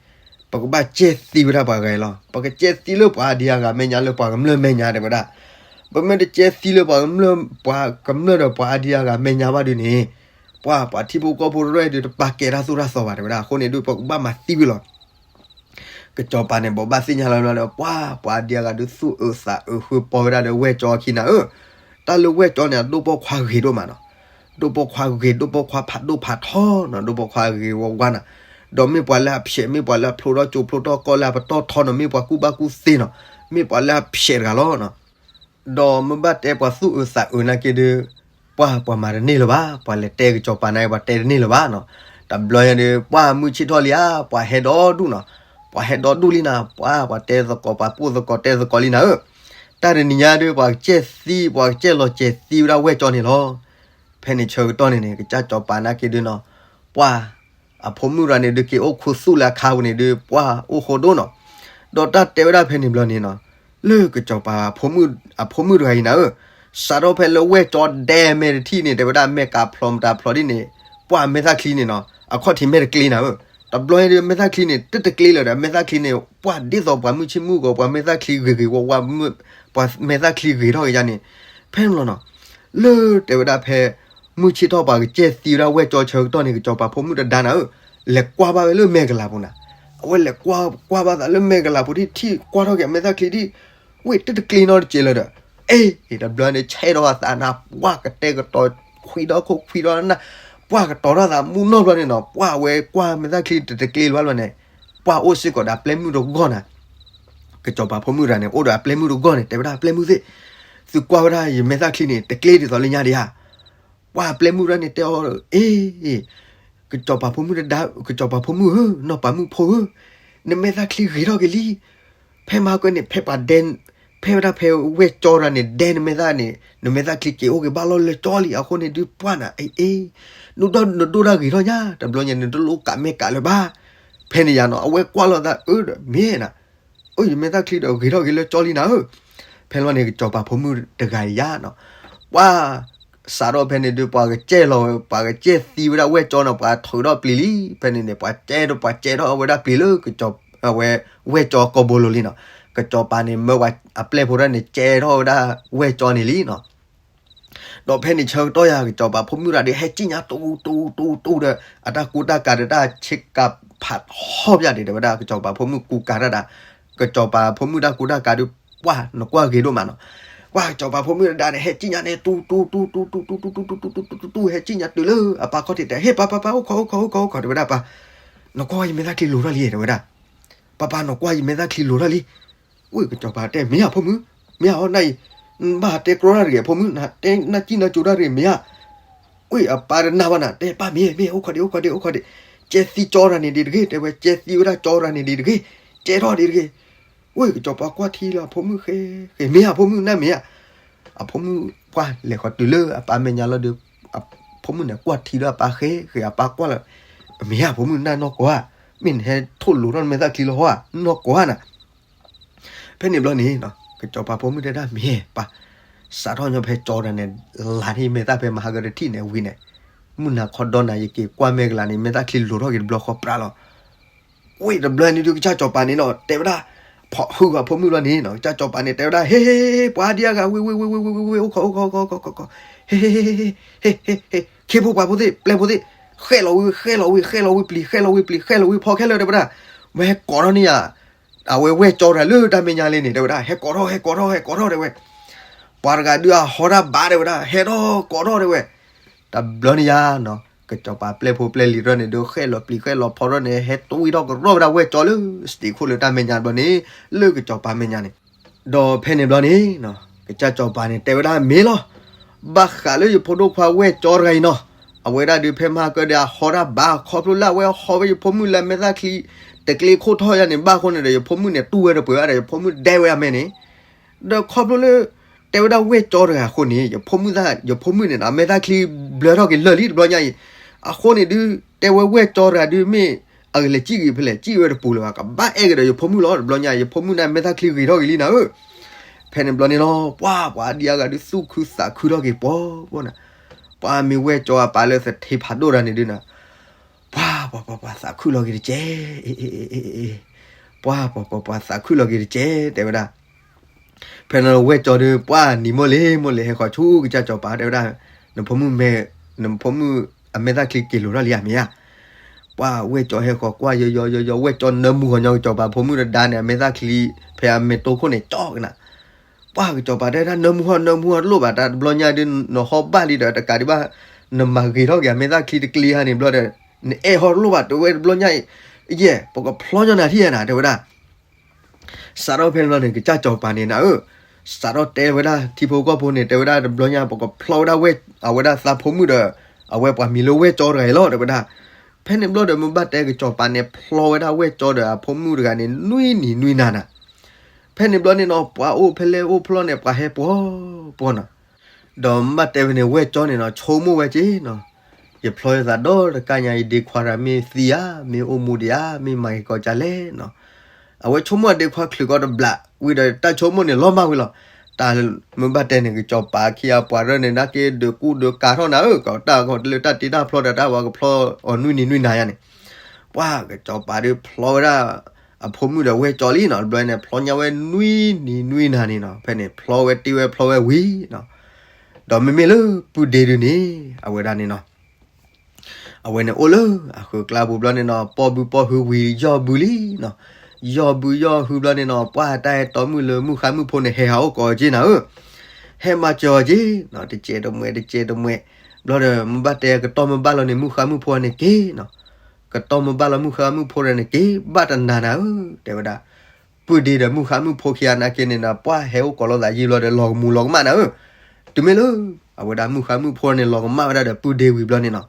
ပကဘၣ်ကဲသံဝဲဒၣ်ပှၤဂၤအံၤလီၤ. ပကကဲသံလၢပှၤအါဒံအါဂၤမဲာ်ညါ လၢပှၤကမျၢၢ်မဲာ်ညါတဲဝဲဒၣ်. ပမ့ၢ်တကဲသံလၢပှၤကမျၢၢ် ပှၤကမျၢၢ်ဒီးပှၤအါဒံအါဂၤမဲာ်ညါဘၣ်ဒုးန့ၣ်, ပှၢ် ပှၤထံဖိကီၢ်ဖိတဖၣ်ဒုးတပာ်ကဲတၢ်သိၣ်တၢ်သီဘၣ်တဲဝဲဒၣ်. အဃိန့ၣ်ဒုး ပကဘၣ်မၤသံဝံၤလီၤ. ကစီၤပၤန့ၣ် ဘိးဘၣ်သ့ၣ်ညါလီၤလီၤဒီး ပှၢ် ပှၤအါဒံအါဂၤဒုးသူၣ်အုးသးအုးဃုပီၢ်ဝဲဒၣ်ဒီးဝဲၢ်ကၠီအခံနၤဧၢ, တၢ်လၢဝဲၢ်ကၠီန့ၣ် အဒိၣ်ပိာ်ခွါဂ့ၤဒိၣ်မးနီၤ. ဒိၣ်ပိာ်ခွါဂ့ၤ ဒိၣ်ပိာ်ခွါဖးဒိၣ်ဖးထီနီၤ ဒိၣ်ပိာ်ခွါဂ့ၤဝါဝါနၤ, ဒီးမ့ၢ်ပှၤလၢအဖျဲး မ့ၢ်ပှၤလၢအဖျိထီၣ်ကၠိဖျိထီၣ်ကီၢ်လၢအပတီၢ်ထီနီၤ မ့ၢ်ပှၤကူၣ်ဘၣ်ကူၣ်သ့နီၤ မ့ၢ်ပှၤလၢအဖျဲးတဂၤလီၤနီၤ. ဒီးမ့ၢ်ဘၣ်တဲပှၤသူၣ်အုးသးအုးနာ်က့ဒုး, ပှၢ် ပှၤမၤတန့ၢ်လၢၤဘၣ် ပှၤလဲၤတဲကစီၤပၤနာ်က့ ပှၤတဲတန့ၢ်လၢၤဘၣ်နီၤ. တဘျီညါဒုး ပှၢ်မုၢ်ဆ့ၣ်ထီၣ်လံဧါ ပှၤဟဲဒီဒူၣ်နီၤ, ပှၤဟဲဒီဒူၣ်လံနၤ ပှၢ် ပှၤတဲသကိး ပှၤပိာ်သကိးတဲသကိးလံနၤဧၢ, တၢ်တနံၤညါဒုး ပှၤကစဲၣ်သံ ပှၤကစဲၣ်လီၤစဲၤသံဝဲဒၣ်ဝဲၢ်ကၠီန့ၣ်လီၤ. ဖဲန့ၣ်ဆၢကတီၢ်န့ၣ်န့ၣ် ကစၢ်စီၤပၤနာ်က့ဒုးနီၤ, ပှၢ် အဖိမုၣ်တဂၤန့ၣ်ဒုး က့ၤအိၣ်ခူသူၣ်လၢအခါပူၤန့ၣ်ဒုး ပှၢ်အိၣ်ဃိဒိၣ်နီၤ. ဒီးတၢ်တဲဝဲဒၣ်ဖဲန့ၣ်ဘျီန့ၣ်နီၤ, လၢကစီၤပၤ အဖိမုၣ်တဂၤအံၤနၤဧၢ, စးထီၣ်ဖဲလၢဝဲၢ်ကၠီဒဲမဲာ်တထံၣ်န့ၣ် တဲဝဲဒၣ်မဲာ်ကးဖျိးမတၤဖျိးဒ်န့ၣ်, ပှၢ်မဲာ်သၣ်ချံန့ၣ်နီၤ အခီၣ်ထံးမဲာ်တကျ့နၤဧၢ. တဘျီညါဒုး မဲာ်သၣ်ချံန့ၣ် တတကျ့လၢၤဒီး မဲာ်သၣ်ချံန့ၣ် ပှၢ်ဒ်သိးပှၤမုၢ်ဆ့ၣ်မုၢ်ဂီၤ ပှၤမဲာ်သၣ်ချံဂ့ၤဂ့ၤဝါဝါ ပှၤမဲာ်သၣ်ချံဂ့ၤထီၣ်က့ၤယါန့ၣ်, ဖဲန့ၣ်လီၤနီၤ. လၢတဲဝဲဒၣ်ဖဲ မုၢ်ဆ့ၣ်ထီၣ်ပှၤကစဲၣ်သံဝဲဒၣ်ဝဲၢ်ကၠီဆၢကတီၢ်န့ၣ် ကစီၤပၤဖိမုၣ်တဒါနၤဧၢ, လဲၤကွၢ်ဘၣ်ဝဲလၢမဲာ်ကလၤပူၤနၤ. အဝဲလဲၤကွၢ်ကွၢ်ဘၣ်သးလၢမဲာ်ကလၤပူၤဒ်ထံၣ်ကွၢ်ထီၣ်က့ၤအမဲာ်သၣ်ချံဒ်, ဝ့ၢ်တတကျ့နီတစဲးလၢၤဒီး, အ့ၣ် တဘျီန့ၣ် ဆဲးထီၣ်အသးနၤ ပှၢ်ကတဲာ်ကတီၤ ခွံဒီးခိၣ်ခွံဒီးနၢ်, ပှၢ်ကတီၤထီၣ်သးမူနီၢ်ဘျီန့ၣ်နီၤ, ပှၢ်ဝဲကွၢ်မဲာ်သၣ်ချံတတကျ့လၢၤဘၣ်ဘျီန့ၣ်, ပှၢ်အိၣ်စ့ၢ်ကီးဒီးအပျဲၢ်မုၣ်တဂီၢ်နၤ, ကစီၤပၤဖိမုၣ်တဂၤန့ၣ် အိၣ်ဒီးအပျဲၢ်မုၣ်တဂီၢ်န့ၣ် တဲဝဲဒၣ်အပျဲၢ်မုၣ်သ့ၣ်, သုကွၢ်ဝဲဒၣ်ယမဲာ်သၣ်ချံန့ၣ် တကျ့ဒ်သိးလၢညါဒံးဧါ. ပှၢ်အပျဲၢ်မုၣ်တဂၤန့ၣ်တဲအီၤ, အ့ ကစီၤပၤဖိမုၣ်တဒါ, ကစီၤပၤဖိမုၣ်ဧၢ, နီၢ်ပၤမုၣ်ဖိဧၢ, နမဲာ်သၣ်ချံဂ့ၤထီၣ်က့ၤလံ. ဖဲမဟါကၢန့ၣ် ဖဲပှၤဒဲ, ဖဲဝဲဒၣ်ဖဲဝဲၢ်ကၠီတဂၤန့ၣ် ဒဲနမဲာ်သၣ်န့ၣ် နမဲာ်သၣ်ချံက့ၤအိၣ်က့ၤဘၣ်လီၤလၢကၠီလံ. အဃိန့ၣ်ဒုးပှၢ်နၤ အ့ အ့ နဒိၣ်နဒိၣ်တၢ်ဂ့ၤထီၣ်ညါ, တဘျီညါနတလိၣ်ကးမဲာ်ကးလၢၤဘၣ်. ဖဲန့ၣ်ယါနီၤ အဝဲကွၢ်လိာ်သးအၢဒီးမ့ၢ်နၤ, အိၣ် ယမဲာ်သၣ်ချံဒီးဂ့ၤထီၣ်က့ၤလၢကၠီလံနၤဧၢ. ဖဲလီၤန့ၣ် ကစီၤပၤဖိမုၣ်တဂၤယါနီၤ, ပှၢ်စးထီၣ်ဖဲန့ၣ်ဒုး ပှၤကစဲလီၤ, ပှၤကစဲသံဝဲဒၣ်ဝဲၢ်ကၠီနီၤ, ပှၤထုးထီၣ်ပျံၤလံ. ဖဲန့ၣ်န့ၣ် ပှၤစဲဒီးပှၤစဲထီၣ်ဝဲဒၣ်ပျံၤလၢ ဝဲၢ်ကၠီကိာ်ဘိလိၤလံနီၤ. ကစီၤပၤန့ၣ် မၢပှၤအပျဲၢ်ဖိဒၣ်န့ၣ် စဲထီၣ်ဝဲဒၣ်ဝဲၢ်ကၠီန့ၣ်လံနီၤ. ဒီးဖဲန့ၣ်ဆၢကတီၢ်ယါ ကစီၤပၤဖိမုၣ်တဂၤဒီး ဟဲစံၣ်ညါတူတူတူတူဒီး အတၢ်ကူတၢ်ကၤဒီးတၢ်ဆ့ကၤဖးထီၣ်ပၠၣ်ဒံး တဲဝဲဒၣ် ကစီၤပၤဖိမုၣ်ကူကၤတၢ်ဒၣ်, ကစီၤပၤဖိမုၣ်တၢ်ကူတၢ်ကၤဒုး ပှၢ်နကွၢ်ဂ့ၤဒိၣ်မးနီၤ. ပှၢ်ကစီၤပၤဖိမုၣ်တဂၤန့ၣ် ဟဲစံၣ်ညါန့ၣ် တူတူတူတူတူတူတူတူတူတူတူတူ ဟဲစံၣ်ညါတုၤလၢအပၢ်ခီၣ်ထံးတဲ ဟ့ၣ်ပၢ်ပၢ်ပၢ် အိၣ်ခိးအိၣ်ခိးအိၣ်ခိးအိၣ်ခိး တဲဝဲဒၣ်ပၢ်, နကွၢ်ယမဲာ်သၣ်ချံလိၤထီၣ်လံ တဲဝဲဒၣ်. ပၢ်ပၢ် နကွၢ်ယမဲာ်သၣ်ချံလိၤထီၣ်လံ. ဝ့ၢ်ကစီၤပၤတဲ မ့ၢ်ဧါဖိမုၣ်, မ့ၢ်ဧါအီၤနၤအံၤ, နဘၣ်တဲကြီတၢ်တဂ့ၤဖိမုၣ်, နနၢ်စံၣ်နၢ်ကၠိတၢ်တဂ့ၤမ့ၢ်ဧါ. ဝ့ၢ်အပၢ်တနာ်ဘၣ်နၤ တဲပၢ်မ့ၢ်မ့ၢ် အိၣ်ခိးဒံးအိၣ်ခိးဒံးအိၣ်ခိးဒံး, ကဲသံကၠီတဂၤန့ၣ်ဒံးတဂ့ၤ တဲဝဲ, ကဲသံဝဲဒၣ်ကၠီတဂၤန့ၣ်ဒံးတဂ့ၤ, ကဲထီၣ်ဒံးတဂ့ၤ. ဝ့ၢ်ကစီၤပၤကွၢ်ထံလီၤအဖိမုၣ်ဃဲဃဲ မ့ၢ်ဧါဖိမုၣ်နၤမ့ၢ်ဧါ. အဖိမုၣ်ပှၢ်လဲၤဃီၤတုၤလၢအပၢ်မဲာ်ညါလီၤဒီး အဖိမုၣ်န့ၣ်ကွၢ်ထံလၢအပၢ်ဃဲဃဲ အပၢ်ကွၢ်လီၤ, မ့ၢ်ဧါဖိမုၣ် နနီၢ်ကီဧါ, မ့ၢ်နဟဲထိၣ်လိၤထီၣ်နမဲာ်သၣ်ချံလီၤဟီဧါ နီၢ်ကီဧါနၤ. ဖဲန့ၣ်ဘျီန့ၣ် ကစီၤပၤဖိမုၣ်တဲဒၣ်မ့ၢ်ပၢ်, စးထီၣ်ညီဖဲကၠီတဂၤန့ၣ် လါထံၣ်မဲာ်သၣ်ဖဲမဟါကတထံၣ်န့ၣ်ဝံၤန့ၣ်, မုၢ်နၤခီဒီနၤ ယက့ၤကွၢ်မဲာ်ကလၤန့ၣ် မဲာ်သၣ်ချံလိၤထီၣ်က့ၤတဘျီဃီပြးလီၤ. ဝ့ၢ်တဘျီန့ၣ်ဒုး ကစၢ်စီၤပၤန့ၣ်နီၤ တဲဝဲဒၣ်, ဖီၣ်ဟုၣ်အဖိမုၣ်လီၤန့ၣ်နီၤ ကစၢ်စီၤပၤန့ၣ် တဲဝဲဒၣ် ဟ့ ဟ့ ဟ့ ပှၤဒံးအါဂၤ ဝ့ၢ် ဝ့ၢ် ဝ့ၢ် ဝ့ၢ် ဝ့ၢ် ဝ့ၢ် အိၣ်ခိး အိၣ်ခိး အိၣ်ခိး အိၣ်ခိး ဟ့ ဟ့ ဟ့ ဟ့ ဟ့ ဟ့ ဟ့ ဟ့ ခ့ဖိပှၤဖိသ့ၣ် ပျဲၢ်ဖိသ့ၣ်, ဃဲလီၤဝံၤ ဃဲလီၤဝံၤ ဃဲလီၤဝံၤပျံၤ ဃဲလီၤဝံၤပျံၤ ဃဲလီၤဝံၤဖီခဲလၢာ် တဲဝဲဒၣ်, ဝဲဟဲကိးထီၣ်န့ၢ်ယၤ အဝဲဝဲၢ်ကၠီတဂၤလၢတၢ်မဲာ်ညါလံန့ၣ် တဲဝဲဒၣ် ဟဲကိးထီၣ် ဟဲကိးထီၣ် ဟဲကိးထီၣ် တဲဝဲ, ပှၤတဂၤဒုးအဟီတၢ်ဘါ တဲဝဲဒၣ် ဟဲထီၣ်ကိးထီၣ် တဲဝဲ, တဘျီန့ၣ်ယါနီၤ ကစီၤပၤပျဲၢ်ဖိပျဲၢ်လံၤထီၣ်န့ၣ် ဒုးဃဲလီၤပျံၤဃဲလီၤဖီထီၣ်န့ၣ် ဟဲတွံၢ်ထီၣ်ကရီၢ်ဝဲဒၣ်ဝဲၢ်ကၠီလၢ စတံးခိၣ်လၢတၢ်မဲာ်ညါတဘျီန့ၣ် လၢကစီၤပၤမဲာ်ညါန့ၣ်, ဒီးဖဲန့ၣ်ဘျီန့ၣ် ကစၢ်စီၤပၤန့ၣ် တဲဝဲဒၣ်မ့ၢ်လီၤ, ဘၣ်ဃးလၢယဖိဒိၣ်ခွါဝဲၢ်ကၠီတဂၤအံၤနီၤ, အဝဲဒၣ်ဒုးဖဲမဟါကၢဒီးအဟီတၢ်ဘါ ခီဖျိလၢအဝဲဟီဝဲယဖိမုၣ်လၢမဲာ်သၣ်ချံ တကျ့ခိၣ်ထီၣ်ယါန့ၣ် ဘၣ်အဃိန့ၣ်ဒီး ယဖိမုၣ်န့ၣ်တူၢ်ဝဲတပှဲၤဘၣ်ဒီး ယဖိမုၣ်ဒဲဝဲအမဲာ်န့ၣ်, ဒီးခီဖျိလၢ တဲဝဲဒၣ်ဝဲၢ်ကၠီတဂၤအဃိန့ၣ် ယဖိမုၣ် ယဖိမုၣ်န့ၣ်နီၤ မဲာ်သၣ်ချံဘျၢထီၣ်က့ၤလၢာ်လံတဘျီညါအံၤ, အဃိန့ၣ်ဒုး တဲဝဲဝဲၢ်ကၠီတဂၤဒုးမ့ၢ် အကလဲၤစံၣ်ဂ့ၤဖဲလဲၣ် စံၣ်ဝဲတပူၤလၢၤဘၣ် ကဘၣ်အဲၣ်ကဒီးယဖိမုၣ်လီၤ တဘျီညါ ယဖိမုၣ်န့ၣ်မဲာ်သၣ်ချံဂ့ၤထီၣ်က့ၤလံနၤဧၢ. ဖဲန့ၣ်ဘျီန့ၣ်လီၤ ပှၤ ပှၤဒံးအါဂၤဒုးသူၣ်ခုသးခုထီၣ်က့ၤပှီၤပှီၤနၤ, ပှၤမ့ၢ်ဝဲၢ်ကၠီအပၢ်လၢသထ့ဖးဒိၣ်တဂၤန့ၣ်ဒုးနၤ ပှၤ ပှၤ ပှၤ ပှၤသးခုလီၤက့ၤတကဲး, ပှၤ ပှၤ ပှၤ ပှၤသးခုလီၤက့ၤတကဲး တဲဝဲဒၣ်. ဖဲန့ၣ်ဝဲၢ်ကၠီဒုး ပှၤနံၤမိၢ်လ့ၤ မိၢ်လ့ၤဟဲဃီၤဆူကစၢ်စီၤပၤ တဲဝဲဒၣ်, နဖိမုၣ်မဲာ်, နဖိမုၣ်အမဲာ်သၣ်ချံက့ၤလိၤထီၣ်လံဧါမ့ၢ်ဧါ. ပှၤဝဲၢ်ကၠီဟဲဃီၤကွၢ်ယီၤယီၤယီၤယီၤ ဝဲၢ်ကၠီနၢမူဃီၤညီကစီၤပၤဖိမုၣ်တဒါန့ၣ် အမဲာ်သၣ်ချံ ဖဲအမဲာ်တိခိၣ်န့ၣ်ကၠီကနၤ ပှၤကစီၤပၤတဲဒၣ် နၢမူဟီၣ် နၢမူဟီၣ်တလိၣ်ဘၣ် တၢ်တဘျီညါဒုး နဟီၣ်ဘၣ်လံဒီး တကးဒံးဘၣ် နမၤဂ့ၤထီၣ်က့ၤအမဲာ်သၣ်ချံတကျ့ဧါန့ၣ်ဘျီဒီး နအဲၣ်ဟီၣ်တလိၣ်ဘၣ် တဝဲတဘျီညါအံၤ ယဲၢ် ပကဖျီညီနၤထံၣ်ဧါနၤ တဲဝဲဒၣ်. စးထီၣ်ဖဲန့ၣ်ဘျီန့ၣ် ကစၢ်စီၤပၤန့ၣ်နၤဧၢ, စးထီၣ်တဲဝဲဒၣ်ထံဖိကီၢ်ဖိန့ၣ် တဲဝဲဒၣ်တဘျီညါ ပကဖျီဝဲဒၣ်ဝဲ အဝဲဒၣ်သးဖိမုၣ်ဒီး အဝဲပှၤမံၤလၢဝဲၢ်ကၠီတဂၤအံၤလီၤ တဲဝဲဒၣ်. ဖဲန့ၣ်ဘျီဒီး မ့ၢ်ဘၣ်တဲကစီၤပၤန့ၣ် ဖျီဝဲဒၣ်ဝဲၢ်ကၠီဒီးအဖိမုၣ်တဂၤန့ၣ် နွံနံၤနွံနၤနၤ ဖဲန့ၣ်ဘျီန့ၣ်နီၤ ပှၤအိၣ်ဖဲလဲၣ်အိၣ်ဖျီန့ၣ် ပှၤဟဲပှီၤပှီၤနီၤ. ဒီးမ့ၢ်ဘၣ်တဲဝဲန့ၣ် ဝဲၢ်ကၠီန့ၣ်နီၤ ဆိကမိၣ်ဝဲက့နီၤ, ယဖျီယသးဒီတကါညါ ယဒ့ခွါတဂၤမ့ၢ်သံဧါ မ့ၢ်အိၣ်မူဒံးဧါ မ့ၢ်မၤက့ၤကီၢ်ကၢ်လဲၣ်နီၤ. အဝဲဆိကမိၣ်အဒ့ခွါချုးကီတဘျး ဝံၤဒီးတၢ်ဆိကမိၣ်န့ၣ်လီၤမၢ်ဝံၤလီၤ. တၢ်မ့ၢ်ဘၣ်တဲန့ၣ် ကစီၤပၤခံဂၤပှၤရၢန့ၣ် နာ်က့ဒုးကူဒုးကၤထီၣ်နၤဧၢ, ကီးတၢ်ဂီၤတလၢတၢ်တ့တၢ်ဖျီဒီး တၢ်ဝဲကဖျီအီၤနွံနံၤနွံနၤယါန့ၣ် ပှၤကစီၤပၤဒုးဖျီဝဲဒၣ် အဖိမုၣ်ဒီးဝဲၢ်ကၠီလံနီၤ, တဘျီန့ၣ် ဖျီညါဝဲနွံနံၤနွံနၤန့ၣ်နီၤ, ဖဲန့ၣ် ဖျီဝဲတ့ဝဲဖျီဝဲဝံၤနီၤ, ဒီးမ့မ့ၢ်လၢပုၢ်ဒ့ဒုးန့ၣ် အဝဲဒၣ်န့ၣ်နီၤ, အဝဲန့ၣ်အိၣ်လၢအဃုာ်ကျါပူၤဘျီန့ၣ်နီၤ, ပီၢ်ဘုပီၢ်ဟုဝံၤ ယီၢ်ဘုလံနီၤ, ယီၢ်ဘုယီၢ်ဟုဘျီန့ၣ်နီၤ, ပှၤတၢ်အဲၣ်တီမုၣ်လၢမုၢ်ဃါမုၢ်ဖိန့ၣ် ဟဲဟးအိၣ်ကိးက့နၤဧၢ, ဟဲမၤစၢၤအီၤက့နီၤ, တစဲးတမှဲး တစဲးတမှဲး, ဘျီဒီးမ့ၢ်ဘၣ်တဲကတီၢ်မ့ၢ်ဘၣ်လီၤန့ၣ် မုၣ်ဃါမုၣ်ဖိန့ၣ်က့ၤနီၤ. ကတီၢ်မ့ၢ်ဘၣ်လီၤ မုၣ်ဃါမုၣ်ဖိတဂၤန့ၣ်က့ၤ ဘၣ်တနၤနၤဧၢ, တဲဝဲဒၣ်. ပုၢ်ဒ့ဒီးမုၣ်ဃါမုၣ်ဖိခံဂၤနာ်က့န့ၣ်ဒီး ပှၢ်ဟဲအိၣ်ကိးလိာ်သးယံာ်ဘျီဒီး လီၤကမူၤလီၤကမၣ်နၤဧၢ. တုၤမ့ၢ်လၢ အဝဲဒၣ်မုၣ်ဃါမုၣ်ဖိန့ၣ် လီၤကမၣ်ဝဲဒၣ်ဒီးပုၢ်ဒ့ဝံၤဘျီန့ၣ်နီၤ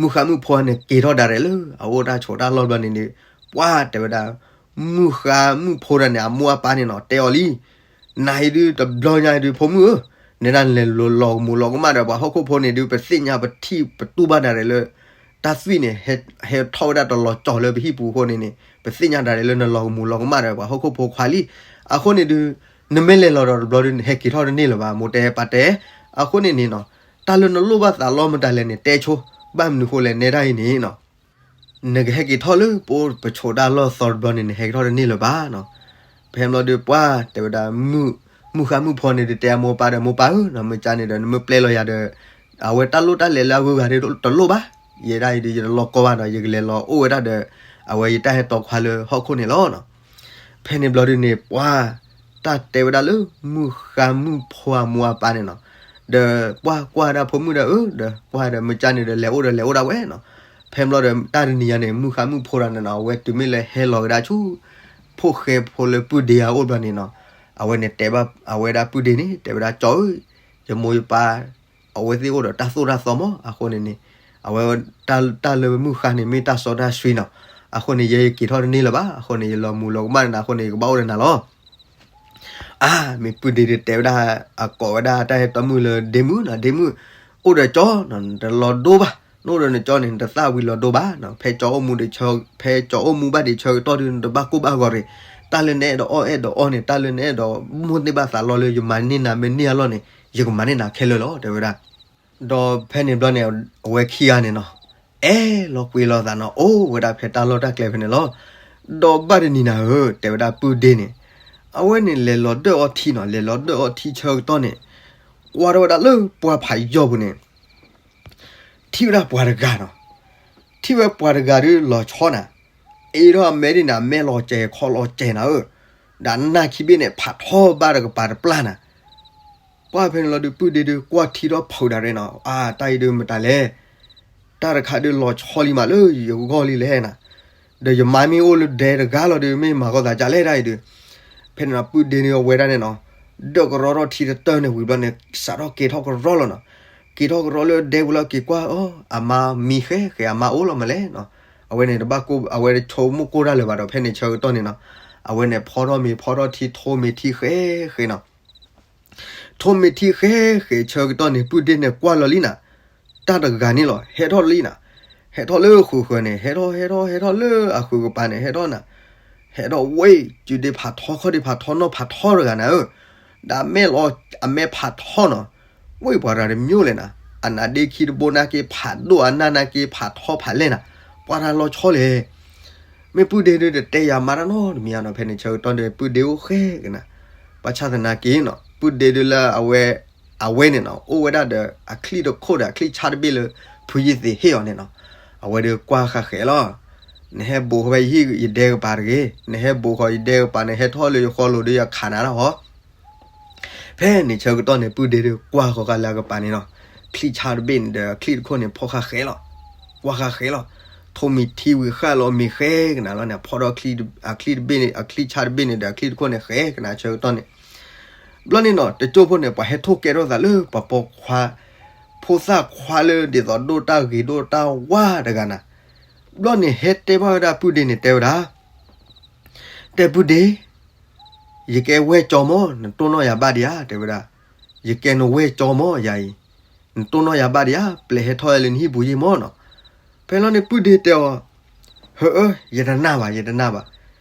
မုၣ်ဃါမုၣ်ဖိန့ၣ်က့ၤထီၣ်ဒၣ်ရဲၣ်လၢ အအိၣ်တၢ်ဆိးတၢ်လီၢ်ဘျီန့ၣ်ဒီး ပှၢ်တဲဝဲဒၣ် မုၣ်ဃါမုၣ်ဖိတဂၤန့ၣ် အမိၢ်အပၢ်န့ၣ်နီၤ တဲအီၤလံ နၤအံၤဒုးတဘျီညါအံၤဒုး ဖိမုၣ်ဧၢ, နဲဒၣ်နလဲၤလီၤကမူၤလီၤကမၣ်ဒီးပှၤဟီၣ်ခိၣ်ဖိန့ၣ်ဒုး ပသ့ၣ်ညါပထံၣ်ပတူၢ်ဘၣ်ဒၣ်ရဲၣ်လၢ တၢ်သွံၣ်န့ၣ် ဟဲထီၣ်ဝဲဒၣ်တလီၤကၠီၤလၢပဟံၣ်ပူၤအဃိန့ၣ်န့ၣ် ပသ့ၣ်ညါဒၣ်ရဲၣ်လၢနလီၤကမူၤလီၤကမၣ်ဒီးပှၤဟီၣ်ခိၣ်ဖိခွါလံ. အဃိန့ၣ်ဒုး နမ့ၢ်လဲၤလီၤဒီးတဘျီဒုး နဟဲက့ၤထီၣ်တန့ၢ်လၢၤဘၣ် မိၢ်တဲပၢ်တဲ. အဃိန့ၣ်န့ၣ်နီၤ တၢ်လၢနလိၣ်ဘၣ်သးလီမတၤလဲၣ်န့ၣ် တဲဆိ, ဘၣ်မနုၤဃိလဲၣ် နဲဒၣ်အံၤန့ၣ်နီၤ နကဟဲက့ၤထီၣ်လၢပအိၣ်ပဆိးတၢ်လီၢ်သီတဘျီန့ၣ် နဟဲက့ၤထီၣ်တန့ၢ်လၢၤဘၣ်နီၤ. ဖဲဘျီဒီးပှၢ်တဲဝဲဒၣ် မုၣ်ဃါမုၣ်ဖိန့ၣ်ဒုးတဲအမိၢ်အပၢ်ဒီး မိၢ်ပၢ်ဧၢနီၤ မ့ၢ်ကန့ၣ်ဒီး နမ့ၢ်ပျဲလီၤယၤဒီး အဝဲတၢ်လိၣ်တၢ်လဲၤလၢအဂုၤအဂၤဒုးတလိၣ်ဘၣ်, ယဲဒၣ်အံၤဒုး ယတလီၤကီဘၣ်နီၤ ယကလဲၤလီၤအိၣ်ဝဲဒၣ်ဒီး အဝဲယတၢ်ဟဲတီခွါလၢဟီၣ်ခိၣ်န့ၣ်လီၤနီၤ. ဖဲန့ၣ်ဘျီဒုးန့ၣ် ပှၢ်တၢ်တဲဝဲဒၣ်လၢ မုၣ်ဃါမုၣ်ဖိအမိၢ်အပၢ်န့ၣ်နီၤ, ဒီးပှၢ်ကွၢ်ဒၣ်ဖိမုၣ်ဒီး အၢ ဒီးကွၢ်ဒီး မ့ၢ်ကန့ၣ်ဒီး လဲၤအိၣ်ဒီးလဲၤအိၣ်ဒၣ်ဝဲနီၤ. ဖဲဘျီဒီးတၢ်တနံၤညါန့ၣ် မုၣ်ဃါမုၣ်ဖိတဂၤန့ၣ်နီၤ အဝဲတုၤမ့ၢ်လၢဟဲလီၤကဒါဆူ ဖိၣ်ဃဲဖိလၢပုၢ်ဒ့အအိၣ်ဘျီန့ၣ်နီၤ, အဝဲန့ၣ်တဲဘၣ်အဝဲဒၣ်ပုၢ်ဒ့န့ၣ် တဲဝဲဒၣ် ကၠီဧၢ, ယမိၢ်ယပၢ် အဝဲသ့ၣ်အိၣ်ဒီးတၢ်သိၣ်တၢ်သီမး အဃိန့ၣ်န့ၣ် အဝဲတၢ်လၢမုၣ်ဃါန့ၣ် မ့ၢ်တၢ်စီတၢ်ဆှံနီၤ, အဃိန့ၣ် ယဲယက့ၤထီၣ်တန့ၢ်လၢၤဘၣ်, အဃိန့ၣ် ယလီၤမူၤလီၤကမၣ်နၤ အဃိန့ၣ် ယကဘၣ်အိၣ်ဒီးနၤလီၤ. အါ မ့ၢ်ပုၢ်ဒ့ဒုးတဲဝဲဒၣ် အကိးဝဲဒၣ်တၢ်ဟဲတီမုၣ်လၢဒ့မုၣ်နီၤ, ဒ့မုၣ်, အိၣ်ဒီးကၠီနီၤ နတလီၤဒိဘၣ်, နအိၣ်ဒီးနကၠီန့ၣ် နတသၣ်ဝံၤလီၤဒိဘၣ်နီၤ, ဖဲကၠီအိၣ်မူဒံးဆၢ, ဖဲကၠီအိၣ်မူဘၣ်ဒံးဆၢကတီၢ်ဒုး နတဘၣ်ကိၢ်ဘၣ်ဂီၤရ့ၣ်, တၢ်လၢနအဲၣ်ဒိးအီၣ်အဲၣ်ဒိးအီန့ၣ် တၢ်လၢနအဲၣ်ဒိးမိၣ်န့ၢ်ဘၣ်သးလီလၢယမၤန့ၢ်နၤမ့ၢ်န့ၢ်အလီၢ်န့ၣ် ယကမၤန့ၢ်နၤခဲလၢာ်လီၤ တဲဝဲဒၣ်. ဒီးဖဲန့ၣ်ဘျီန့ၣ် အဝဲခံဂၤန့ၣ်နီၤ အဲၣ်လီၤကွံာ်လီၤသးနီၤ အိၣ်ဝဲဒၣ်ဖဲတၢ်လီၢ်တၢ်ကျဲဖဲန့ၣ်လီၤ. ဒီးဘၣ်တနံၤနၤဧၢ တဲဝဲဒၣ်ပုၢ်ဒ့န့ၣ် အဝဲန့ၣ်လဲၤလီၤဒၢၣ်အီထံနီၤ, လဲၤလီၤဒၢၣ်အီထံဆၢကတီၢ်န့ၣ် ကွၢ်ထီၣ်ဝဲဒၣ်လၢပှၢ်ဖးယီၢ်ပူၤန့ၣ် ထံၣ်ဝဲဒၣ်ပှၤတဂၤနီၤ, ထံၣ်ဝဲပှၤတဂၤဒုးလီၤဆီနၤ, အ့ၣ်ထီၣ်အမဲဒ်န့ၣ် အမဲလီၤစဲၤခီလီၤစဲၤနၤဧၢ, ဒီးနၢ်ခံဘ့ၣ်န့ၣ် ဖးထီဘၣ်တကပၤတပျၢ်နၤ ပှၢ်ဖဲန့ၣ်လီၤဒုး ပုၢ်ဒ့ဒုးကွၢ်ထံထီၣ်ဖုးဒၣ်ရဲၣ်နီၤ, အါ တၢ်အံၤဒုးမတၤလဲၣ်, တၢ်တခါဒုးလီၤဆီလံမးလၢယဂီၢ်လံလဲၣ်နၤ, ဒီးယမါမ့ၢ်အိၣ်လၢဒဲတဂၤလီၤဒုး မ့ၢ်မၤကီၢ်သးကလဲၣ်တၢ်အံၤဒုး, ဖဲန့ၣ်နီၤ ပုၢ်ဒ့န့ၣ်အဝဲဒၣ်န့ၣ်နီၤ, ဒၢၣ်ကရီထီၣ်ထံတတၢၢ်န့ၣ်ဝံၤဘျီန့ၣ် စးထီၣ်က့ၤထီၣ်ကရီလီၤနီၤ, က့ၤထီၣ်ကရီလၢဒဲပူၤလီၤ က့ၤကွၢ်အီၤ အမါမံဃဲဃဲ အမါအိၣ်လီၤမးလဲၣ်နီၤ, အဝဲန့ၣ်တဘၣ်ကိၢ် အဝဲတဆိကမိၣ်ကိၢ်တၢ်လၢၤဘၣ်ဒီး ဖဲန့ၣ်ဆၢကတီၢ်န့ၣ်နီၤ, အဝဲန့ၣ်ဖီထီၣ်မ့ၤဖီထီၣ်ထံ ထိးမ့ၤထံဃဲဃဲနီၤ ထိးမ့ၤထံဃဲဃဲဆၢကတီၢ်န့ၣ် ပုၢ်ဒ့န့ၣ်ကွၢ်လီၤလံနၤ, တၢ်တဂၤန့ၣ်လီၤ ဟဲထီၣ်လံနၤ, ဟဲထီၣ်လၢဃုာ်ဃၢၤန့ၣ် ဟဲထီၣ်ဟဲထီၣ်ဟဲထီၣ်လၢအဃုာ်ကပၤန့ၣ် ဟဲထီၣ်နၤ, ဟဲထီၣ်ဝဲ စုဒ့ဖးထီခီၣ်ဒ့ဖးထီနီၢ်ဖးထီတဂၤနၤဧၢ, ဒီးအမဲလီၤ အမဲဖးထီနီၤ, ဝဲပှၤတဂၤတမံၤလဲၣ်နၤ, အနါဒ့ခံတဘိနာ်က့ဖးဒိၣ် အနၢ်နာ်က့ဖးထီဖးလဲၢ်နၤ, ပှၤတၢ်လီၤဆီလဲၣ် မ့ၢ်ပုၢ်ဒ့ဒုးတတဲယၤမါတၢ်နီတမံၤဧါနီၤ, ဖဲန့ၣ်ဆၢကတီၢ်ဒီး ပုၢ်ဒ့အိၣ်ဃဲကနၤ, ဘၣ်ဆၣ်သနာ်က့နီၤ ပုၢ်ဒ့ဒုးလၢအဝဲ အဝဲန့ၣ်နီၤ အိၣ်ဝဲဒၣ်ဒီးအချံၣ်တခိၣ်ဒီးအချံၣ်ဆၣ်တဘ့ၣ်လၢ ဖုယ့ၢ်သ့ၣ်ဟ့ၣ်အီၤန့ၣ်နီၤ, အဝဲဒုးကွၢ်ဃာ်ဃဲလီၤ, နဟဲဘူးဃီဖဲယဟံၣ်ယဒဲကပၤတဂ့ၤ, နဟဲဘူးဃီယဒဲကပၤန့ၣ် ဟဲထီၣ်လၢယဃီလိၤဒီးယခးနၤလီၤဟီ ဖဲန့ၣ်ဆၢကတီၢ်န့ၣ် ပုၢ်ဒ့ဒုးကွၢ်ဃီၤဃာ်လၢအကပၤန့ၣ်နီၤ, ချံၣ်ဆၣ်တဘ့ၣ်န့ၣ်ဒီး အချံၣ်တခိၣ်န့ၣ် ဖီၣ်ဃာ်ဃဲလီၤ, ကွၢ်ဃာ်ဃဲလီၤ, ထိးမ့ၤထံဝံၤဃာ်လီၤမ့ၤဃဲကနၤလီၤန့ၣ် ဖီၣ်ထီၣ်အချံၣ်တဘ့ၣ်န့ၣ် အချံၣ်ဆၣ်တဘ့ၣ်န့ၣ်ဒီး အချံၣ်တခိၣ်န့ၣ်ဃဲကနၤဆၢကတီၢ်န့ၣ်, ဘျီန့ၣ်နီၤ တကၠိဖိန့ၣ် ပှၤဟဲထိၣ်ကဲထီၣ်သးလၢပှၤပိာ်ခွါ ဖိသၣ်ခွါလၢဒ်သိးဒိၣ်တၢ်ဂ့ၤဒိၣ်တၢ်ဝါတဂၤနၤ, ဘျီန့ၣ်ဟဲတဲဘၣ်ဝဲဒၣ်ပုၢ်ဒ့န့ၣ်တဲဝဲဒၣ် တဲပုၢ်ဒ့ ယကဲဝဲၢ်ကၠီမး နတိၢ်နီၣ်ယၤဘၣ်ဒံးဧါ တဲဝဲဒၣ်, ယကဲနဝဲၢ်ကၠီမးယၤအံၤ, နတိၢ်နီၣ်ယၤဘၣ်ဒံးဧါ ပျဲဟဲထီၣ်လၢနဟံၣ်ပူၤယ့ၢ်မးနီၤ, ဖဲလီၤန့ၣ်ပုၢ်ဒ့တဲအီၤ, ဟၢအၢ ယတနာ်ဘၣ် ယတနာ်ဘၣ်,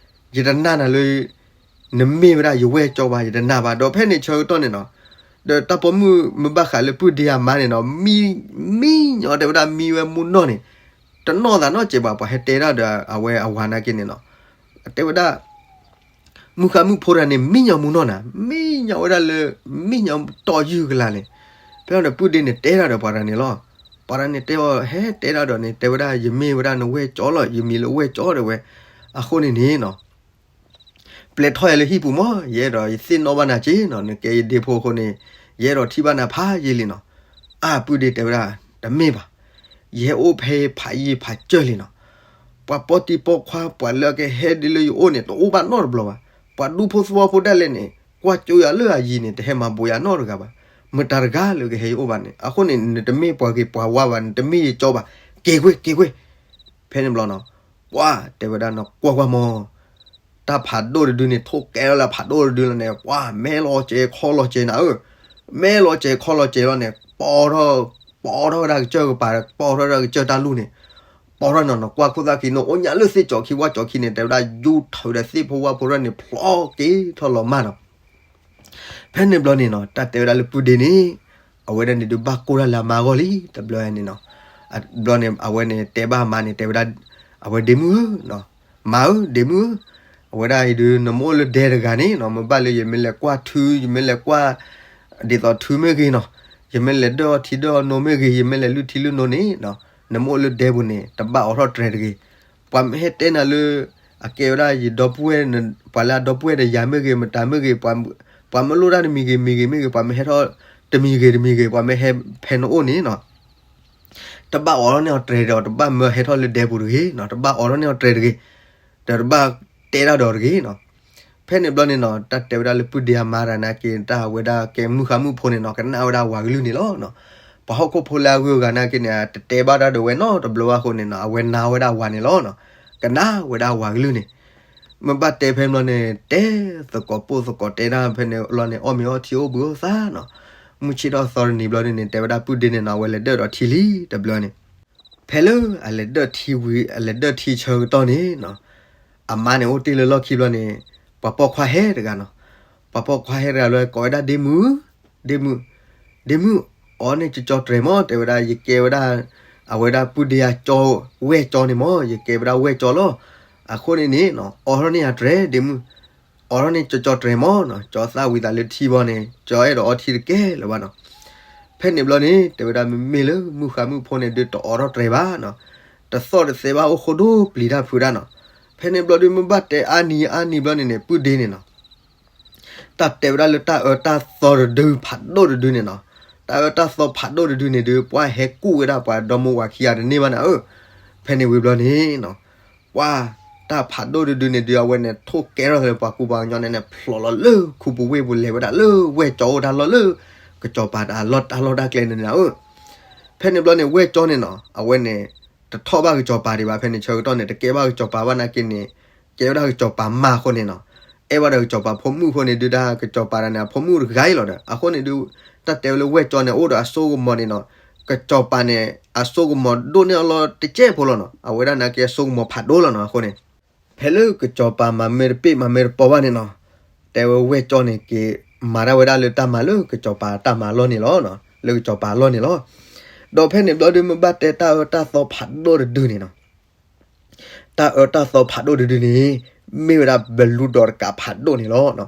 ယတနာ်နၤလၢ နမ့ၢ်ဝဲဒၣ်ယဝဲၢ်ကၠီဘၣ် ယတနာ်ဘၣ် ဒီးဖဲန့ၣ်ဆၢကတီၢ်န့ၣ်နီၤ, ဒီးတၢ်ပိာ်မုၣ်မ့ၢ်ဘၣ်ဃးလၢပုၢ်ဒ့အမါန့ၣ်နီၤ, မံ မံညီတဲဝဲဒၣ်မံဝဲမူနီၢ်န့ၣ်, တနီၣ်သးနီတစဲးဘၣ် ပှၤဟဲတဲဒၣ်ဒီးအဝဲအဝၤနာ်က့န့ၣ်နီၤ, တဲဝဲဒၣ် မုၣ်ဃါမုၣ်ဖိတဂၤန့ၣ် မံညီမူနီၢ်နၤ, မံညီဝဲဒၣ်လၢ မံညီတီၢ်ယုၢ်ကလာ်န့ၣ်, ဖဲလီၤန့ၣ် ပုၢ်ဒ့န့ၣ်တဲဒၣ်ဒီးပှၤတဂၤန့ၣ်လီၤ, ပှၤတဂၤန့ၣ်တဲအီၤ ဟဲတဲဒၣ်ဒီးန့ၣ် တဲဝဲဒၣ် ယမ့ၢ်ဝဲဒၣ်နဝဲၢ်ကၠီလီၤ, ယမံၤလၢဝဲၢ်ကၠီတဲဝဲ, အဃိန့ၣ်န့ၣ်နီၤ ပျဲထီၣ်ယၤလၢဟံၣ်ပူၤမး ယအဲၣ်ဒိးယသ့ၣ်နီၣ်ဘၣ်နၤက့နီၤ, နကဲယဒ့ဖိအဃိန့ၣ် ယအဲၣ်ဒိးထံၣ်ဘၣ်နၤဖးယံာ်လံနီၤ, အါ ပုၢ်ဒ့တဲဝဲဒၣ်, တမ့ၢ်ဘၣ်, ယဟဲအိၣ်ဖဲဖးယံၤဖးစၢၢ်လံနီၤ. ပှၤပိာ်တံၤပိာ်ခွါ ပှၤလၢအကဟဲဒ်လၢယအိၣ်န့ၣ် တအိၣ်ဘၣ်နီတဘျီဘၣ်. ပှၤဒူဖိသဝီဖိဒၣ်လဲာ်န့ၣ် ကွၢ်ကၠိယၤလၢအယံၤန့ၣ် တဟဲမၤဘူးယၤနီတဂၤဘၣ်. မတၤတဂၤလၢကဟဲယအိၣ်ဘၣ်န့ၣ် အဃိန့ၣ် နတမ့ၢ်ပှၤဂ့ၤပှၤဝါဘၣ်, နတမ့ၢ်ယကၠီဘၣ်, က့ၤကွံာ် က့ၤကွံာ်. ဖဲန့ၣ်ဘျီနီၤ, ပှၤတဲဝဲဒၣ်နီၤ ကွၢ်ကွၢ်မး, တၢ်ဖးဒိၣ်တဒုန့ၣ် ထိၣ်ကဲထီၣ်လၢဖးဒိၣ်တဒုလီၤန့ၣ် ပှၤမဲာ်လီၤစဲၤခီၣ်လီၤစဲၤနၤဧၢ, မဲာ်လီၤစဲၤခီၣ်လီၤစဲၤလီၤန့ၣ် ပီထီၣ်, ပီထီၣ်ဝဲဒၣ်ကစၢၢ်ကပၤ, ပီထီၣ်ဝဲဒၣ်ကစၢၢ်တၢ်လူၢ်န့ၣ်, ပီထီၣ်နီၤနီၤ ကွၢ်ခိၣ်သၣ်ခံနီၤ အိၣ်ညါလၢသ့ၣ်ကၠီခံဝၣ်ကၠီခံန့ၣ် တဲဝဲဒၣ် ယူၤထၢဒီးသ့ၣ်ဖိဝၣ်ဖိထီၣ်န့ၣ် ဖျိက့ၤထီၣ်လီၤမၢ်နီၤ. ဖဲန့ၣ်ဘျီန့ၣ်နီၤ တၢ်တဲဝဲဒၣ်လၢပုၢ်ဒ့န့ၣ် အဝဲဒၣ်န့ၣ်ဒုးဘၣ်ကိၢ်တၢ်လၢအမါအဂီၢ်လံ တဘျီန့ၣ်နီၤ. ဘျီန့ၣ် အဝဲန့ၣ်တဲဘၣ်အမါန့ၣ် တဲဝဲဒၣ်, အဝဲဒ့မုၣ်ဧၢ, မါဧၢ ဒ့မုၣ်ဧၢ, အဝဲဒၣ်အံၤဒုး နမ့ၢ်အိၣ်လၢဒဲတဂၤန့ၣ်နီၤ မ့ၢ်ဘၣ်လၢယမ့ၢ်လဲၤကွၢ်ထု ယမ့ၢ်လဲၤကွၢ် ဒ်သိးထုမ့ၢ်ဂ့ၤနီၤ, ယမ့ၢ်လဲၤဒၢၣ်အီထံဒၢၣ်အီနိမ့ၢ်ဂ့ၤ, ယမ့ၢ်လဲၤလုၢ်ထံလုၢ်နိန့ၣ်နီၤ, နမ့ၢ်အိၣ်လၢဒဲပူၤန့ၣ် တဘၣ်အိးထီၣ်တြဲၤတဂ့ၤ. ပှၤမ့ၢ်ဟဲတဲနၤလၢ အကဲဝဲဒၣ်ယဒီပုၢ်ဝဲၢ်, ပှၤလၢအဒီပုၢ်ဝဲၢ်ဒီးယၤမ့ၢ်ဂ့ၤ, မတၤမ့ၢ်ဂ့ၤ, ပှၤမ့ၢ်လိၣ်တၢ်တမံၤဂ့ၤမံၤဂ့ၤမ့ၢ်ဂ့ၤ, ပှၤမ့ၢ်ဟဲထီၣ်တမံၤဂ့ၤတမံၤဂ့ၤ, ပှၤမ့ၢ်ဟဲဖဲနအိၣ်န့ၣ်နီၤ တဘၣ်အိးထီၣ်န့ၢ်အီၤတြဲၤဒီး တဘၣ်မၢဟဲထီၣ်လၢဒဲပူၤတဂ့ၤနီၤ, တဘၣ်အိးထီၣ်န့ၢ်အီၤတြဲၤတဂ့ၤ, ဒီးတဘၣ်တဲတၢ်ဒီးတဂ့ၤနီၤ. ဖဲန့ၣ်ဘျီန့ၣ်နီၤ တၢ်တဲဝဲဒၣ်လၢပုၢ်ဒ့အမါတဂၤန့ၣ်က့ၤ တၢ်အဝဲဒၣ်ကဲမုၣ်ဃါမုၣ်ဖိန့ၣ်နီၤ ကနၣ်ဝဲဒၣ်ဝၤကလုၢ်န့ၣ်လီၤနီၤ. ပှၤဟီၣ်ခိၣ်ဖိလၢအဂုၤအဂၤန့ၣ်က့ၤန့ၣ် တတဲဘၣ်တၢ်ဒီးဝဲနီတဘျီဘၣ်အဃိန့ၣ်နီၤ အဝဲနာ်ဝဲဒၣ်ဝၤန့ၣ်လီၤနီၤ. ကနၣ်ဝဲဒၣ်ဝၤကလုၢ်န့ၣ် မ့ၢ်ဘၣ်တဲဖဲန့ၣ်ဘျီန့ၣ် တဲသကိးပိၢ်သကိးတဲတၢ်ဖဲန့ၣ်ဘျီန့ၣ် အီၣ်မ့ၤအီထံအိၣ်ဘှံးအိၣ်သါနီၤ. မုၢ်ဆ့ၣ်ထီၣ်သီတနံၤဘျီန့ၣ်န့ၣ် တဲဝဲဒၣ်ပုၢ်ဒ့န့ၣ်နီၤ အဝဲလဲၤဒၢၣ်ဒီးထံလံတဘျီန့ၣ်. ဖဲလၢအလဲၤဒၢၣ်ထံဝံၤ အလဲၤဒၢၣ်ထံဆၢကတီၢ်န့ၣ်နီၤ အမါန့ၣ်အိၣ်တ့ၢ်လၢလီၢ်ခံဘျီန့ၣ် ပှၤပိာ်ခွါဟဲတဂၤနီၤ. ပှၤပိာ်ခွါဟဲတဂၤလၢကိးဝဲဒၣ်ဒ့မုၣ်, ဒ့မုၣ်, ဒ့မုၣ်, အိးန့ၢ်ကၠီကၠီတြဲၤမး တဲဝဲဒၣ် ယကဲဝဲဒၣ် အဝဲဒၣ်ပုၢ်ဒ့အကၠီ ဝဲၢ်ကၠီန့ၣ်မး ယကဲဝဲဒၣ်ဝဲၢ်ကၠီလီၤ. အဃိန့ၣ်န့ၣ်နီၤ အိးထီၣ်န့ၢ်ယတြဲၤ ဒ့မုၣ်, အိးထီၣ်န့ၢ်ကၠီကၠီတြဲၤမးနီၤ. ကၠီသၣ်ဝံၤသးလၢထံဘီန့ၣ် ကၠီအဲၣ်ဒိးအီထံတကဲလၢၤဘၣ်နီၤ. ဖဲန့ၣ်ဘျီန့ၣ် တဲဝဲဒၣ်မ့မ့ၢ်လၢမုၣ်ဃါမုၣ်ဖိန့ၣ်ဒုးတအိးထီၣ်တြဲၤဘၣ်နီၤ. တသီၣ်တသဲဘၣ်အိၣ်ဃိဒိၣ်ပျံၤတၢ်ဖုးတၢ်နီၤ. ဖဲန့ၣ်ဘျီဒုးမ့ၢ်ဘၣ်တဲအါနံၤအါနံၤဘျီန့ၣ်န့ၣ် ပုၢ်ဒ့န့ၣ်နီၤ တၢ်တဲဝဲဒၣ်လၢတၢ်အၢတၢ်သီတဒုဖးဒိၣ်တဒုန့ၣ်နီၤ. တၢ်အၢတၢ်သီဖးဒိၣ်တဒုန့ၣ်ဒုး ပှၤဟဲကူၣ်ဝဲဒၣ်ပှၤဒီမါဝၤခံဂၤတန့ၢ်ဘၣ်နၤဧၢ. ဖဲန့ၣ်ဝံၤဘျီန့ၣ်နီၤ ပှၤတၢ်ဖးဒိၣ်တဒုန့ၣ်ဒုး အဝဲန့ၣ်ထိၣ်ကဲထီၣ်သးလၢပှၤကူပှၤကညီန့ၣ်န့ၣ် ဖျိးလီၤလၢခူပူၤဝ့ၢ်ပူၤ လဲၤဝဲဒၣ်လၢဝဲၢ်ကၠီအိၣ်တၢ်လီၢ်လၢ ကစီၤပၤတၢ်လီၢ်တၢ်လီၢ်တၢ်ကျဲန့ၣ်နၤဧၢ. ဖဲန့ၣ်ဘျီန့ၣ် ဝဲၢ်ကၠီန့ၣ်နီၤ အဝဲန့ၣ် တထီၣ်ဘၣ်ကစီၤပၤဒံးဘၣ် ဖဲန့ၣ်ဆၢကတီၢ်န့ၣ် တကဲဘၣ်ကစီၤပၤဘၣ်နာ်က့န့ၣ် ကဲဝဲဒၣ်ကစီၤပၤမါအဃိန့ၣ်နီၤ. အဲၣ်ဘၣ်ဒီးကစီၤပၤဖိမုၣ်အဃိန့ၣ်ဒုး ဒၣ်ကစီၤပၤတဂၤန့ၣ် အဖိမုၣ်တဂၤအံၤလီၤဒီး အဃိန့ၣ်ဒုး တၢ်တဲဝဲလၢဝဲၢ်ကၠီန့ၣ် အိၣ်ဒီးအစိကမီၤန့ၣ်နီၤ ကစီၤပၤန့ၣ် အစိကမီၤဒိၣ်န့ၢ်အီၤလီၤတကဲဖိလီၤနီၤ. အဝဲဒၣ်နာ်က့အစိကမီၤဖးဒိၣ်လီၤနီၤ အဃိန့ၣ် ဖဲလၢကစီၤပၤမၤမ့ၢ်တပ့ၢ်မၤမ့ၢ်တပီဘၣ်န့ၣ်နီၤ တဲဝဲဝဲၢ်ကၠီန့ၣ်က့ၤ မၤတၢ်ဝဲဒၣ်လၢတၢ်မၤလၢကစီၤပၤတၢ်မၤအလီၢ်န့ၣ်လီၤ. လၢကစီၤပၤအလီၢ်န့ၣ်လီၤ. ဒီးဖဲန့ၣ်ဘျီဒုးမ့ၢ်ဘၣ်တဲတၢ်အၢတၢ်သီဖးဒိၣ်တဒုန့ၣ်နီၤ တၢ်အၢတၢ်သီဖးဒိၣ်တဒုန့ၣ် မ့ၢ်ဝဲဒၣ်ဘလူဒီးတကးဖးဒိၣ်န့ၣ်လီၤ.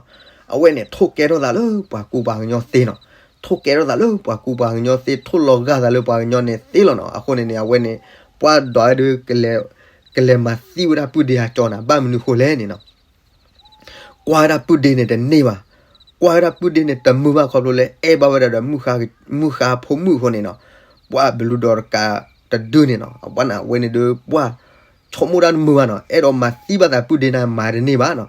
အဝဲန့ၣ်ထိၣ်ကဲထီၣ်သးလၢပှၤကူပှၤကညီသ့နီၤ. ထိၣ်ကဲထီၣ်သးလၢပှၤကူပှၤကညီသ့ ထိၣ်လီၤဂာ်သးလၢပှၤကညီန့ၣ်သ့လီၤနီၤ. အဃိန့ၣ်န့ၣ် အဝဲန့ၣ် ပှၤဒွးဝဲဒုး ကလဲၤမၤသံဝဲဒၣ်ပုၢ်ဒ့အကၠီနၤ ဘၣ်မနုၤဃိလဲၣ်န့ၣ်နီၤ ကွၢ်ဝဲဒၣ်ပုၢ်ဒ့န့ၣ်တန့ၢ်ဘၣ်. ကွၢ်ဝဲဒၣ်ပုၢ်ဒ့န့ၣ်တမုာ်ဘၣ်ခီဖျိလၢအဲၣ်ဘၣ်ဝဲဒၣ်ဒီး မုၢ်ဃါဖိမုၣ်အဃိန့ၣ်နီၤ ပှၤဘလူဒီးတကးတဒုန့ၣ်နီၤ အဝဲန့ၣ်ဒုး ပှၤဆိကမိၣ်တၢ်တမုာ်ဘၣ်နီၤ အဲၣ်ဒိးမၤသံဘၣ်သးပုၢ်ဒ့န့ၣ်မၤတန့ၢ်ဘၣ်နီၤ.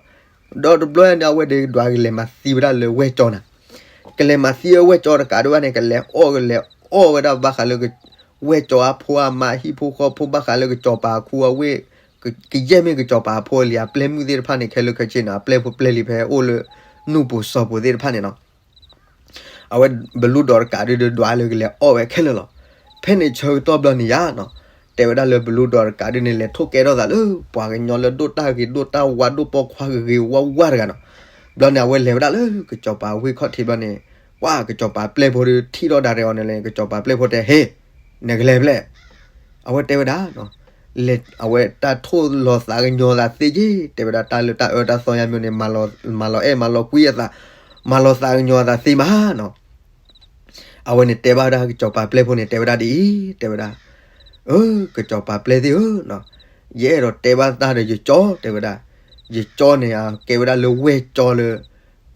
ဒီးတဘျီန့ၣ် အဝဲဒုးဒွးကလဲၤမၤသံဝဲဒၣ်လၢဝဲၢ်ကၠီနၤ ကလဲၤမၤသံဝဲဝဲၢ်ကၠီတကးဒံးဘၣ်န့ၣ် ကလဲၤအီၣ်ကလဲၤအီၣ်ဝဲဒၣ်ဘၣ်ဃးလၢ ဝဲၢ်ကၠီအဖိအမါဟံၣ်ဖိဃီဖိဘၣ်ဃးလၢကစီၤပၤအခူအဝ့ၢ် ကယဲၢ်မ့ၢ်ကစီၤပၤအဖိအလံၤအပျဲၢ်မုၣ်သ့ၣ်တဖၣ်န့ၣ် ခဲလၢာ်ခဲဆ့န့ၣ် အပျဲၢ်ဖိပျဲၢ်လံၤဖဲအိၣ်လၢ နူၢ်ပူၤစီၤပူၤသ့ၣ်တဖၣ်န့ၣ်နီၤ အဝဲဘလူဒီးတကးဒုးဒွးလၢကလဲၤအီၣ်ဝဲခဲလၢာ်လီၤ. ဖဲန့ၣ်ဆၢကတီၢ်ဘျီန့ၣ်ယါနီၤ တဲဝဲဒၣ်လၢဘလူဒီးတကးဒုးန့ၣ် လဲၤထိၣ်ကဲထီၣ်သးလၢပှၤကညီလၢဒိၣ်တၢ်ဂ့ၤဒိၣ်တၢ်ဝါဒိၣ်ပိာ်ခွါဂ့ၤဂ့ၤဝါဝါတဂၤနီၤ. ဘျီန့ၣ် အဝဲလဲၤဝဲဒၣ်လၢကစီၤပၤဝ့ၢ်ခီၣ်ထံးဘျီန့ၣ် ပှၤကစီၤပၤပျဲၢ်ဖိဒုးထံၣ်ထီၣ်ဒၣ်ရဲအီၤန့ၣ်လဲၣ် ကစီၤပၤပျဲၢ်ဖိတဲ ဟ့ၣ် နကလဲၤဖဲလဲၣ် အဝဲတဲဝဲဒၣ် အဝဲတၢ်ထိၣ်လီၤသးကညီၤသးသ့က့ တဲဝဲဒၣ်တၢ်လၢတၢ်အၢတၢ်သီညါမ့ၢ်န့ၣ် မၤလီၤအဲၣ်မၤလီၤကွံအသး မၤလီၤသးကညီၤအသးသ့မးနီၤ. အဝဲန့ၣ်တဲဘၣ်ဝဲဒၣ်ကစီၤပၤပျဲၢ်ဖိန့ၣ် တဲဝဲဒၣ်ဒ်အံၤ တဲဝဲဒၣ် အၢ ကစီၤပၤပျဲၢ်သ့ၣ်ဧၢ ယအဲၣ်ဒိးတဲဘၣ်တၢ်ဒီးယကၠီ တဲဝဲဒၣ် ယကၠီန့ၣ် အကဲဝဲဒၣ်လၢဝဲၢ်ကၠီလၢ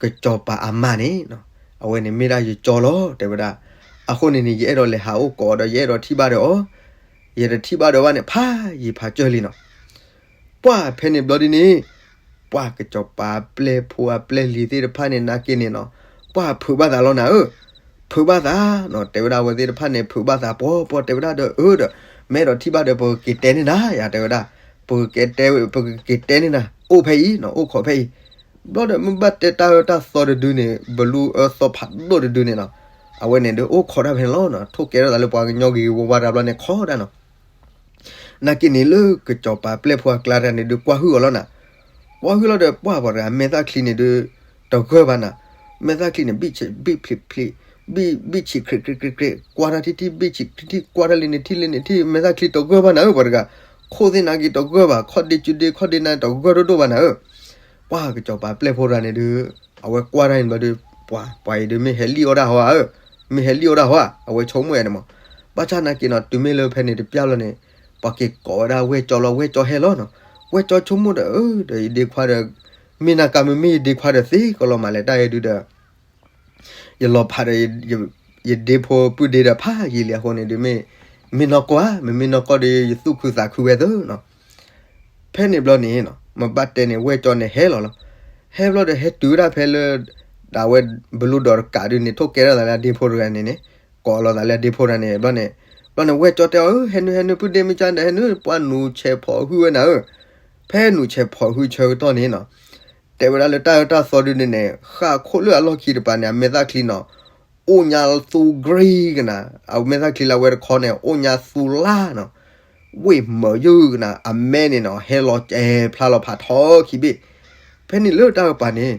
ကစီၤပၤအမါန့ၣ် အဝဲန့ၣ်မ့ၢ်ဒၣ်ယကၠီလီၤ တဲဝဲဒၣ်. အဃိန့ၣ်န့ၣ် ယအဲၣ်ဒိးလဲၤဟးအိၣ်ကိးဒီး ယအဲၣ်ဒိးထံၣ်ဘၣ်ဒီးအီၤ, ယတထံၣ်ဘၣ်ဒီးဘၣ်န့ၣ် ဖးယံာ်ဖးစၢၢ်လံနီၤ. ပှၢ်ဖဲန့ၣ်ဘျီဒ်န့ၣ်, ပှၢ်ကစီၤပၤပျဲၢ်ဖိအပျဲၢ်လံၤသ့ၣ်တဖၣ်န့ၣ် နာ်က့န့ၣ်နီၤ, ပှၢ်ဖုးဘၣ်သးလီၤနၤဧၢ, ဖုးဘၣ်သးနီၤ, တဲဝဲဒၣ်အဝဲသ့ၣ်တဖၣ်န့ၣ် ဖုးဘၣ်သးပှီၤပှီၤ တဲဝဲဒၣ်ဒီး အၢဒီး, မ့ၢ်အဲၣ်ဒိးထံၣ်ဘၣ်ဒီး ပကက့ၤတဲန့ၢ်နၤ ယတဲဝဲဒၣ်, ပကက့ၤတဲ, ပကက့ၤတဲန့ၢ်နၤ အိၣ်ဖဲအံၤနီၤ, အိၣ်ခိးဖဲအံၤ. ဘျီဒီးမ့ၢ်ဘၣ်တဲတၢ်အၢတၢ်သီတဒုန့ၣ် ဘလူအၢသီဖးဒိၣ်တဒုန့ၣ်နီၤ, အဝဲန့ၣ်ဒုးအိၣ်ခိးတၢ်ဖဲန့ၣ်လီၤနီၤ, ထိၣ်ကဲထီၣ်သးလၢပှၤကညီဂ့ၤဂ့ၤဝါဝါတၢ်ဘျီန့ၣ် ခိးတၢ်နီၤ. နာ်က့န့ၣ်လၢကစီၤပၤပျဲၢ်ဖိအကျါတၢ်န့ၣ်ဒုး ကွၢ်ဟုၣ်အီၤလီၤနၤ. ကွၢ်ဟုၣ်လီၤဒီး ပှၢ်ပှၤတဂၤ မဲာ်သၣ်ချံန့ၣ်ဒုး တဂၢၢ်ဘၣ်နၤ, မဲာ်သၣ်ချံန့ၣ် ဘံၣ်ဆံးဘံၣ်ဖျံးဖျံး, ဘံၣ်ဆံးခြံးခြံးခြံးခြံး, ကွၢ်တၢ်ထံထံ ဘံၣ်ဆံးထံထံ ကွၢ်တၢ်လံန့ၣ်ထံလံန့ၣ်ထံ, မဲာ်သၣ်ချံတဂၢၢ်ဘၣ်နၤဧၢ ပှၤတဂၤ, ခိၣ်သ့ၣ်နာ်က့တဂၢၢ်ဘၣ်, ခီၣ်ဒ့စုဒ့ ခီၣ်ဒ့နါတဂၢၢ်ဒိၣ်ဒိၣ်ဘၣ်နၤဧၢ. ပှၢ်ကစီၤပၤပျဲၢ်ဖိတဂၤန့ၣ်ဒုး အဝဲကွၢ်တၢ်န့ၣ်ဘျီဒုး ပှၤ ပှၤအံၤဒုးမ့ၢ်ဟဲလံၣ်အီၣ်တၢ်ဟီဧါဧၢ, မ့ၢ်ဟဲလံၣ်အီၣ်တၢ်ဟီဧါ, အဝဲဆိကမိၣ်ယၤန့ၣ်မး. ဘၣ်ဆၣ်နာ်က့နီၤ တုၤမ့ၢ်လၢဖဲန့ၣ်တပျၢ်လီၤန့ၣ်, ပှၤက့ၤကိးဝဲဒၣ်ဝဲၢ်ကၠီလီၤ, ဝဲၢ်ကၠီဟဲလီၤနီၤ. ဝဲၢ်ကၠီဆိကမိၣ်ဒီး အၢ ဒီးယဒ့ခွါဒီး မ့ၢ်နၢ်ကါမ့မ့ၢ်ယဒ့ခွါဒီးသ့ကလီၤမးလဲၣ် တၢ်အံၤဒုးဒီး ယလီၤဖးဒီး ယဒ့ဖိပုၢ်ဒ့ဒီးဖးယံာ်လံအဃိန့ၣ်ဒုး မ့ၢ်မ့ၢ်နီၢ်ကီၢ်ဧါ, မ့မ့ၢ်နီၢ်ကီၢ်ဒီး ယသူၣ်ခုသးခုဝဲသၢနီၤ. ဖဲန့ၣ်ဘျီန့ၣ်နီၤ မ့ၢ်ဘၣ်တဲန့ၣ် ဝဲၢ်ကၠီန့ၣ်ဟဲလီၤလီၤ. ဟဲဘျီဒီး ဟဲတုၤဝဲဒၣ်ဖဲလၢ ဒၣ်ဝဲဘလူဒီးတကးဒုးန့ၣ် ထိၣ်ကဲထီၣ်သးလၢအဒ့ဖိတဂၤန့ၣ်န့ၣ် ကိးလီၤသးလၢအဒ့ဖိတဂၤန့ၣ်ဘျီန့ၣ်, ဘျီန့ၣ် ဝဲၢ်ကၠီတဲအီၤ ဧၢ ဟဲနုာ် ဟဲနုာ် ပုၢ်ဒ့မ့ၢ်ကၢ်ဒီး ဟဲနုာ် ပှၤနုာ်ဆဲးဖီၣ်ဟုၣ်ဝဲနၤဧၢ. ဖဲနုာ်ဆဲးဖီၣ်ဟုၣ်ဆၢကတီၢ်န့ၣ်နီၤ တဲဝဲဒၣ်လၢတၢ်အၢတၢ်သီဒုးန့ၣ်န့ၣ် ဃၣ်ခိၣ်လၢအလီၢ်ခံတပၤန့ၣ် အမဲာ်သၣ်ချံနီၤ အိၣ်ညါသူ green ကနၤ, အမဲာ်သၣ်ချံလၢအဝဲတခီန့ၣ် အိၣ်ညါသူလါနီၤ, ဝ့ၢ်မၢယုၢ်ကနၤ အမဲန့ၣ်နီၤ ဟဲလီၤကဲဖျါလီၤဖးထီခံဘ့ၣ်. ဖဲန့ၣ်လၢတၢ်ကပၤန့ၣ်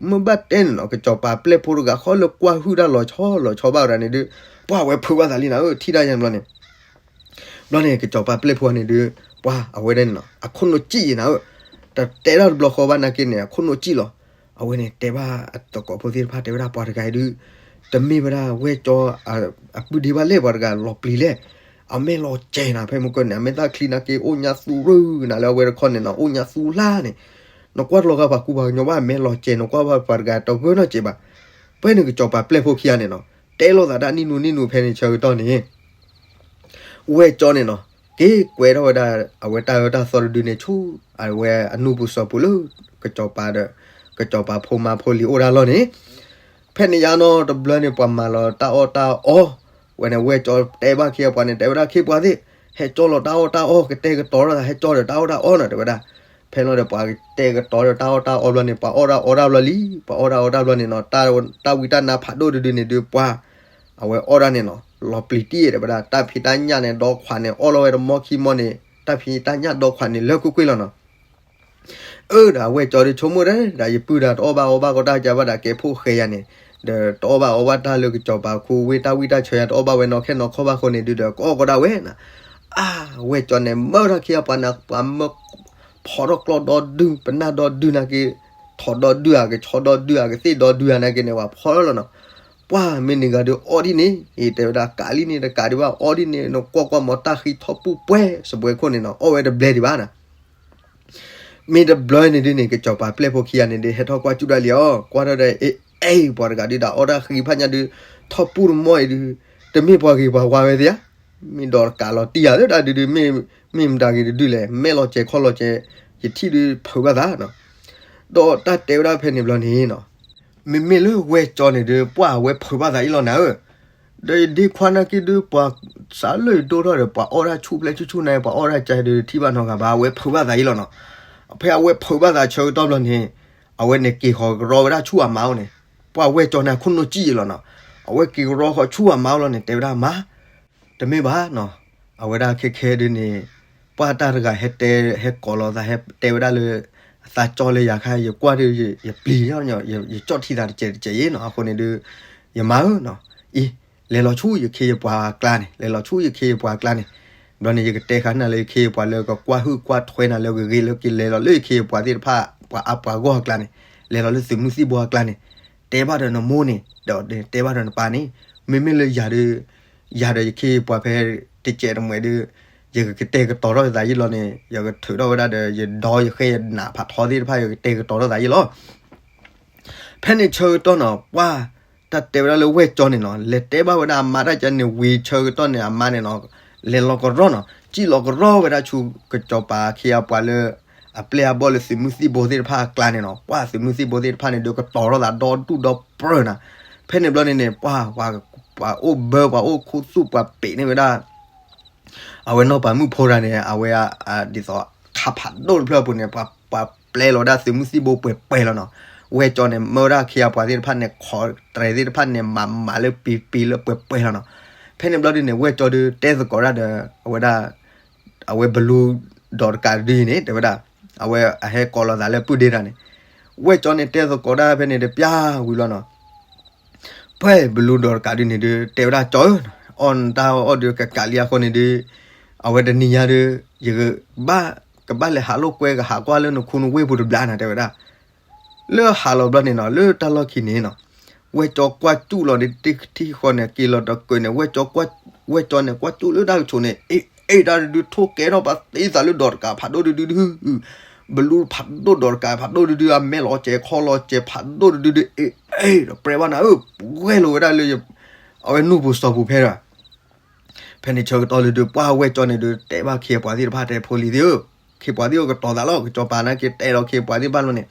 မ့ၢ်ဘၣ်တဲန့ၣ်နီၤ ကစီၤပၤပျဲၢ်ဖိတဂၤဃီလၢကွၢ်ဟုၣ်တၢ်လီၤဆီလီၤဆီဘၣ်ဝဲဒၣ်န့ၣ်ဒုး ပှၢ်ဝဲဖုးဘၣ်သးလံနၤဧၢ ထံၣ်တၢ်ယါန့ၣ်ဘျီန့ၣ် ဘျီန့ၣ် ကစီၤပၤပျဲၢ်ဖိန့ၣ်ဒုး ပှၢ်အဝဲဒၣ်န့ၣ်နီၤ အခိၣ်နူာ်စံၣ်ယံၤနၤဧၢ, တတဲတၢ်တဘျီဃီဘၣ်နာ်က့န့ၣ် အခိၣ်နူာ်စံၣ်လီၤ. အဝဲန့ၣ်တဲဘၣ်အသကိးဖိသ့ၣ်တဖၣ် တဲဝဲဒၣ်ပှၤတဂၤအံၤဒုး တမ့ၢ်ဝဲဒၣ်ဝဲၢ်ကၠီ အပုၢ်ဒ့ဘၣ်လဲၣ် ပှၤတဂၤလီၤပျံၤလဲၣ်, အမဲာ်လီၤစဲၤနၤ ဖဲမုၢ်ကၢၢ်န့ၣ် အမဲာ်သၣ်ချံနာ်က့ အိၣ်ညါသူရူၢ်ကနၤလၢအဝဲတခီန့ၣ်နီၤ အိၣ်ညါသူလါန့ၣ်, နကွၢ်တလီၤဂာ်ပှၤကူပှၤကညီဘၣ် အမဲာ်လီၤစဲၤ နကွၢ်ဘၣ်ပှၤတဂၤတဂၢၢ်နီတစဲးဘၣ်. ဖဲန့ၣ်ကစီၤပၤပျဲၢ်ဖိခံဂၤန့ၣ်နီၤ တဲလိာ်သးတၢ်နံၣ်နူနံၣ်နူဖဲန့ၣ်ဆၢကတီၢ်န့ၣ် ဝဲၢ်ကၠီန့ၣ်နီၤ က့ၤကွဲထီၣ်ဝဲဒၣ် အဝဲတၢ်အၢတၢ်သီတဒုန့ၣ်ဆူ အဝဲအနူၢ်ပူၤစီၤပူၤလၢ ကစီၤပၤဒီး ကစီၤပၤဖိမါဖိလံၤအိၣ်တၢ်လီၢ်န့ၣ်, ဖဲန့ၣ်ယါနီတဘျီန့ၣ် ပှၤမၤလီၤတၢ်အီၣ်တၢ်အီ, ဝဲန့ၣ်ဝဲၢ်ကၠီတဲဘၣ်ခ့အပှၤန့ၣ် တဲဝဲဒၣ်ခ့ပှၤသ့ၣ်, ဟဲကၠီလီၤတၢ်အီၣ်တၢ်အီ ကတဲာ်ကတီၤထီၣ်သး ဟဲကၠီဒီးတၢ်အီၣ်တၢ်အီနီၤ တဲဝဲဒၣ်. ဖဲန့ၣ်ဒီးပှၤကတဲာ်ကတီၤဒီးတၢ်အီၣ်တၢ်အီဘျီန့ၣ် ပှၤအီၣ်တၢ်အီတၢ်ဘျီလံ, ပှၤအီၣ်တၢ်အီတၢ်ဘျီန့ၣ်နီၤ တၢ်ဝံတၢ်နါဖးဒိၣ်တဒုန့ၣ်ဒုးပှၤ အဝဲအီၣ်ဒၣ်န့ၣ်နီၤ လီၤပျံၤတံၢ်တဲဝဲဒၣ် တၢ်ဖံးတၢ်ညၣ်န့ၣ် ဒီခွးန့ၣ် အီၣ်လီၤဝဲတမီခံမီန့ၣ် တၢ်ဖံးတၢ်ညၣ်ဒီခွးန့ၣ် လၢကွ့ၢ်ကွ့ၢ်လီၤနီၤ. အၢ ဒီးအဝဲၢ်ကၠီဒုးဆိကမိၣ်ဒၣ် ဒီးယပုၢ်ဒီးတအီၣ်ဘၣ်အီဘၣ်ကီတၢ်ကဘၣ်ဒီးကဲဖိၣ်ဃဲယၤန့ၣ်, ဒီးတအီၣ်ဘၣ်အီဘၣ်တၢ်လၢကစီၤပၤခူဝ့ၢ်တၢ်ဝံတၢ်ဆၢယၤ တအီၣ်ဘၣ်ဝဲနီၢ်ခဲနီၢ်ခီဘၣ်ဃိန့ၣ်ဒုးဒီး ကအီၣ်ကီးဒၣ်ဝဲနီၤ. အၢ ဝဲၢ်ကၠီန့ၣ် မၢထီၣ်ခံအပှၤန့ၣ် ပှၤမၢ ဖီထီၣ်ကျီၢ်ဒီဒု ပနၢ်ဒီဒုနာ်က့, ထီၣ်ဒီဒုဧါ ကဆီဒီဒုဧါ ကသ့ၣ်ဒီဒုဧါနာ်က့န့ၣ် ပှၤဖီထီၣ်လီၤနီၤ. ပှၢ်မ့ၢ်နံၤဂၤဒုးအီၣ်ဒ်န့ၣ် အံၤတဲဝဲဒၣ်ကးလံန့ၣ် တကးဒံးဘၣ်အီၣ်ဒ်န့ၣ် နကွၢ်ကွၢ်မီၤတၢ်ဃံထီၣ်ပူၣ်ပှဲၤစပွဲခိၣ်န့ၣ်နီၤ အီၣ်ဝဲတဘျဲဒံးဘၣ်နီၤ. မ့ၢ်တဘျီန့ၣ်ဒုးန့ၣ် ကစီၤပၤပျဲၢ်ဖိခံဂၤန့ၣ်ဒုး ဟဲထီၣ်ကွၢ်ကၠူၣ်ဒၣ်လံအီၤ ကွၢ်ထီၣ်ဒီး အ့ အ့ ပှၤတဂၤဒုးဒီးအီၣ်တၢ်ဃံဖးညါဒုး ထီၣ်ပူၣ်တမီၢ်အံၤဒုး တမ့ၢ်ပှၤဂ့ၤပှၤဝါဝဲသ့ဧါ. မ့ၢ်ဒီးတကးလီၤတံၢ်ဧါ လၢတၢ်ဒုးဒုး မ့ၢ် မ့ၢ်မတၤဂ့ၤတဒုးလဲၣ် မဲာ်လီၤစဲၤခီၣ်လီၤစဲၤ ယထံၣ်ဒုးဖုးဘၣ်သးနီၤ. ဒီးတၢ်တဲဝဲဒၣ်ဖဲန့ၣ်ဘျီန့ၣ်နီၤ မ့မ့ၢ်လၢဝဲၢ်ကၠီန့ၣ်ဒုး ပှၢ်ဝဲဖုးဘၣ်သးအံၤလီၤနၤဧၢ. ဒီးယဒ့ခွါနာ်က့ဒုး ပှၤစးလၢယဒိၣ်ထီၣ်ဒီး ပှၤအီၣ်တၢ်ဆူၣ်ဖျဲၣ်ဆူၣ်ဆူၣ်န့ၣ် ပှၤအီၣ်တၢ်ကဲဒုးထံၣ်ဘၣ်နီတဂၤဘၣ် အဝဲဖုးဘၣ်သးအံၤလီၤနီၤ. ဖဲအဝဲဖုးဘၣ်သးဆၢကတီၢ်ဘျီန့ၣ် အဝဲန့ၣ်က့ၤဃီၤကရီဝဲဒၣ်ဆူအမါအိၣ်န့ၣ်, ပှၢ်ဝဲၢ်ကၠီန့ၣ် အခိၣ်နူာ်စံၣ်ယံၤလီၤနီၤ. အဝဲက့ၤကရီဃီၤဆူအမါအိၣ်လီၤန့ၣ် တဲဝဲဒၣ်မါ တမ့ၢ်ဘၣ်နီၤ, အဝဲဒၣ်ခဲခဲဒုးန့ၣ် ပှၢ်တၢ်တဂၤဟဲတဲ ဟဲကိးလီၤသး ဟဲတဲဝဲဒၣ်လၢ အသးကၠီလၢယၤခါ ယကွၢ်ဒုး ယပျံၤ ယကၠီၣ်ထံသးတစဲးတစဲးအံၤနီၤ. အဃိန့ၣ်ဒုး ယမါဧၢနီၤ, အံၤ လဲၤလီၤဆူယခ့ယပှၤအကျါန့ၣ်, လဲၤလီၤဆူယခ့ယပှၤအကျါန့ၣ်, ဘျီန့ၣ် ယကတဲဃာ်နၤလၢယခ့ယပှၤလၢကကွၢ်ဟုၣ်ကွၢ်ထွဲနၤလၢကဂ့ၤလၢကလဲၤလီၤလၢယခ့ယပှၤသ့ၣ်တဖၣ် ပှၤအါပှၤဂီၢ်အကျါန့ၣ်, လဲၤလီၤလၢသုးမုၢ်သံၣ်ဘိအကျါန့ၣ်, တဲဘၣ်ဒီးနမိၢ်န့ၣ် ဒီးတဲဘၣ်ဒီးနပၢ်န့ၣ်, မ့မ့ၢ်လၢယၤဒီး ယၤဒီးယခ့ယပှၤဖဲတစဲးတမှဲးဒီး ယကကတဲာ်ကတီၤထီၣ်သးယံၤလီၤန့ၣ် ယကထုးထီၣ်ဝဲဒၣ်ဒီး ယဒီယဃဲယနးဖးထီသ့ၣ်တဖၣ် ယကတဲာ်ကတီၤထီၣ်သးယံၤလီၤ. ဖဲန့ၣ်ဆၢကတီၢ်နီၤ ပှၢ် တၢ်တဲဝဲဒၣ်လၢဝဲၢ်ကၠီန့ၣ်နီၤ လဲၤတဲဘၣ်ဝဲဒၣ်အမါတၢ်ကန့ၣ် ဝံၤဆၢကတီၢ်န့ၣ် အမါန့ၣ်နီၤ လဲၤလီၤကရီနီၤ စံၣ်လီၤကရီဝဲဒၣ်ဆူကစီၤပၤအခ့အပှၤလၢ အပျဲၢ်အဘီၣ်လၢသုးမုၢ်သံၣ်ဘိသ့ၣ်တဖၣ်အကျါန့ၣ်နီၤ ပှၢ်သုးမုၢ်သံၣ်ဘိသ့ၣ်တဖၣ်န့ၣ် ဒုးကတီၤထီၣ်သးဒီဒူၣ်ဒီပြၢနၤ ဖဲန့ၣ်ဘျီန့ၣ်န့ၣ် ပှၢ် ပှၤအိၣ်ဘၢ ပှၤအိၣ်ခူသူၣ် ပှၤပ့းန့ၢ်ဝဲဒၣ် အဝဲနီၢ်ပၤမုၣ်ဖိတဂၤန့ၣ် အဝဲ ဒ်သိး ခါဖးဒိၣ်တဖျၢၣ်အပူၤန့ၣ် ပှၤ ပှၤပျဲလီၤဒၣ်သုးမုၢ်သံၣ်ဘိပှဲၤပှဲၤလီၤနီၤ. ဝဲၢ်ကၠီန့ၣ် မၢဝဲဒၣ်အခ့အပှၤသ့ၣ်တဖၣ်န့ၣ် ခီတြဲၤသ့ၣ်တဖၣ်န့ၣ် မၤမၤလၢပံၤပံၤလၢပှဲၤပှဲၤလီၤနီၤ. ဖဲန့ၣ်ဘျီဒုန့ၣ် ဝဲၢ်ကၠီဒုးတဲသကိးဒၣ်ဒီး အဝဲဒၣ် အဝဲဘလူဒီးတကးဒုအံၤန့ၣ် တဲဝဲဒၣ် အဝဲအဟဲကိးလီၤသးလၢပုၢ်ဒ့တဂၤန့ၣ် ဝဲၢ်ကၠီန့ၣ်တဲသကိးဒၣ်ဖဲန့ၣ်တပျၢ်ဝံၤလီၤနီၤ. ပှဲၤဘလူဒီးတကးဒုန့ၣ်ဒုး တဲဝဲဒၣ်ကၠီဧၢ, အီၣ်နတၢ်အီၣ်ဒုးကကးလံအဃိန့ၣ်ဒုး အဝဲတနံၤညါဒုး ယကဘၣ် ကဘၣ်လဲၤဟးလိာ်ကွဲကဟးကွၢ်လၢနခူနဝ့ၢ်ပူၤတဘျီနၤ တဲဝဲဒၣ်. လၢဟးလီၤဘျီန့ၣ်နီၤ လၢတၢ်လီၢ်ခံန့ၣ်နီၤ ဝဲၢ်ကၠီကွၢ်စူၣ်လီၤဒ်တထံၣ်ဃီန့ၣ် က့ၤလီၤတကၢးန့ၣ် ဝဲၢ်ကၠီ ဝဲၢ်ကၠီန့ၣ် ကွၢ်စူၣ်လၢတၢ်ကဆိးန့ၣ် အ့ၣ် အ့ၣ် တၢ်တဒုးထိၣ်ကဲထီၣ်ပှၤသ့သးလၢဒီးတကးဖးဒိၣ်တဒုဒု ဘလူဖးဒိၣ်ဒီးတကးဖးဒိၣ်တဒု အမဲာ်လီၤစဲးခီလီၤစဲးဖးဒိၣ်တဒုဒု အ့ၣ် အ့ၣ် ဒီးပြဲဘၣ်နၤဧၢ ပှဲၤလိာ်ဝဲဒၣ်လၢ အဝဲနူၢ်ပူၤစီၤပူၤဖဲဒီး ဖဲန့ၣ်ဆၢကတီၢ်လၢဒုး ပှၢ်ဝဲၢ်ကၠီန့ၣ်ဒုး တဲဘၣ်ခ့ပှၤသ့ၣ်တဖၣ်တဲဖိလံၤသ့ၣ်ဧၢ, ခ့ပှၤသ့ၣ်ဧၢ ကတီၤသးလီၤ ကစီၤပၤနာ်က့တဲဒီးခ့ပှၤသ့ၣ်တဖၣ်လီၤန့ၣ်,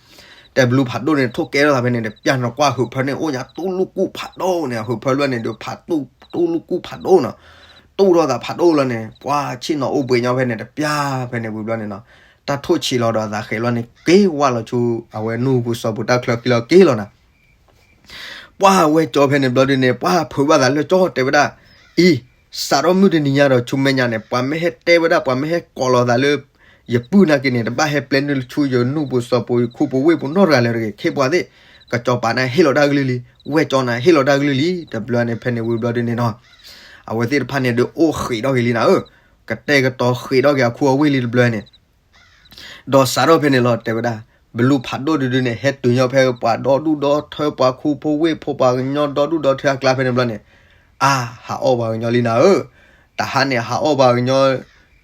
တဲဘလူဖးဒိၣ်န့ၣ် ထိၣ်ကဲထီၣ်သးဖဲန့ၣ် ပျၢ်နီၤကွၢ်ဟုးဖၢန့ၣ်အိၣ်ညါတူၢ်လူၢ်ကူၣ်ဖးဒိၣ်န့ၣ် ဟုးဖၢလီၤန့ၣ်ဒုး ဖးတူၢ် တူၢ်လူၢ်ကူၣ်ဖးဒိၣ်နီၤ, တူၢ်ထီၣ်သးဖးဒိၣ်လီၤန့ၣ် ပှၢ်ဆ့ၣ်နီၤအိၣ်ဘှံးညီဖဲန့ၣ် တပျၢ်ဖဲန့ၣ်ဝံၤဘျီန့ၣ်နီၤ, တၢ်ထိၣ်ဆံးလီၤဒီးအသးဃဲးလီၤန့ၣ် က့ၤဝါလီၤဆူ အဝဲနူၢ်ပူၤစီၤပူၤတၢ်ချၢဃံလီၤက့ၤလီၤနၤ ပှၢ်ဝဲၢ်ကၠီဖဲန့ၣ်ဘျီဒုန့ၣ် ပှၢ်ဖုးဘၣ်သးလၢကၠီတဲဝဲဒၣ်, အံၤ, စးထီၣ်မုၢ်တနံၤညါဒီးဆူမဲာ်ညါန့ၣ် ပှၤမ့ၢ်ဟဲတဲဝဲဒၣ် ပှၤမ့ၢ်ဟဲကိးလီၤသးလၢ ယပုၢ်နာ်က့န့ၣ် တဘၣ်ဟဲပျဲနုာ်ဆူယနူၢ်ပူၤစီၤပူၤယခူပူၤဝ့ၢ်ပူၤနီတဂၤလၢၤတဂ့ၤ, ခ့ပှၤသ့ၣ်, ကစီၤပၤန့ၣ်ဟ့ၣ်လီၤတၢ်ကလုၢ်လံ, ဝဲၢ်ကၠီန့ၣ်ဟ့ၣ်လီၤတၢ်ကလုၢ်လံ, တဘျီန့ၣ် ဖဲန့ၣ်ဝံၤဘျီဒုန့ၣ်နီၤ, အဝဲသ့ၣ်တဖၣ်န့ၣ်ဒုးအိၣ်ဃံးထီၣ်က့ၤလံနၤဧၢ, ကတဲာ်ကတီၤဃံးထီၣ်က့ၤအခူအဝ့ၢ်လံတဘျီန့ၣ် ဒီးစးထီၣ်ဖဲန့ၣ်လီၤ တဲဝဲဒၣ်, ဘလူဖးဒိၣ်တဒုန့ၣ် ဟဲတုၤညီဖဲပှၤဒီဒူၣ်ဒီထၢ ပှၤခူဖိဝ့ၢ်ဖိ ပှၤကညီဒီဒူၣ်ဒီထၢအကျါဖဲန့ၣ်ဘျီန့ၣ်, အါ, ဟးအီၣ်ပှၤကညီလံနၤဧၢ, တဟါန့ၣ် ဟးအီၣ်ပှၤကညီ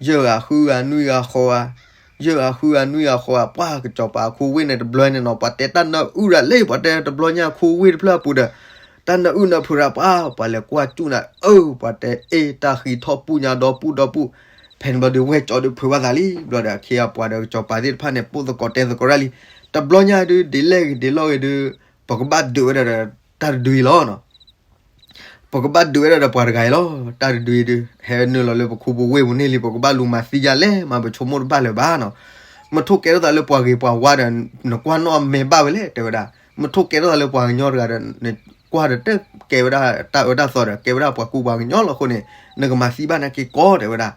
ယဲၢ်ဂၤဃုဂၤနွံဂၤဃိးဂၤ, ယဲၢ်ဂၤဃုဂၤနွံဂၤဃိးဂၤ ပှၢ်ကစီၤပၤခူဝ့ၢ်န့ၣ်တဘျီန့ၣ်နီၤ ပှၤတဲတၢ်နၢအုၣ်ဒၣ်လဲာ် ပှၤတဲတဘျီညါခူဝ့ၢ်တဖျၢၣ်အပူၤဒီး တၢ်နၢအုၣ်နၢဖုးရၣ်ပှၤ ပှၤလဲၤကွၢ်စူၣ်နၤအၢ ပှၤတဲအ့ၣ် တၢ်ဃံထီၣ်ပူၣ်ညါဒီပူၣ်ဒီပူၣ်, ဖဲန့ၣ်ဘျီဒီးဝဲၢ်ကၠီဒီးဖုးဘၣ်သးလံ, ဘျီဒီးအခ့အပှၤဒီးကစီၤပၤသ့ၣ်တဖၣ်န့ၣ် ပိၣ်သကိးတဲသကိးရၣ်လံ, တဘျီညါဒုး ဒ်လဲၣ်ဂ့ၤဒ်လဲၣ်ဂ့ၤဒုး ပကဘၣ်ဒုးဝဲဒၣ်ဒီးတၢ်တဒုအံၤလီၤနီၤ ပကဘၣ်ဒုးဝဲဒၣ်ဒီးပှၤတဂၤအံၤလီၤ, တၢ်တဒုအံၤဒုး ဟဲနုာ်လီၤလၢပခူပဝ့ၢ်ပူၤန့ၣ်လံ ပကဘၣ်လူၤမၤသံယါလဲၣ် မၤပဆိကမိၣ်တဘၣ်လၢၤဘၣ်နီၤ, မ့ၢ်ထိၣ်ကဲထီၣ်သးလၢပှၤဂ့ၤပှၤဝါဒီး နကွၢ်နီၣ်အမဲာ်ဘၣ်ဝဲလဲၣ် တဲဝဲဒၣ်, မ့ၢ်ထိၣ်ကဲထီၣ်သးလၢပှၤကညီတဂၤဒီး နကွၢ်ဒီးတကဲဝဲဒၣ်တၢ်အၢတၢ်သီဒီး ကဲဝဲဒၣ်ပှၤကူပှၤကညီလီၤအဃိန့ၣ် နကမၤသံဘၣ်နာ်က့ကီး တဲဝဲဒၣ်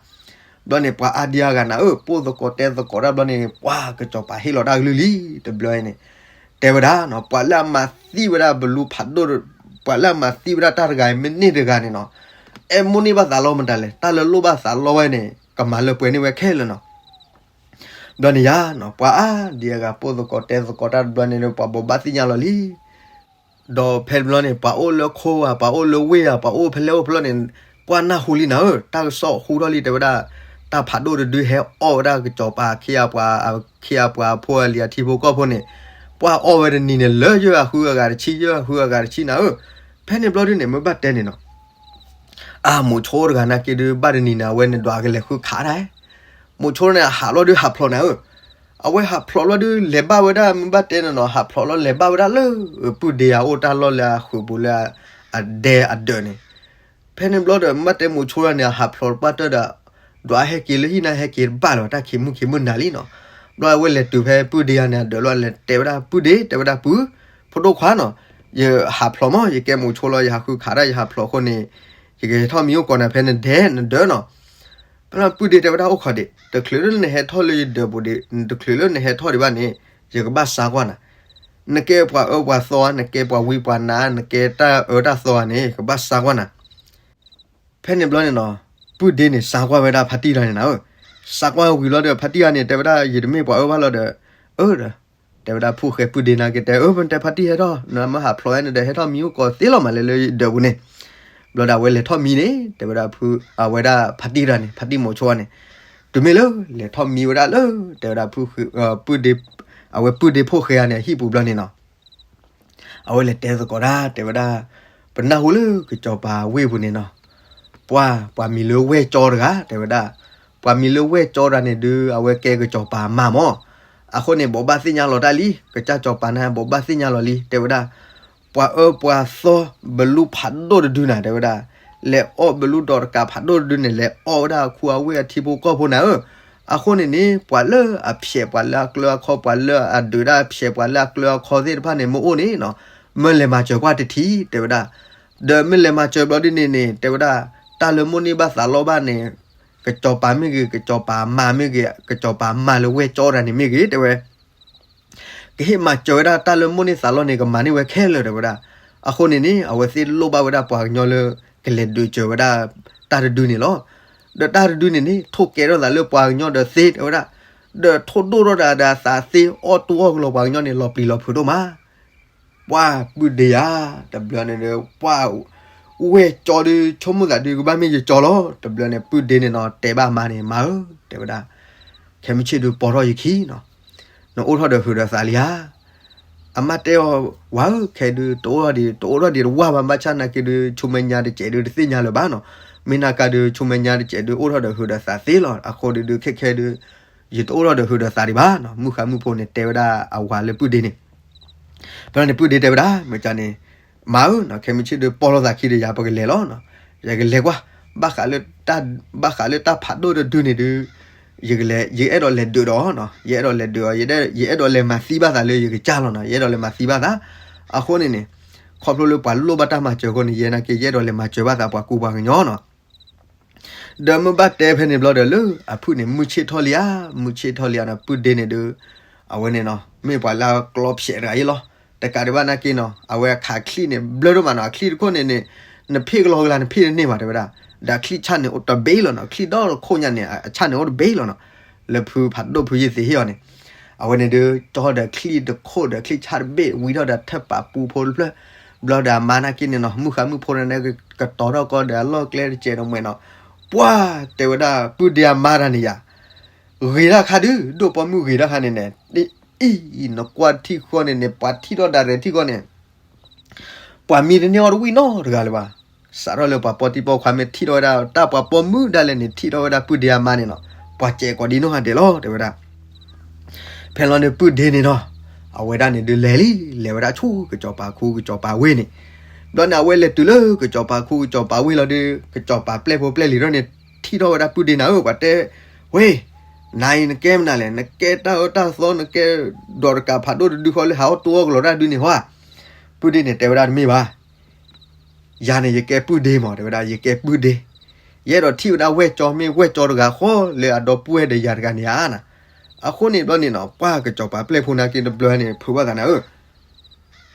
ဘျီန့ၣ် ပှၤအါဒံအါဂၤနၤဧၢ ပိၣ်သကိးတဲသကိးတၢ်ဘျီန့ၣ် ပှၤကစီၤပၤဟ့ၣ်လီၤတၢ်ကလုၢ်လံ တဘျီန့ၣ် တဲဝဲဒၣ်နီၤ ပှၤလၢအမၤသံဝဲဒၣ်ဘလူဖးဒိၣ် ပှၤလၢအမၤသံဝဲဒၣ်တၢ်တဂၤအံၤမ့ၢ်န့ၢ်တဂၤန့ၣ်နီၤ အဲၣ်မိၣ်န့ၢ်ဘၣ်သးလီမတၤလဲၣ် တၢ်လၢလိၣ်ဘၣ်သးလီဝဲန့ၣ် ကမၤလၢပှဲၤန့ၢ်ဝဲခဲလၢာ်နီၤ ဘျီန့ၣ်ယါနီၤ ပှၤအါဒံအါဂၤပိၣ်သကိးတဲသကိးတၢ်တဘျီန့ၣ် ပှၤဘိးဘၣ်သ့ၣ်ညါလီၤလံ ဒီးဖဲတဘျီန့ၣ် ပှၤအိၣ်လၢခိဧါ ပှၤအိၣ်လၢဝ့ၢ်ဧါ ပှၤအိၣ်ဖဲလဲၣ်အိၣ်ဖဲလဲၣ်န့ၣ် ကွၢ်နၢ်ဟူလံနၤဧၢ တၢ်ကစီၣ်ဟူထီၣ်လံ တဲဝဲဒၣ် တၢ်ဖးဒိၣ်တဒုဟဲအီၣ်ဝဲဒၣ်ကစီၤပၤအခ့အပှၤ အခ့အပှၤအဖိအလံၤအထံဖိကီၢ်ဖိန့ၣ် ပှၤအီၣ်ဝဲတနံၤန့ၣ် လၢယဲၢ်ဂၤဃုဂၤတဆံ ယဲၢ်ဂၤဃုဂၤတဆံနၤဧၢ ဖဲန့ၣ်ဘျီဒုန့ၣ် မ့ၢ်ဘၣ်တဲန့ၣ်နီၤ အမိၤဆိတဂၤနာ်က့ဒုး ဘၣ်တနံၤန့ၣ် အဝဲန့ၣ်ဒွးကလဲၤဃုခးဒၣ် မိၤဆိန့ၣ် အဟးလီၤဒုးဟးဖျိးနၤဧၢ အဝဲဟးဖျိးလီၤဒုး လဲၤဘၣ်ဝဲဒၣ် မ့ၢ်ဘၣ်တဲန့ၣ်နီၤ ဟးဖျိးလီၤလဲၤဘၣ်ဝဲဒၣ်လၢ ပုၢ်ဒ့ယၤအိၣ်တၢ်လီၢ်လၢအဃုာ်ပူၤလၢ အဒဲအဒၢးန့ၣ် ဖဲန့ၣ်ဘျီဒီး မ့ၢ်ဘၣ်တဲမိၤဆိတဂၤန့ၣ် အဟးဖျိးတပၣ်တၢၢ်ဒီး ဒွးဟဲက့ၤလၢဟံၣ်နၤဟဲက့ၤတဘၣ်လၢၤ တၢ်ခံးမုၢ်ခံးမုၢ်နၤလံနီၤ ဘျီအဝဲလဲၤတုၤဖဲပုၢ်ဒ့ယၤန့ၣ် အဒၢးလီၤ လဲၤတဲဝဲဒၣ်ပုၢ်ဒ့ တဲဝဲဒၣ်ပုၢ် ဖိဒိၣ်ခွါနီၤ ယဟးဖျိးမး ယကဲမိၤဆိလီၤ ယဟးဃုခးဒၣ် ယဟးဖျိးအဃိန့ၣ် ယကဟဲထီၣ်မံအိၣ်ကိးနၤဖဲနဒဲနဒၢးနီၤ ဖဲန့ၣ်ပုၢ်ဒ့တဲဝဲဒၣ်အိၣ်ခိးဒံး တချုးလၢနဟဲထီၣ်လၢယဒၢးပူၤဒံး တချုးလၢနဟဲထီၣ်ဒံးဘၣ်န့ၣ် ယကဘၣ်စါကွၢ်နၤ နကဲပှၤအၢပှၤသီဧါ နကဲပှၤဝံပှၤနါ နကဲတၢ်အၢတၢ်သီဧါန့ၣ် ကဘၣ်စါကွၢ်နၤ ဖဲန့ၣ်ဘျီန့ၣ်နီၤ ပုၢ်ဒ့န့ၣ် စါကွၢ်ဝဲဒၣ်ဖါတံၢ်တဂၤန့ၣ်နၤဧၢ, စါကွၢ်ဝံၤဘျီဒီး ဖါတံၢ်တဂၤန့ၣ် တဲဝဲဒၣ် ယတမ့ၢ်ပှၤအၢဘၣ်လီၤဒီး အၢဒီး တဲဝဲဒၣ်ဖုၣ်ဃဲပုၢ်ဒ့နာ်က့တဲ အၢ မ့ၢ်တဲဖါတံၢ်ဟဲထီၣ် နမ့ၢ်ဟးဖျိးဝဲန့ၣ်ဒီး ဟဲထီၣ်မံအိၣ်ကိးသ့လီၤမးလဲၣ်လၢဒၢးပူၤန့ၣ်, ဘျီဒီးအဝဲလဲၤထီၣ်မံန့ၣ် တဲဝဲဒၣ်ဖု အဝဲဒၣ်ဖါတံၢ်တဂၤန့ၣ် ဖါတံၢ်မိၤဆိန့ၣ်, တုၤမ့ၢ်လၢ လဲၤထီၣ်မံဝဲဒၣ်လၢ တဲဝဲဒၣ်ဖု ပုၢ်ဒ့ အဝဲပုၢ်ဒ့ဖိၣ်ဃဲဂၤန့ၣ် အဟံၣ်ပူၤဘျီန့ၣ်နီၤ အဝဲလဲၤတဲသကိးဒၣ် တဲဝဲဒၣ် ပနၢ်ဟူလၢကစီၤပၤဝ့ၢ်ပူၤန့ၣ်နီၤ, ပှၤ ပှၤမံၤလၢဝဲၢ်ကၠီတဂၤ တဲဝဲဒၣ်, ပှၤမံၤလၢဝဲၢ်ကၠီတဂၤန့ၣ်ဒုး အဝဲကဲကစီၤပၤမါမၢ်, အဃိန့ၣ် ဘိးဘၣ်သ့ၣ်ညါလီၤတၢ်လံ, ကစၢ်စီၤပၤန့ၣ် ဘိးဘၣ်သ့ၣ်ညါလီၤလံ တဲဝဲဒၣ်, ပှၤအၢပှၤသီ ဘလူးဖးဒိၣ်တဒုန့ၣ် တဲဝဲဒၣ်, လဲၤအီၣ်ဘလူးဒီးတကးဖးဒိၣ်တဒုန့ၣ် လဲၤအီၣ်ဝဲဒၣ်ခူအဝ့ၢ်အထံဖိကီၢ်ဖိန့ၣ်ဧၢ, အဃိန့ၣ်န့ၣ် ပှၤလၢအဖျဲး ပှၤလၢအကျၢၤအခီ ပှၤလၢအဒုးတၢ်ဖျဲး ပှၤလၢအကျၢၤအခီသ့ၣ်တဖၣ်န့ၣ် မ့ၢ်အိၣ်န့ၣ်နီၤ, မၢလဲၤမၤစၢၤကွၢ်တထံၣ် တဲဝဲဒၣ်, ဒီးမ့ၢ်လဲၤမၤစၢၤဘျီဒ်န့ၣ်န့ၣ် တဲဝဲဒၣ်, တၢ်လၢမိၣ်န့ၢ်ဘၣ်သးလီဘၣ်န့ၣ်, ကစီၤပၤမ့ၢ်ဂ့ၤ ကစီၤပၤမါမ့ၢ်ဂ့ၤ ကစီၤပၤမါလၢဝဲၢ်ကၠီတဂၤန့ၣ်မ့ၢ်ဂ့ၤ တဲဝဲ ကဟ့ၣ်မၤစၢၤဝဲဒၣ်တၢ်လၢမိၣ်န့ၢ်သးလီန့ၣ် ကမၤန့ၢ်ဝဲခဲလၢာ် တဲဝဲဒၣ်, အဃိန့ၣ်န့ၣ် အဝဲသ့ၣ်လိၣ်ဘၣ်ဝဲဒၣ်ပှၤကညီလၢ ကလဲၤဒုးစၢၤဝဲဒၣ် တၢ်တဒုန့ၣ်လီၤ, ဒီးတၢ်တဒုန့ၣ်န့ၣ် ထိၣ်ကဲထီၣ်သးလၢပှၤကညီဒီးသ့ တဲဝဲဒၣ်, ဒီးထိၣ်ဒိၣ်ထီၣ်ဒၣ်ဒီးအသးသ့ အီၣ်တူၢ်အီၣ်ကလီပှၤကညီန့ၣ် လီၤပျံၤလီၤဖုးဒိၣ်မး ပှၢ်ပုၢ်ဒ့ဧါ, တဘျီန့ၣ်ဒီး ပှၢ်ဝဲၢ်ကၠီဒုး ဆိကမိၣ်သးဒုး ကဘၣ်မ့ၢ်ယကၠီလီၤ, တဘျီန့ၣ် ပုၢ်ဒ့န့ၣ်နီၤ တဲဘၣ်အမါန့ၣ် မါဧၢ, တဲဝဲဒၣ်, ခဲမုၢ်ဆ့ၣ်ဒုးပိာ်ထီၣ်ယခံနီၤ, နအိၣ်ထီၣ်ဒီးဟုးဒီးသးလံဧါ, အမါတဲအီၤ ဝၤဧၢ ခဲဒုး တအိၣ်ထီၣ်ဒံး တအိၣ်ထီၣ်ဒံးတဝၢ်ဘၣ် ဘၣ်ဆၣ်နာ်က့ဒုး ဆူမဲာ်ညါတစဲးဒုး တသ့ၣ်ညါလၢၤဘၣ်နီၤ, မ့ၢ်နာ်က့ဒုး ဆူမဲာ်ညါတစဲးဒုး အိၣ်ထီၣ်ဒီးဟုးဒီးသးသ့လီၤ, အဃိဒုးဒုးခဲခဲဒုး ယတအိၣ်ထီၣ်ဒီးဟုးဒီးသးဒံးဘၣ်နီၤ, မုၣ်ဃါမုၣ်ဖိန့ၣ် တဲဝဲဒၣ်အဝၤလၢပုၢ်ဒ့န့ၣ် ဖဲန့ၣ် ပုၢ်ဒ့တဲဝဲဒၣ် မ့ၢ်ကန့ၣ်, မါဧၢ, ခဲမုၢ်ဆ့ၣ်ဒုးပိာ်ထီၣ်သးခံဒီးယၤ ပကလဲၤလီၤနီၤ, ယကလဲၤကွၢ်, ဘၣ်ဃးလၢတၢ်ဖးဒိၣ်တဒုန့ၣ်ဒုး, ယကလဲၤ ယအဲၣ်ဒိးလဲၤဒုးဒီးနီၤ, ယအဲၣ်ဒိးလဲၤဒုးအီၤ, ယအဲၣ်ဒိးလဲၤမၤသံဘၣ်သးလၢယကစၢ်လီၤနီၤ, ယအဲၣ်ဒိးလဲၤမၤသံဘၣ်သး, အဃိန့ၣ်န့ၣ်, ခီဖျိလၢပှၤလိၣ်ဘၣ်တၢ်မၤစၢၤအဃိန့ၣ် ယဲနာ်က့ ယအဲၣ်ဒိးလဲၤမၤစၢၤဘၣ်သးပှၤကူပှၤကညီနီၤ ဒီးမ့ၢ်ဘၣ်တဲဖဲန့ၣ်ဘျီဒီးလၢအဖုၣ်န့ၣ် မုၢ်ဆ့ၣ်ထီၣ်လံဧါ, မုၢ်ဆ့ၣ်ထီၣ်လံဧါနီၤ, ပုၢ်ဒ့န့ၣ်ဒုး, အဝဲန့ၣ်နီၤ မ့ၢ်ပှၤလၢကျီဖျဲးတဂၤအံၤလီၤ, တကးဒံးဘၣ်နာ်က့နီၤ အဝဲအခးချံၣ်န့ၣ် ဘျၢဒိၣ်မးနီၤ, အချံၣ်တခိၣ်န့ၣ်န့ၣ်, နဖ့ၣ်ကလီကလါ နဖ့ၣ်တန့ၢ်ဘၣ် တဲဝဲဒၣ်, ဒီးအချံၣ်ဆၣ်န့ၣ်အိၣ်တဘ့ၣ်လီၤနီၤ, အချံၣ်ဒီတခိၣ်ညါန့ၣ် အဆၣ်န့ၣ်အိၣ်တဘ့ၣ်လီၤနီၤ, လၢဖုဖးဒိၣ်ဖုယ့ၢ်သ့ၣ်ဟ့ၣ်အီၤန့ၣ် အဝဲန့ၣ်ဒုး ကၠီဒီးချံၣ်တခိၣ်ဒီးချံၣ်ဆၣ်တဘ့ၣ် ဝံထီၣ်ဒီးထၢၣ်ပာ်ပူဖိတဖျၢၣ်, ဘျီဒီးအမါနာ်က့န့ၣ်နီၤ မုၣ်ဃါမုၣ်ဖိန့ၣ် ကတီၤထီၣ်ကီဒီးအလီၢ်ကျဲတစဲးဒီးမွဲနီၤ, ပှၢ်တဲဝဲဒၣ် ပုၢ်ဒ့အမါတၢ်န့ၣ်ယၤ, ဂ့ၤတၢ်ခါဒုး ဒိၣ်ပိာ်မုၣ်ဂ့ၤတၢ်ခါန့ၣ်န့ၣ်, အံၤ နကွၢ်ထံၣ်ဃီန့ၣ်န့ၣ် ပှၤထံၣ်ထီၣ်ဒၣ်ရဲၣ်ထံၣ်ဃီန့ၣ် ပှၤမံတန့ၢ်အီၤတဝံၣ်နီတဂၤလၢၤဘၣ်, စးထီၣ်လၢပှၤပိာ်တံၢ်ပိာ်ခွါမ့ၢ်ထံၣ်ထီၣ်ဝဲဒၣ် တၢ်ပှၤပိာ်မုၣ်ဒၣ်လဲာ်န့ၣ် ထံၣ်ထီၣ်ဝဲဒၣ်ပုၢ်ဒ့အမါန့ၣ်နီၤ ပှၤစဲးကိးဒံနီၢ်ဂၤဒဲးလီၤ တဲဝဲဒၣ် ဖဲလီၤန့ၣ်ပုၢ်ဒ့န့ၣ်နီၤ, အဝဲဒၣ်န့ၣ်ဒုးလဲၤလံ, လဲၤဝဲဒၣ်ဆူကစီၤပၤခူကစီၤပၤဝ့ၢ်န့ၣ်, ဘျီန့ၣ် အဝဲလဲၤတုၤလၢကစီၤပၤခူကစီၤပၤဝ့ၢ်လီၤဒီး ကစီၤပၤပျဲၢ်ဖိပျဲၢ်လံၤထီၣ်န့ၣ် ထံၣ်ထီၣ်ဝဲဒၣ်ပုၢ်ဒ့နၤဧၢ, ပှၤတဲ, ဝ့ၢ်, နၤအံၤနကဲမနုၤလဲၣ်, နကဲတၢ်အၢတၢ်သီ နကဲဒိးတကးဖးဒိၣ်တဒုဃီလၢဟးအီၣ်တူၢ်အီၣ်ကလီတၢ်ဒုန့ၣ်ဟီဧါ, ပုၢ်ဒ့န့ၣ်တဲဝဲဒၣ်တမ့ၢ်ဘၣ် ယၤန့ၣ်ယကဲပုၢ်ဒ့မး တဲဝဲဒၣ် ယကဲပုၢ်ဒ့, ယအဲၣ်ဒိးထံၣ်ဝဲဒၣ်ဝဲၢ်ကၠီ မ့ၢ်ဝဲၢ်ကၠီတဂၤဃီလၢအဒီပုၢ်ဝဲၢ်ဒီးယၤတဂၤန့ၣ်ဧါနၤ, အဃိန့ၣ်ဘျီန့ၣ်နီၤ ပှၢ်ကစီၤပၤပျဲၢ်ဖိနာ်က့တဘျီန့ၣ် ဖုးဘၣ်သးနၤဧၢ,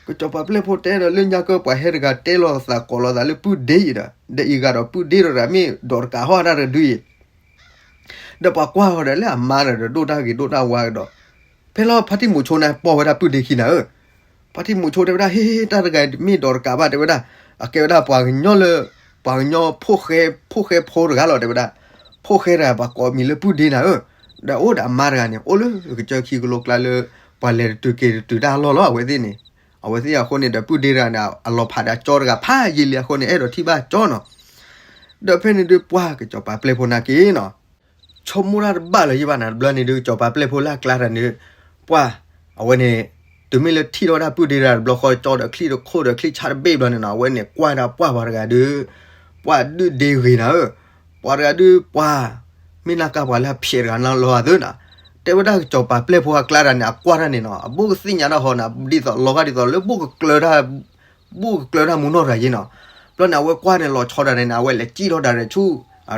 ကစီၤပၤပျဲၢ်ဖိတဲဒီးလၢညါကၢပှၤဟဲတဂၤတဲလီၤသးကိးလီၤသးလၢပုၢ်ဒ့အံၤဒီး ဒီးအံၤဂၤဒီးပုၢ်ဒ့ဒီးတဂၤမ့ၢ်ဒိးတကးဟီၣ်တၢ်တဒုအံၤ ဒီးပှၤကွၢ်ဃီဒီးလၢအမါဒီးဒိၣ်တၢ်ဂ့ၤဒိၣ်တၢ်ဝါကဒီး, ဖဲလီၤဖါတံၢ်မူၤဆိန့ၣ်ပိာ်ဝဲဒၣ်ပုၢ်ဒ့ခံနၤဧၢ, ဖါတံၢ်မူၤဆိတဲဝဲဒၣ် ဟ့ၣ် တၢ်တဂၤမ့ၢ်ဒိးတကးဘၣ် တဲဝဲဒၣ်, အကဲဝဲဒၣ်ပှၤကညီလၢ ပှၤကညီဖိၣ်ဃဲ ဖိၣ်ဃဲဖိတဂၤလီၤ တဲဝဲဒၣ်, ဖိၣ်ဃဲတဂၤပှၤကိးမံၤလၢပုၢ်ဒ့နၤဧၢ, ဒီးအိၣ်ဒီးအမါတဂၤန့ၣ် အိၣ်လၢကစၢၢ်ခံကလိကျါလၢ ပှၤလဲၤတတုၤက့ၤတတုၤတၢ်လီၢ်လီၤ အဝဲသ့ၣ်န့ၣ်, အဝဲသ့ၣ်အဃိန့ၣ်ဒီးပုၢ်ဒ့တဂၤန့ၣ် အလီၤဖးဒီးကၠီတဂၤဖးယံာ်လံအဃိန့ၣ် အဲၣ်ဒိးထံၣ်ဘၣ်ကၠီနီၤ ဒီးဖဲန့ၣ်ဒုးပှၢ်ကစီၤပၤပျဲၢ်ဖိနာ်က့နီၤ, ဆိကမိၣ်တၢ်တဘၣ်လၢၤယံၤဘၣ်နၤ တဘျီန့ၣ်ဒုး ကစီၤပၤပျဲၢ်ဖိလၢအကျါတဂၤန့ၣ်, ပှၢ်, အဝဲန့ၣ်, တုၤမ့ၢ်လၢထံၣ်ထီၣ်ဝဲဒၣ်ပုၢ်ဒ့တဂၤတဘျီဃီ ကၠီဒီးချံၣ်တခိၣ်ဒီးချံၣ်ဆၣ်တဘ့ၣ်ဘျီန့ၣ်နီၤ အဝဲန့ၣ်ကွၢ်ဒၣ်ပှၢ်ပှၤတဂၤဒုး, ပှၢ်ဒုးဒ့ဂ့ၤနၤဧၢ, ပှၤတဂၤဒုးပှၢ်, မ့ၢ်နၢ်ကၢ်ပှၤလၢအဖျဲးတဂၤနီၤလီၤအသၢနၤ, တဲဝဲဒၣ်ကစီၤပၤပျဲၢ်ဖိအကျါတဂၤန့ၣ် အကွၢ်တၢ်န့ၣ်နီၤ အဘူးကသ့ၣ်ညါတၢ်ဟီနၤ ဒ်သိးလီၤဂာ်ဒ်သိးလၢဘူးကကျၢၤတၢ် ဘူးကကျၢၤတၢ်မူနီၢ်တဂၤယ့နီၤ, ဘျီန့ၣ် အဝဲကွၢ်န့ၣ်လီၤဆီဒၣ်န့ၣ် အဝဲလဲၤစံၣ်ထီၣ်ဒၣ်ရဲၣ်ဆူ,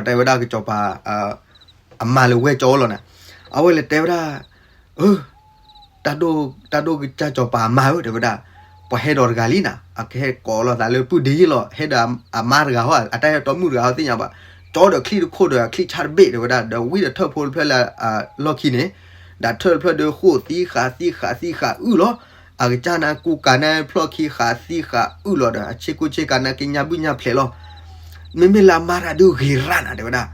တဲဝဲဒၣ်ကစီၤပၤ အမါလၢဝဲၢ်ကၠီလီၤန့ၣ်, အဝဲလဲၤတဲဝဲဒၣ်, တၢ်ဒိၣ်ကစၢ်စီၤပၤအမါဧၢ တဲဝဲဒၣ်, ပှၤဟဲဒီးတဂၤလံနၤ အကဟဲကိးလီၤသးလၢပုၢ်ဒ့ယ့လီၤ ဟဲဒီးအမါတဂၤဟီ အတၢ်ဟဲတီမုၣ်တဂၤဟီသ့ၣ်ညါဘၣ်, ကၠီဒီးချံၣ်တခိၣ်ဒီးချံၣ်ဆၣ်တဘ့ၣ် တဲဝဲဒၣ် ဒီးဝံဒီးထၢၣ်ဖိတဖျၢၣ်လၢလီၢ်ခံန့ၣ်, ဒီးထၢၣ်တဖျၢၣ်ဒုးဃိၣ်သံဃးသံဃးသံဃးအုၣ်လီၤ, အကစၢ်န့ၣ်ကူကၤန့ၣ်ဖျီၣ်ခံဃးသံဃးအုၣ်လီၤဒီး အဆ့ကူဆ့ကၤန့ၣ်က့ညါဘုၣ်ညါဖျဲးလီၤ, မ့မ့ၢ်လၢအမါတဂၤဒုးဂ့ၤရၣ်နၤ တဲဝဲဒၣ်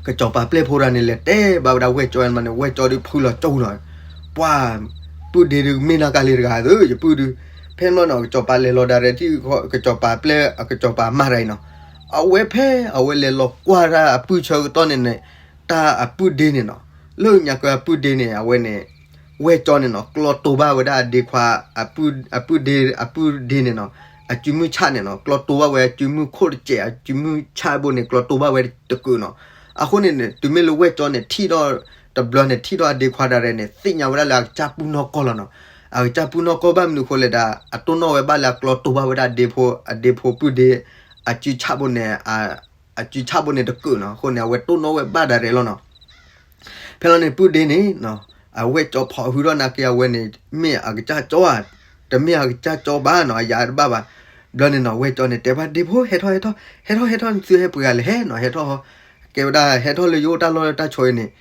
ကစီၤပၤပျဲၢ်ဖိတဂၤန့ၣ် လဲၤတဲဘၣ်ဝဲဒၣ်ဝဲၢ်ကၠီန့ၣ် ဝဲၢ်ကၠီဒုးဖုလီၤကၠီလီၤ, ပှၢ်, ပုၢ်ဒ့ဒုးမ့ၢ်နၢ်ကၢ်လံတဂၤဧၢ ယပုၢ်ဒုး, ဖဲန့ၣ်ဘျီန့ၣ် ကစီၤပၤလဲၤလီၤဒၣ်ရဲၣ်ထံၣ် ကစီၤပၤပျဲ ကစီၤပၤမါတဂၤအံၤနီၤ, အဝဲဖဲအဝဲလဲၤလီၤကွၢ်တၢ်အပုၢ်ဆၢကတီၢ်န့ၣ်န့ၣ်, တၢ်အပုၢ်ဒ့န့ၣ်နီၤ, လၢညါကၢအပုၢ်ဒ့န့ၣ် အဝဲန့ၣ် ဝဲၢ်ကၠီန့ၣ်နီၤ ကျီတိၤဘၣ်ဝဲဒၣ်အဒ့ခွါ အပုၢ်ဒ့ အပုၢ်ဒ့န့ၣ်နီၤ, အစုမုၢ်ဆၣ်န့ၣ်နီၤ ကျီတိၤဘၣ်ဝဲအစုမုၢ်ခိၣ်တစဲး အစုမုၢ်ဆၣ်ဘိန့ၣ် ကျီတိၤဘၣ်ဝဲတကုာ်နီၤ. အဃိန့ၣ်န့ၣ် တုၤမ့ၢ်လၢဝဲၢ်ကၠီန့ၣ် ထံၣ်ထီၣ် တဘျီန့ၣ် ထံၣ်ထီၣ်အဒ့ခွါဒၣ်ရဲၣ်န့ၣ် သ့ၣ်ညါဝဲဒၣ်လၢအကစၢ်ပုၢ်နီၢ်ကီၢ်လီၤနီၤ. အကစၢ်ပုၢ်နီၢ်ကီၢ်ဘၣ်မနုၤအဃိလဲၣ်ဒၣ် အတိၢ်နီၣ်ဝဲဘၣ်လၢအကျီတိၤဘၣ်ဝဲဒၣ်အဒ့ဖိ အဒ့ဖိပုၢ်ဒ့ အစုဆၣ်ဘိန့ၣ် အစုဆၣ်ဘိန့ၣ်တကုာ်နီၤ. အဃိန့ၣ် အဝဲတိၢ်နီၣ်ဝဲဘၣ်ဒၣ်ရဲၣ်လီၤနီၤ. ဖဲလီၤန့ၣ် ပုၢ်ဒ့န့ၣ်နီၤ အဝဲၢ်ကၠီဖီၣ်ဟုဒီးနာ်က့ အဝဲန့ၣ် မ့ၢ်အကစၢ်ကၠီဧါ, တမ့ၢ်အကစၢ်ကၠီဘၣ်နီၤ အယၤတဘၣ်ဘၣ်. ဘျီန့ၣ်နီၤ ဝဲၢ်ကၠီန့ၣ် တဲဘၣ်ဒ့ဖိ ဟဲထီၣ် ဟဲထီၣ် ဟဲထီၣ် နသုဟဲပှဲၤဂၤလဲၣ် ဟဲနီၤ ဟဲထီၣ် ကဲဝဲဒၣ် ဟဲထီၣ်လၢယအိၣ်တၢ်လီၢ်လၢတၢ်ဆိအံၤန့ၣ်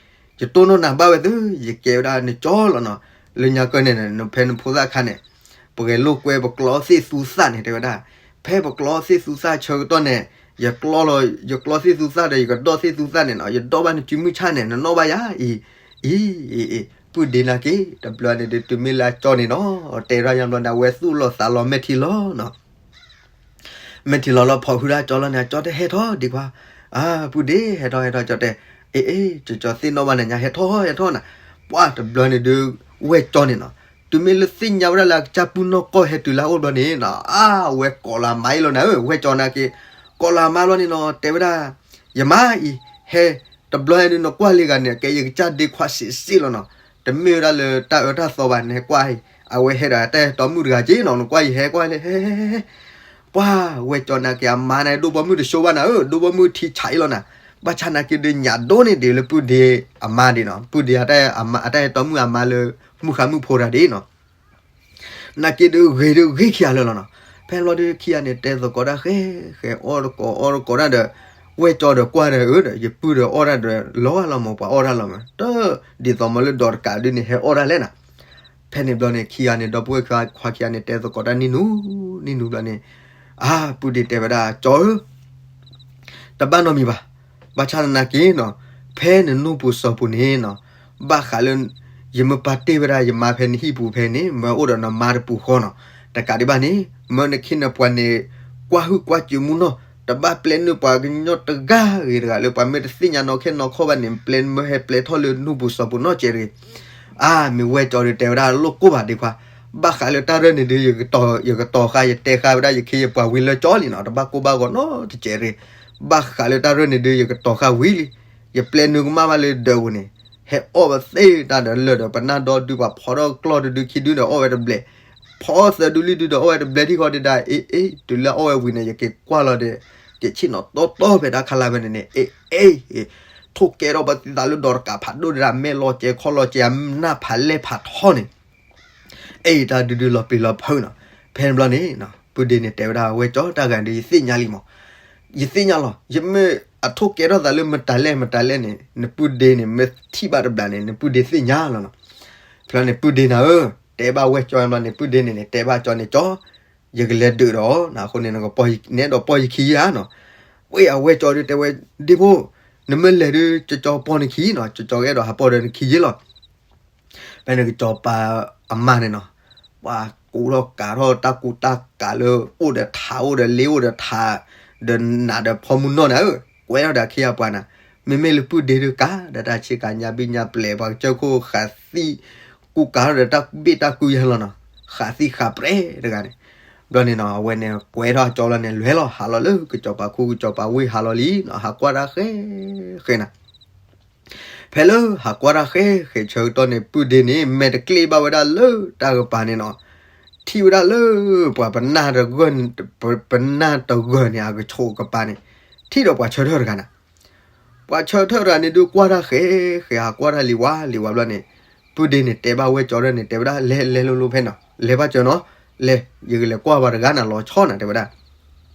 ယတိၢ်နီၣ်နၤဘၣ်ဝဲသု ယကဲဝဲဒၣ်နကၠီလီၤနီၤ. လၢညါကၢန့ၣ် နဖဲနဖိသၣ်ခါန့ၣ် ပဂဲၤလိာ်ကွဲပကျီသ့ၣ်သူသၣ်န့ၣ် တဲဝဲဒၣ်, ဖဲပကျီသ့ၣ်သူသၣ်ဆၢကတီၢ်န့ၣ် ယကျီလီၤ ယကျီသ့ၣ်သူသၣ်ဒီး ယကဒီၣ်သ့ၣ်သူသၣ်န့ၣ်နီၤ ယဒီၣ်ဘၣ်နစုမုၢ်ဆၣ်န့ၣ် နနီၣ်ဘၣ်ယၤအံၤ အံၤ အံၤ အံၤ ပုၢ်ဒ့နာ်က့ တဘျီန့ၣ်ဒီး တုၤမ့ၢ်လၢအကၠီန့ၣ်နီၤ တဲဒၣ်ယါဘျီန့ၣ် အဝဲသူၣ်လီၤသးလီၤမဲာ်ထံလီၤနီၤ မဲာ်ထံလီၤလီၤ ဖီၣ်ဟုဒၣ်ကၠီလီၤန့ၣ် အကၠီတဲဟဲထီၣ်ဒံးခွါ, အါ ပုၢ်ဒ့ ဟဲထီၣ် ဟဲထီၣ် ကၠီတဲ, အ့ အ့ ကၠီ ကၠီသ့ၣ်နီၣ်ဘၣ်နၤညါ ဟဲထီၣ် ဟဲထီၣ်နၤ, ပှၢ်တဘျီန့ၣ်ဒီး ဝဲၢ်ကၠီန့ၣ်နီၤ, တုၤမ့ၢ်လၢသ့ၣ်ညါဝဲဒၣ်လၢအကစၢ်ပုၢ်နီၢ်ကီၢ်ဟဲတုၤလၢအအိၣ်ဘျီန့ၣ်နီၤ, အါ အဝဲကိးလီၤမါအံၤလီၤနၤဧၢ, ဝဲၢ်ကၠီနာ်က့, ကိးလီၤမါဘျီန့ၣ်နီၤ တဲဝဲဒၣ်, ယမါအံၤ ဟဲ တဘျီဟဲဒုးနကွၢ်လံဂၤန့ၣ် ကဲယကစၢ်ဒ့ခွါစံးစ့ၢ်လီၤနီၤ, တမ့ၢ်ဝဲဒၣ်လၢတၢ်အၢတၢ်သီဘၣ် နဟဲကွၢ်အံၤ, အဝဲဟဲဒီးတၢ်အဲၣ်တီမုၣ်တဂၤက့နီၤ, နကွၢ်အံၤဟဲကွၢ်လဲၣ် ဟဲ ဟဲ ဟဲ ပှၢ် ဝဲၢ်ကၠီနာ်က့ အမါန့ၣ် ဒိၣ်ဘီမုၢ်တဆိဘၣ်နၤဧၢ, ဒိၣ်ဘီမုၢ်ထံဆးအံၤလီၤနၤ, ဘၣ်ဆၣ်နာ်က့ဒုးညၣ်ဒိၣ်န့ၢ်ဒံးလၢပုၢ်ဒ့အမါဒံးနီၤ, ပုၢ်ဒ့အတၢ်အဲၣ်တီမုၣ်အမါလၢ မုၢ်ဃါမုၢ်ဖိတဂၤဒံးနီၤ နာ်က့ဒုးဂ့ၤဒုးဂ့ၤခံဂၤလၢာ်လီၤနီၤ, ဖဲဘျီဒုးခံဂၤန့ၣ် တဲသကိးတၢ်ဃဲဃဲ အီၣ်တကိးအီတကိးတၢ်ဒီး, ဝဲၢ်ကၠီဒီးကွၢ်ဒီးအၢဒီး ယပုၢ်ဒီးအီၣ်တၢ်ဒီး လီၤဂာ်လီၤမး ပှၤအီၣ်တၢ်လီၤမး, တၢ် ဒ်သိးမ့ၢ်လၢဒီးတကးဒုးန့ၣ် ဟဲအီၣ်တၢ်လဲၣ်နၤ, ဖဲန့ၣ်ဘျီန့ၣ် ခံဂၤန့ၣ် ဒီပုၢ်ဝဲၢ်ခွါခံဂၤန့ၣ် တဲသကိးတၢ်နံၣ်နူ နံၣ်နူဘျီန့ၣ်, အါ ပုၢ်ဒ့တဲဝဲဒၣ် ကၠီဧၢ တဘၣ်နီတမံၤဘၣ်, ဘၣ်ဆၣ်သနာ်က့နီၤ, ဖဲနနီၢ်ပူၤစီၤပူၤန့ၣ်နီၤ, ဘၣ်ဃးလၢ ယမ့ၢ်ပာ်တ့ၢ်ဝဲဒၣ်ယမါဖဲနဟံၣ်ပူၤဖဲန့ၣ် မၢအိၣ်ဒီးနမါတပူၤဃီနီၤ, တကးဒံးဘၣ်န့ၣ် မၢနခ့နပှၤန့ၣ် ကွၢ်ဟုၣ်ကွၢ်စူၤမုၢ်နီၢ်, တဘၣ်ပျဲနုာ်ပှၤကညီတဂၤဂ့ၤတဂၤလၢ ပှၤမ့ၢ်တသ့ၣ်ညါနီၢ်ခဲနီၢ်ခီဘၣ်န့ၣ် ပျဲမၢဟဲပျဲထီၣ်လၢနီၢ်ပူၤစီၤပူၤနီၢ်ကဲးတဂ့ၤ, အါ မ့ၢ်ဝဲၢ်ကၠီဒီးတဲဝဲဒၣ်လိၣ်ကိၢ်ဘၣ်ဒ့ခွါ, ဘၣ်ဃးလၢတၢ်ရဲၣ်န့ၣ်ဒုး ယကတီၤဃာ် ယတဲဃာ်ဝဲဒၣ်ယခ့ယပှၤဝံၤလၢကၠီလံနီၤ, တဘၣ်ကိၢ်ဘၣ်ဂီၤနီတစဲးတဂ့ၤ, ဘၣ်ဃးလၢတၢ်ရဲၣ်န့ၣ်ဒုး ယကတီၤဃာ်ဝံၤလံ, ယပျဲနုာ်ကမၣ်ဘၣ်လၢဒၢးပူၤန့ၣ်, ဟဲအီၣ်ဝဲသ့တၢ်ဒီးလၢာ်ဒီး ပနၢ်ဒီဒုး ပှၤဖီထီၣ်ကျီၢ်တဒုခံဒုဒီးအီၣ်ဝဲတဘျဲး, ဖီသၢဒုလွံၢ်ဒုဒီးအီၣ်ဝဲတဘျဲးထံၣ်ဃီဒဒၣ်, အ့ အ့ တုၤလၢအီၣ်ဝဲဝံၤန့ၣ် ယက့ၤကွၢ်လီၤဒီး က့ၤဆ့ၣ်နီၤတီတီဖဲတၢ်ခါလၢ်ဖဲန့ၣ်န့ၣ်, အ့ အ့ ထိၣ်ကဲထီၣ်ပှၤသံသးလၢဒီးတကးဖးဒိၣ်ဒဒၣ် မဲာ်လီၤစဲၤခီၣ်လီၤစဲၤ အနၢ်ဖးလဲၢ်ဖးထီန့ၣ် အ့ တၢ်ဒုဒုလီၤပျံၤလီၤဖုးနီၤ, ဖဲန့ၣ်ဘျီန့ၣ် ပုၢ်ဒ့န့ၣ်တဲဝဲဒၣ် ဝဲၢ်ကၠီတၢ်ဂၤဒုး ယသ့ၣ်ညါလံမး, ယသ့ၣ်ညါလီၤ, ယမ့ၢ်အထိၣ်ကဲထီၣ်သးလၢမတၤလဲၣ်မတၤလဲၣ်န့ၣ် နပုၢ်ဒ့န့ၣ် မ့ၢ်ထံၣ်ဘၣ်တဘျီန့ၣ် နပုၢ်ဒ့သ့ၣ်ညါလီၤနီၤ, ဖဲန့ၣ် ပုၢ်ဒ့နၤဧၢ, တဲဘၣ်ဝဲၢ်ကၠီဘျီန့ၣ် ပုၢ်ဒ့န့ၣ်န့ၣ် တဲဘၣ်ကၠီန့ၣ် ကၠီ ယကလဲၤဒုးဒီးနၤအဃိန့ၣ် နအဲၣ်ဒိးပီၢ်ယခံဧါနီၤ, ဝဲအဝဲၢ်ကၠီဒုးတဲဝဲ ဒ့ဖိ, နမ့ၢ်လဲၤဒုး ကၠီကၠီပီၢ်နခံနီၤ, ကၠီကၠီအဲၣ်ဒိးဟးပီၢ်ဒီးနခံယ့လီၤ ဖဲန့ၣ်ကစီၤပၤအမါန့ၣ်နီၤ, ပှၤကူထီၣ်ကးထီၣ်တၢ်ကူတၢ်ကးလၢအိၣ်ဒီးထးအိၣ်ဒီးလ့အိၣ်ဒီးထး, ဒီးနးဒီးဖီမုၢ်နီၢ်န့ၣ်ဧၢ, ကွဲထီၣ်ဒီးအခ့အပှၤန့ၣ်, မ့မ့ၢ်လၢပုၢ်ဒ့ဒုးကးဒီးတၢ်ဆ့ကၤညါဘံၣ်ညါပျဲၢ် ပှၤကစၢၢ်ခိၣ်ဃးသံၣ်, ကူကးထီၣ်ဒီးတၢ်ဘ့ၣ်တၢ်ကူယဲလီၤနီၤ, ဃးသံၣ်ဃးပျဲၢ်တဂၤန့ၣ်, ဘျီန့ၣ်နီၤ အဝဲန့ၣ်ကွဲထီၣ်ကၠီလီၤန့ၣ် လဲၤလီၤဟးလီၤလၢကစီၤပၤခူကစီၤပၤဝ့ၢ်ဟးလီၤလံနီၤ, ဟးကွၢ်တၢ်ဃဲဃဲနၤ ဖဲလၢဟးကွၢ်တၢ်ဃဲဃဲဆၢကတီၢ်န့ၣ် ပုၢ်ဒ့န့ၣ် မဲာ်တကျ့ဘၣ်ဝဲဒၣ်လၢတၢ်ကပၤန့ၣ်နီၤ, ထံၣ်ဝဲဒၣ်လၢ ပှၤပနၢ်တဂၢၢ်န့ၣ် ပနၢ်တဂၢၢ်န့ၣ် အကဆိးကပၤန့ၣ်, ထံၣ်ဒီးပှၤဆၢထၢၣ်တဂၤနၤ, ပှၤဆၢထၢၣ်တဂၤန့ၣ်ဒုးကွၢ်တၢ်ဃဲဃဲ ဟးကွၢ်တၢ်လံဝါလံဝါဘျီန့ၣ်, ပုၢ်ဒ့န့ၣ် တဲဘၣ်ဝဲၢ်ကၠီဒၢန့ၣ် တဲဝဲဒၣ် လဲၤလဲၤလိၤလိၤဖဲနီၤ, လဲၤဘၣ်စၢၤနီၤ, လဲၤ ယကလဲၤကွၢ်ပှၤတဂၤနၤ လီၤဆီနၤ တဲဝဲဒၣ်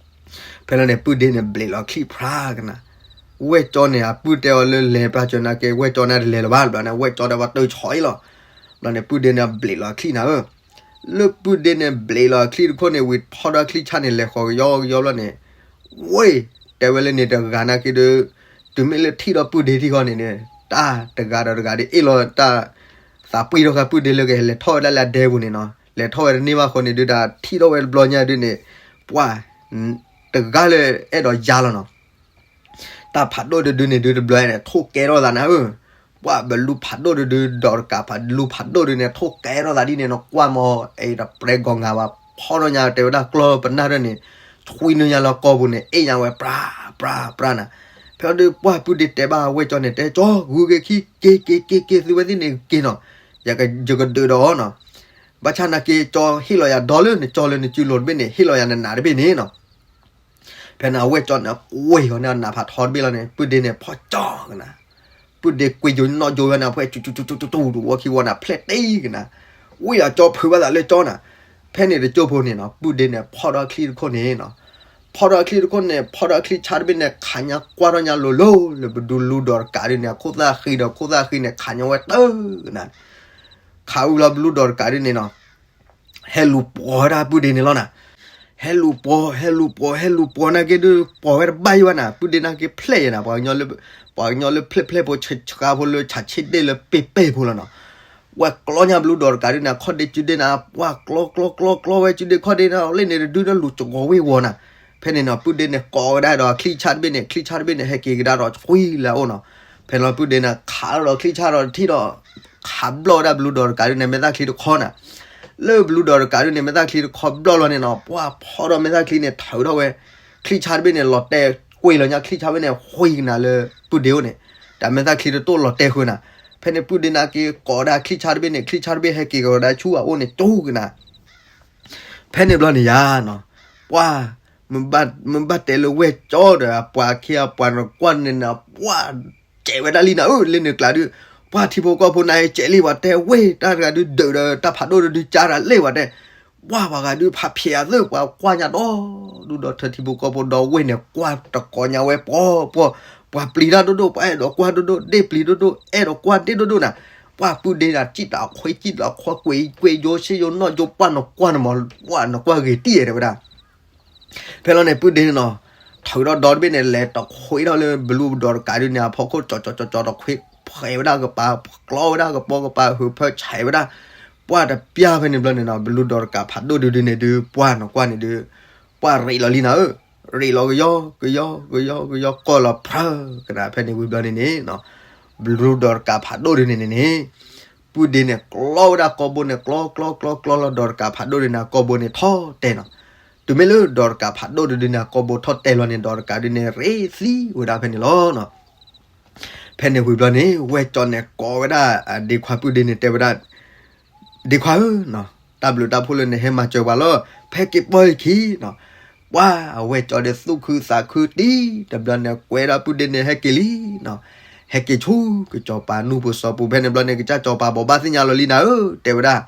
ဖဲလီၤန့ၣ် ပုၢ်ဒ့န့ၣ် ဘျံးလီၤချံၣ်ဖြါကနၤ, ဝဲၢ်ကၠီန့ၣ် အပုၢ်တဲအီၤလၢလဲၤဘၣ်စၢၤနာ်က့ ဝဲၢ်ကၠီန့ၣ်တလဲၤလၢၤဘၣ်ဘျီန့ၣ် ဝဲၢ်ကၠီဒီးပှၤတၢၢ်ဆီအံၤလီၤ, ဘျီန့ၣ် ပုၢ်ဒ့န့ၣ် ဘျံးလီၤချံၣ်နၤဧၢ, လၢပုၢ်ဒ့န့ၣ် ဘျံးလီၤချံၣ်တခိၣ်န့ၣ် ဝံၤထီၣ်ဒီးချံၣ်ဆၣ်န့ၣ် လဲၤဃီၤကယီကယီဘျီန့ၣ်, ဝဲ တဲဝဲလၢန့ၣ်တဂၤနာ်က့ဒုး, တုၤမ့ၢ်လၢထံၣ်ဒီးပုၢ်ဒ့ထံဃီန့ၣ်န့ၣ်, တၢ်တဂၤဒီးတဂၤဒ်အ့ၣ်လိာ်တၢ် သးပှံၢ်ထီၣ်ဃာ်ပုၢ်ဒ့လၢကလဲၤထီၣ်ဝဲဒၣ်လၢအဒဲပူၤန့ၣ်နီၤ, လဲၤထီၣ်ဝဲတန့ၢ်ဘၣ်အဃိန့ၣ်ဒုး တၢ်ထံၣ်ထီၣ်ဝဲတဘျီညါဒုးန့ၣ် ပှၢ် တဂၤလၢအဲၣ်ဒိးယါလီၤနီၤ. တၢ်ဖးဒိၣ်တဒုန့ၣ်ဒုး တဘျီန့ၣ် ထိၣ်ကဲထီၣ်သးနၤဧၢ, ပှၢ် ဘလူဖးဒိၣ်တဒု ဒီးတကးဖးလူဖးဒိၣ်ဒုးန့ၣ် ထိၣ်ကဲထီၣ်သးဒ်န့ၣ်နီၤ, ကွၢ်မ့ၢ် အဲၣ်တပြဲးဂီၤငါဘၣ်, ဖီၣ်ထီၣ်ညါတဲဝဲဒၣ်ကျီၢ်ပနၢ်ထၢၣ်န့ၣ် ဆွံနုာ်ညါလၢကီၢ်ပူၤန့ၣ် အဲၣ်ညါဝဲ ပြၢ် ပြၢ် ပြၢ်နၤ. ဖဲအံၤဒုး ပှၢ် ပုၢ်ဒ့တဲဘၣ်ဝဲၢ်ကၠီန့ၣ် တဲ ကၠီ ဂုၤက့ၤခံ က့ၤ က့ၤ က့ၤ က့ၤ သုဝဲသ့ၣ်န့ၣ်က့ၤနီၤ, ယကဒုးဒီးအီၤနီၤ. ဘၣ်ဆၣ်နာ်က့ ကၠီဟ့ၣ်လီၤယၤဒီလၢနကၠီလၢနစုလိၤတဘ့ၣ်န့ၣ် ဟ့ၣ်လီၤယၤနနးတဘ့ၣ်န့ၣ်နီၤ. ဖဲန့ၣ် အဝဲၢ်ကၠီန့ၣ် ကွ့ၢ်ဃီၤန့ၣ် အနးဖးထီတဘ့ၣ်လီၤန့ၣ် ပုၢ်ဒ့န့ၣ် ဖီၣ်ကၠီကနၤ. ပုၢ်ဒ့ကွ့ၢ်ယိၤနီၣ်ယိၤဝဲန့ၣ် ဖဲ တူတူတူတူတူ တဝီခံဝီန့ၣ် ဖျဲၣ်တ့ကနၤ, ဝံၤအကၠီဖုးဘၣ်သးလၢကၠီနၤ. ဖဲန့ၣ်တကၠိဖိန့ၣ်နီၤ ပုၢ်ဒ့န့ၣ် ဖီၣ်ထီၣ်ချံတခိၣ်န့ၣ်နီၤ, ဖီၣ်ထီၣ်ချံတခိၣ်န့ၣ် ဖီၣ်ထီၣ်ချံဆါတဘ့ၣ်န့ၣ် ခးညါကွၢ်ထီၣ်ညါလိၤလိၤလၢဘလူလူဒီးတကးဒုးန့ၣ် အခိၣ်သၣ်ဃံဒီးခိၣ်သၣ်ဃံန့ၣ် ခးညါဝဲတၢ်ကနၤ. ခးဝံၤလီၤဘလူဒီးတကးဒုးန့ၣ်နီၤ ဟဲလူၤပိာ်ဝဲဒၣ်ပုၢ်ဒ့န့ၣ်လီၤနၤ. ဟဲလူၤပိာ် ဟဲလူၤပိာ် ဟဲလူၤပိာ်နာ်က့ဒုး ပိာ်ဝဲတဘၣ်ယံၤဘၣ်နၤ, ပုၢ်ဒ့နာ်က့ဖျဲၣ်ယဲနၤ, ပှၤကညီလၢ ပှၤကညီလၢဖျဲၣ်ဖျဲၣ်ဖိဆှါဖိလၢဆးဆ့ဒ့ၣ်လၢပ့ၢ်ပဲၢ်ဖိလီၤနီၤ. ဝဲကျီညါဘလူဒီးတကးဒုးန့ၣ် အခီၣ်ဒ့စုဒ့ၣ်နၤ ပှၢ်ကျီကျီကျီကျီဝဲစုဒ့ၣ်ခီၣ်ဒ့န့ၣ် လၢန့ၣ်တဒုဒီးလူၤစဂီၤဝ့ၢ်ဝီၤနၤ. ဖဲန့ၣ်နီၤ ပုၢ်ဒ့န့ၣ်ကိးဝဲဒၣ်ဒီးချံဆါတဘ့ၣ်န့ၣ် ချံဆါတဘ့ၣ်န့ၣ် ဟဲက့ၤကဒါဒီးကွံလၢအအိၣ်နီၤ. ဖဲန့ၣ်လီၤပုၢ်ဒ့န့ၣ် ခးဒီးချံဆါဒီးတထံၣ်ဒီး ခးဘျီၣ်ဝဲဒၣ်ဘလူဒီးတကးဒုးန့ၣ် မဲာ်သၣ်ချံတခီနၤ. လၢဘလူဒီးတကးဒုးန့ၣ် မဲာ်သၣ်ချံတခီဘျီၣ်လီၤန့ၣ်နီၤ ပှၢ်ဖီၣ်ဒီးမဲာ်သၣ်ချံန့ၣ် ထုးထီၣ်ဝဲ ချံဆါတဘ့ၣ်န့ၣ် လီၤတဲာ်ကွံာ်လီၤညါ ချံဆါတဘ့ၣ်န့ၣ် ဃုကနၤလၢပုၢ်ဒ့အိၣ်န့ၣ်, တၢ်မဲာ်သၣ်ချံတတိၢ်လီၤတဲာ်ဃုနၤ. ဖဲန့ၣ်ပုၢ်ဒ့နာ်က့ကိးဒၣ်ချံဆါတဘ့ၣ်န့ၣ် ချံဆါတဘ့ၣ်ဟဲက့ၤကဒီးဒၣ်ဆူအအိၣ်န့ၣ် ကၠူကနၤ. ဖဲန့ၣ်ဘျီန့ၣ်ယါနီၤ, ပှၢ် မ့ၢ်ဘၣ်တဲလၢဝဲၢ်ကၠီဒီးအပှၤခံအပှၤနကွၢ်န့ၣ်နၤ ပှၢ် ကဲးဝဲဒၣ်လံနၤဧၢ, လၢန့ၣ်ကျါဒုး ပှၢ်ထံဖိကီၢ်ဖိနၤ ကဲးလံပှၤတဲဝဲၢ် တၢ်တဂၤဒုးဒုးဒီး တၢ်ဖးဒိၣ်တဒုးကါတၢ်လဲၣ်ပှၤတဲ, ပှၢ်ပှၤဂၤဒုးဖးဖျဲးအသး ပှၤကွၢ်ညါဒီဒူၣ်ဒီထၢ ထံဖိကီၢ်ဖိဒီးဝဲၢ်န့ၣ် ကွၢ်တကိးညါဝဲပှီၢ်ပှီၢ်, ပှၤပျံၤတၢ်ဒိၣ်ဒိၣ် ပှၤအဲၣ်ဒိးကွၢ်ဒိၣ်ဒိၣ် ဒ့ၣ်ပျံၤဒိၣ်ဒိၣ် အဲၣ်ဒိးကွၢ်ဒ့ၣ်ဒိၣ်ဒိၣ်နၤ. ပှၢ်ပုၢ်ဒ့နၤ စံၣ်တၢ်ခွ့စံၣ်တၢ်ခွ့ ကွ့ၢ်ကွ့ၢ်ယိဆ့ယိနီၣ်ယိ ပှၢ်နကွၢ်နမီၤ ပှၢ်နကွၢ်ဂ့ၤတံၢ်တဲဝဲဒၣ်. ဖဲလီၤန့ၣ် ပုၢ်ဒ့န့ၣ်နီၤ ထုးထီၣ်ဒီတဘ့ၣ်န့ၣ် လဲၤတခွ့ထီၣ်လၢဘလူဒီးတကးဒုးန့ၣ် အဖီခိၣ် ကၠီကၠီကၠီကၠီ တခွ့ဖှဲးဝဲဒၣ်ကပၤ ကျီဝဲဒၣ်ကပီၤကပၤ ဟုးဖၢဆဲးဝဲဒၣ် ပှၢ်တပျၢ်ဖဲန့ၣ်ဘျီန့ၣ်နီၤ ဘလူဒီးတကးဖးဒိၣ်ဒုးဒုးန့ၣ်ဒုး ပှၢ်နကွၢ်န့ၣ်ဒုး ပှၢ်ရ့းလီၤလံနၤဧၢ, ရ့းလီၤကယီကယီကယီကယီ ကီၢ်လီၤဖျၢၣ်ကနၤ ဖဲန့ၣ်ဝံၤဘျီန့ၣ်န့ၣ်နီၤ ဘလူဒီးတကးဖးဒိၣ်ဒုးန့ၣ်န့ၣ်န့ၣ် ပုၢ်ဒ့န့ၣ် ကျီဝဲဒၣ်ကီၢ်ဘိန့ၣ် ကျီကျီကျီကျီလီၤ ဒီးတကးဖးဒိၣ်ဒုးန့ၣ် အကီၢ်ဘိန့ၣ်ထီၣ်တဲာ်နီၤ. တုၤမ့ၢ်လၢဒီးတကးဖးဒိၣ်ဒုးဒုးန့ၣ် အကီၢ်ဘိထီၣ်တဲာ်လီၤန့ၣ် ဒီးတကးဒုးန့ၣ် ရ့သံဝဲဒၣ်ဖဲန့ၣ်လီၤနီၤ. ဖဲန့ၣ်ဝံၤဘျီန့ၣ် ဝဲၢ်ကၠီန့ၣ် ကိးဝဲဒၣ်အဒ့ခွါပုၢ်ဒ့န့ၣ် တဲဝဲဒၣ် ဒ့ခွါဧၢ, တၢ်ဘျုးတၢ်ဖှိၣ်လၢနဟဲမၤစၢၤပှၤလီၤ, ဖဲက့ၤပီၢ်လံခံနီၤ. ပှၢ်အဝဲၢ်ကၠီဒီးသူၣ်ခုသးခုတံၢ်တဘျီန့ၣ် ကွဲဒၣ်ပုၢ်ဒ့န့ၣ် ဟဲက့ၤလံနီၤ. ဟဲက့ၤဆူကစီၤပၤနူၢ်ပူၤစီၤပူၤ ဖဲန့ၣ်ဘျီန့ၣ် ကစၢ်စီၤပၤဘိးဘၣ်သ့ၣ်ညါလီၤလံနၤဧၢ, တဲဝဲဒၣ်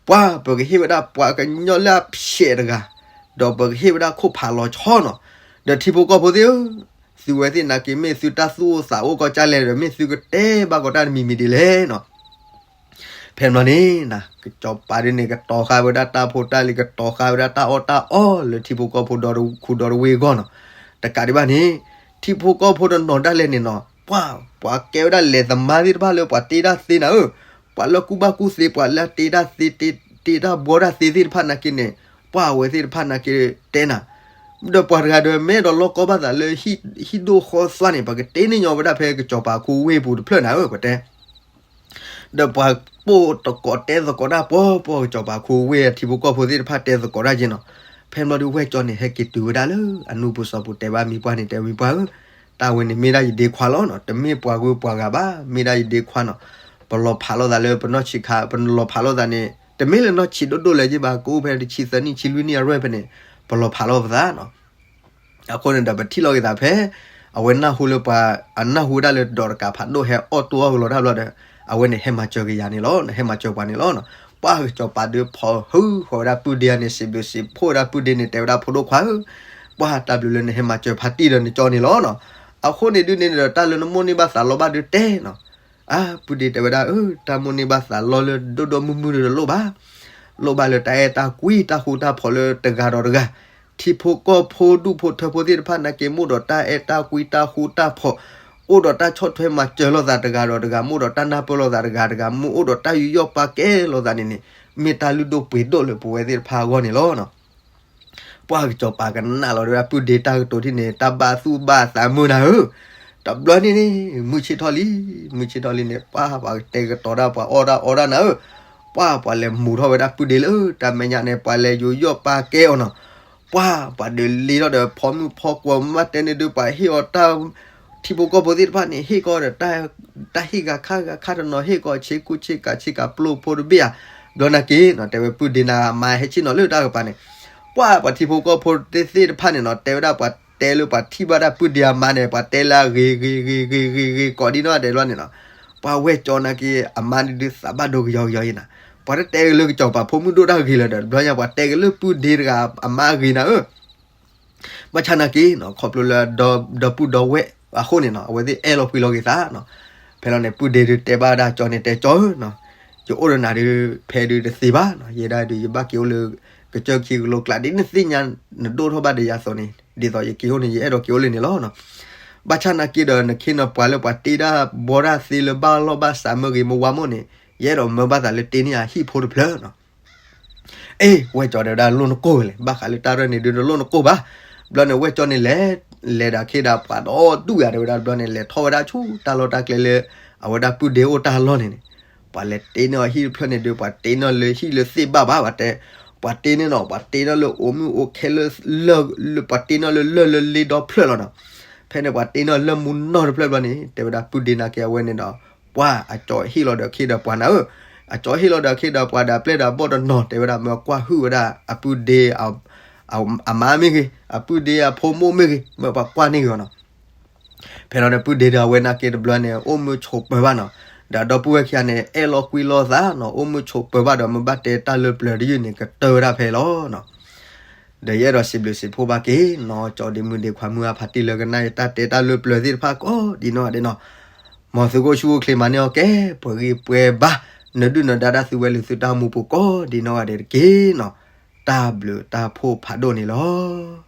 ပှၢ်ပကဟ့ၣ်ဝဲဒၣ်ပှၤကညီလၢအဖျဲးတဂၤ, ဒီးပကဟ့ၣ်ဝဲဒၣ်ခိၣ်ဖးလီၤဆီနီၤ. ဒီးထံဖိကီၢ်ဖိသ့ၣ်ဧၢ, သုဝဲသ့ၣ်နာ်က့ မ့ၢ်သုတၢ်သူၣ်အိၣ်သးအိၣ်ကီၢ်ကၢ်လဲၣ်ဒီး မ့ၢ်သုကတဲဘၣ်ကီးတၢ်တမံၤမံၤဒ်လဲၣ်နီၤ. ဖဲန့ၣ်ဘျီန့ၣ် ကစီၤပၤဒုးန့ၣ် ကတီၤဃာ်ဝဲဒၣ်တၢ်ဖိတၢ်လံၤ ကတီၤဃာ်ဝဲဒၣ်တၢ်အီၣ်တၢ်အီလၢထံဖိကီၢ်ဖိဒီတဝ့ၤအဂီၢ်နီၤ. တကးဒံးဘၣ်န့ၣ် ထံဖိကီၢ်ဖိတနီၤဒၣ်လဲာ်န့ၣ်နီၤ ပှၢ် ပှၤကဲဝဲဒၣ်လဲၤသမါသ့ၣ်တဖၣ်လၢပှၤတ့တၢ်သ့နၤဧၢ, ပှၤလၢကူၣ်ဘၣ်ကူၣ်သ့ ပှၤလၢတ့တၢ်သ့ တ့တၢ်ဘှီတၢ်သ့သ့ၣ်တဖၣ်နာ်က့န့ၣ် ပှၢ်အဝဲသ့ၣ်တဖၣ်နာ်က့တဲနၤ ဒီးပှၤတဂၤဒီးမ့ၢ်အဲၣ်ဒိးလီၢ်ကီဘၣ်သးလၢဟံၣ်ဒိၣ်ဃီသွါန့ၣ် ပကတ့န့ၢ်ညီဝဲဒၣ်ဖဲကစီၤပၤခူဝ့ၢ်ပူၤတဖျၢၣ်နၤဧၢ ပတဲ ဒီးပှၤပိာ်တကိးတဲသကိးတၢ်ပှီၢ်ပှီၢ် ကစီၤပၤခူဝ့ၢ်အထံဖိကီၢ်ဖိသ့ၣ်တဖၣ်တဲသကိးတၢ်က့နီၤ. ဖဲဘျီဒုးဝဲၢ်ကၠီန့ၣ် ဟဲက့ၤတုၤဝဲဒၣ်လၢအနူၢ်ပူၤစီၤပူၤ တဲဘၣ်မံၤပှၢ်န့ၣ် တဲမံၤပှၢ်ဧၢ, တၢ်ဝဲန့ၣ်မ့ၢ်ဒၣ်ယဒ့ခွါလီၤနီၤ, တမ့ၢ်ပှၤဂုၤပှၤဂၤဘၣ်, မ့ၢ်ဒၣ်ယဒ့ခွါနီၤ. ပလီၤဖးလိာ်သးလၢပနီၢ်ဆံးခါ, ပလီၤဖးလိာ်သးန့ၣ် တမ့ၢ်လၢနီၢ်ဆံးဒိၣ်ဒိၣ်လၢၤက့ဘၣ်, ကအိၣ်ဖဲတဆံသၢနံၣ်ဆံလွံၢ်နံၣ်အရွဲၣ်ဖဲန့ၣ် ပလီၤဖးလိာ်ပသးနီၤ. အဃိန့ၣ်ဒီးပထံၣ်လိာ်က့ၤသးဖဲ အဝဲနၢ်ဟူလၢပှၤ အနၢ်ဟူဝဲဒၣ်လၢဒီးတကးဖးဒိၣ်ဟဲအီၣ်တိၢ်အီၣ်ကလီတၢ်ဘျီဒီး အဝဲန့ၣ်ဟဲမၤစၢၤက့ၤယၤန့ၣ်လီၤ, ဟဲမၤစၢၤပှၤန့ၣ်လီၤ. ပှၢ်ကစီၤပၤဒုးဖီၣ်ဟုဃီၤဝဲဒၣ်ပုၢ်ဒ့န့ၣ် စံးဘျုးစံးဖှိၣ်ဝဲဒၣ်ပုၢ်ဒ့န့ၣ် တဲဝဲဒၣ်ဖိဒိၣ်ခွါဧၢ, ပှၢ်တၢ်ဘျုးလၢနဟဲမၤစၢၤဖါတံၢ်ဒီးနကၠီန့ၣ်လီၤနီၤ. အဃိန့ၣ်ဒုးန့ၣ်ဒီး တၢ်လၢနမိၣ်န့ၢ်ဘၣ်သးလီဘၣ်ဒုးတဲနီၤ. အါ ပုၢ်ဒ့တဲဝဲဒၣ် အၢ တၢ်မိၣ်န့ၢ်ဘၣ်သးလီလၢဒိၣ်ဒိၣ်မုၢ်မုၢ်ဒုးတလိၣ်ဘၣ်, လိၣ်ဘၣ်လၢတၢ်အဲၣ်တၢ်ကွံတၢ်ဃူတၢ်ဖိးလၢတဂၤဒီးတဂၤ, ထံဖိကီၢ်ဖိဒူၣ်ဖိထၢဖိသ့ၣ်တဖၣ်နာ်က့ မိၣ်ဒီးတၢ်အဲၣ်တၢ်ကွံတၢ်ဃူတၢ်ဖိး, အိၣ်ဒီးတၢ်ဆီၣ်ထွဲမၤစၢၤလိာ်သးတဂၤဒီးတဂၤ, မိၣ်ဒီးတၢ်နၢ်ပၢၢ်လိာ်သးတဂၤတဂၤ, မိၣ်အိၣ်ဒီးတၢ်ယူးယီၣ်ပာ်ကဲလိာ်သးန့ၣ်န့ၣ်, မ့ၢ်တၢ်လုၢ်ဒိၣ်ပှ့ၤဒိၣ်လၢပဝဲသ့ၣ်တဖၣ်အဂီၢ်န့ၣ်လီၤ. ပှၢ်ကစီၤပၤကနၣ်လီၤဒီးဝဲဒၣ်ပုၢ်ဒ့တၢ်ကတိၤထံၣ်န့ၣ် တၢ်ဘၣ်သူၣ်ဘၣ်သးမုာ်နၤဧၢ, တဘျီန့ၣ်န့ၣ် မုၢ်ဆ့ၣ်ထီၣ်လံ, မုၢ်ဆ့ၣ်ထီၣ်လံန့ၣ် ပှၢ်ပှၤကတဲာ်ကတီၤတၢ် ပှၤအီၣ်တၢ်အီတၢ်နၤဧၢ, ပှၢ်ပှၤလဲၤမူၤထီၣ်ဝဲဒၣ်ပုၢ်ဒ့လၢတၢ်မဲာ်ညါန့ၣ် ပှၤလဲၤယူးယီၣ်ပာ်ကဲအီၤနီၤ. ပှၢ်ပှၤဒုးလ့ထီၣ်ဒီး ဖီမုၢ်ဖီကွီၤမ့ၢ်တဲန့ၣ်ဒုး ပှၤဟ့ၣ်အီၤတၢ် ထံဖိကီၢ်ဖိသ့ၣ်တဖၣ်န့ၣ် ဟ့ၣ်ကီးဒီး တၢ်ဟ့ၣ်ဂၤခါဂၤခါတနီၤ ဟ့ၣ်ကီးဆ့ကူဆ့ကၤဆ့ကၤပျိဖိတဘ့ၣ်ဧါ. ဘျီနာ်က့ၤနီၤ တဲဝဲပုၢ်ဒ့နၤအမါဟဲဆ့ၣ်နီၤလၢတၢ်ကပၤန့ၣ်, ပှၢ်ပှၤထံဖိကီၢ်ဖိသ့ၣ်တဖၣ်န့ၣ်နီၤ တဲဝဲဒၣ်ပှၤတဲလၢပှၤထံၣ်ဘၣ်ဒၣ်ပုၢ်ဒ့အမါန့ၣ် ပှၤတဲလၢအဂ့ၤဂ့ၤဂ့ၤဂ့ၤဂ့ၤဂ့ၤဂ့ၤကိးဒ်နီၢ်ဒဲးဘျီန့ၣ်နီၤ, ပှၢ်ဝဲၢ်ကၠီနာ်က့ၤ အမါန့ၣ်ဒုးသးဘၣ်ဒိကယီကယီအံၤနၤ, ပှၤတတဲက့ၤလၢကစီၤပၤဖိမုၣ်ဒိၣ်တၢ်ဂ့ၤလၢၤဒီး ဘျီညါပှၤတဲက့ၤလၢပုၢ်ဒ့တဂၤအမါအဂ့ၤနၤဧၢ ဘၣ်ဆၣ်နာ်က့ၤနီၤ ခီဖျိလၢဒီပုၢ်ဒီဝဲၢ်အဃိန့ၣ်နီၤ အဝဲသ့ၣ်အဲၣ်လီၤကွံလီၤက့ၤသးနီၤ. ဖဲလီၤန့ၣ် ပုၢ်ဒ့ဒုးတဲဘၣ်ဒၣ်ကၠီန့ၣ် တဲကၠီဧၢနီၤ, ယအိၣ်ဒီးနၤဒုး ဖဲဒုးတသ့ဘၣ်နီၤ, ယဲဒၣ်ဒုး ယဘၣ်က့ၤအိၣ်လၢ ကစၢၢ်ခံကလိကျး ဒ်နသ့ၣ်ညါ နဒိၣ်ထီၣ်ဘၣ်ဒီးယၤအသိးန့ၣ် ဒ်သိးယက့ၤအိၣ်န့ၣ် ယအဲၣ်ဒိးက့ၤအိၣ်လၢန့ၣ်လီၤနီၤ. ဘၣ်ဆၣ်နာ်က့ၤဒီး နခ့နပှၤလၢပှၤတ့တၢ်ဘီတၢ်သ့လၢဘၣ်လီၢ်ဘၣ်စးမ့ၢ်ဂ့ၤ မ့ၢ်ဝါမ့ၢ်န့ၣ် ယအဲၣ်ဒိးမၢဘၣ်သးလၢတ့န့ၢ်ယဟံၣ်ဖိတဖျၢၣ်နီၤ. အ့ ဝဲၢ်ကၠီတဲဝဲဒၣ်လိၣ်နကိၢ်လဲၣ်, ဘၣ်ဃးလၢတၢ်ရဲၣ်န့ၣ်ဒုး နလိၣ်နကိၢ်ဘၣ်. ဘျီန့ၣ် ဝဲၢ်ကၠီန့ၣ်လဲၤ လဲၤဒီးခ့ဒီးပှၤဒီဒူၣ်ယၤတဲဝဲဒၣ် ဘျီန့ၣ် လဲၤထီၣ်ဝဲဒၣ်ဆူတၢ်လီၢ်တၢ်ကျဲလၢ အဝဲဒၣ်ပုၢ်ဒ့အိၣ်တၢ်လီၢ်န့ၣ်န့ၣ်, ပှၤလဲၤတ့န့ၢ်အီၤဟံၣ်တဖျၢၣ်န့ၣ်ဒုး ပှၤတ့န့ၢ်အီၤဟံၣ်လၢသ့ၣ်ဘၣ်ဘၣ် ပှၤတဲ, ပှၤတ့န့ၢ်နီၤ ပှၤတ့န့ၢ်လၢအိၣ်မုၢ်အိၣ်ခဲလၢ လၢ ပှၤတ့န့ၢ်လၢလၢၢ်လၢလ့ဒီဖျၢၣ်လီၤနီၤ. ဖဲန့ၣ် ပှၤတ့န့ၢ်လၢမူနီၢ်တဖျၢၣ်ဘျီန့ၣ် တဲဝဲဒၣ်ပုၢ်ဒ့နာ်က့ၤအဝဲန့ၣ်ဒီး ပှၢ်အကၠီဟ့ၣ်လီၤဒီးခ့ဒီးပှၤနၤဧၢ, အကၠီဟ့ၣ်လီၤဒီးခ့ဒီးပှၤဒီးအပျဲၢ်ဒီးအဘီၣ်တနီၤ တဲဝဲဒၣ်မ့ၢ်ကွၢ်ဟုၣ်ဝဲဒၣ်အပုၢ်ဒ့ အမါမ့ၢ်ဂ့ၤ အပုၢ်ဒ့အဖိမုၣ်မ့ၢ်ဂ့ၤ မ့ၢ်ပှၤကွၢ်န့ၢ်ဂ့ၤအီၤနီၤ. ဖဲလီၤန့ၣ် ပုၢ်ဒ့ဒီးအဝဲနာ်က့ၤတဘျီန့ၣ် အိၣ်မုာ်ဆိးပၢၤဘၣ်နီၤ, ဒီးဒီပုၢ်ဝဲၢ်ခံဂၤန့ၣ် အဲၣ်လီၤကွံလီၤသးနီၤ အိၣ်မုာ်ဆိးပၢၤဘၣ်ဒီး မ့ၢ်ဘၣ်တဲတၢ်လၢပျၢၤတယုၢ်န့ၣ် ကတၢၢ်ဝဲဒၣ်ဖဲလီၤနီၤ. ဒီးယအဲၣ်ဒိးစံးဘျုးစံးဖှိၣ်ဘၣ်က့ၤနီၤ ကၠီဒ့မုၣ်ဒ့ခွါမုၢ်အဖါတံၢ်လၢကနၣ်ယတၢ်တဲတၢ်လၢပျၢၤသ့ၣ်တဖၣ်ကိးဒ်နီၢ်ဂၤဒဲးနီၤ. မ်သုကအိၣ်ဆူၣ်အိၣ်ချ့မၤန့ၢ်အီၣ်ကဲ ပှဲၤဂံၢ်ပှဲၤဘါ နဒုၣ်နဒါတၢ်သုဝဲလၢသုတၢ်အိၣ်မူပူၤကိးဒ်နီၢ်ဂၤဒဲးတက့ၢ်နီၤ. တၢ်ဘျုးတၢ်ဖှိၣ်ဖးဒိၣ်န့ၣ်လီၤ.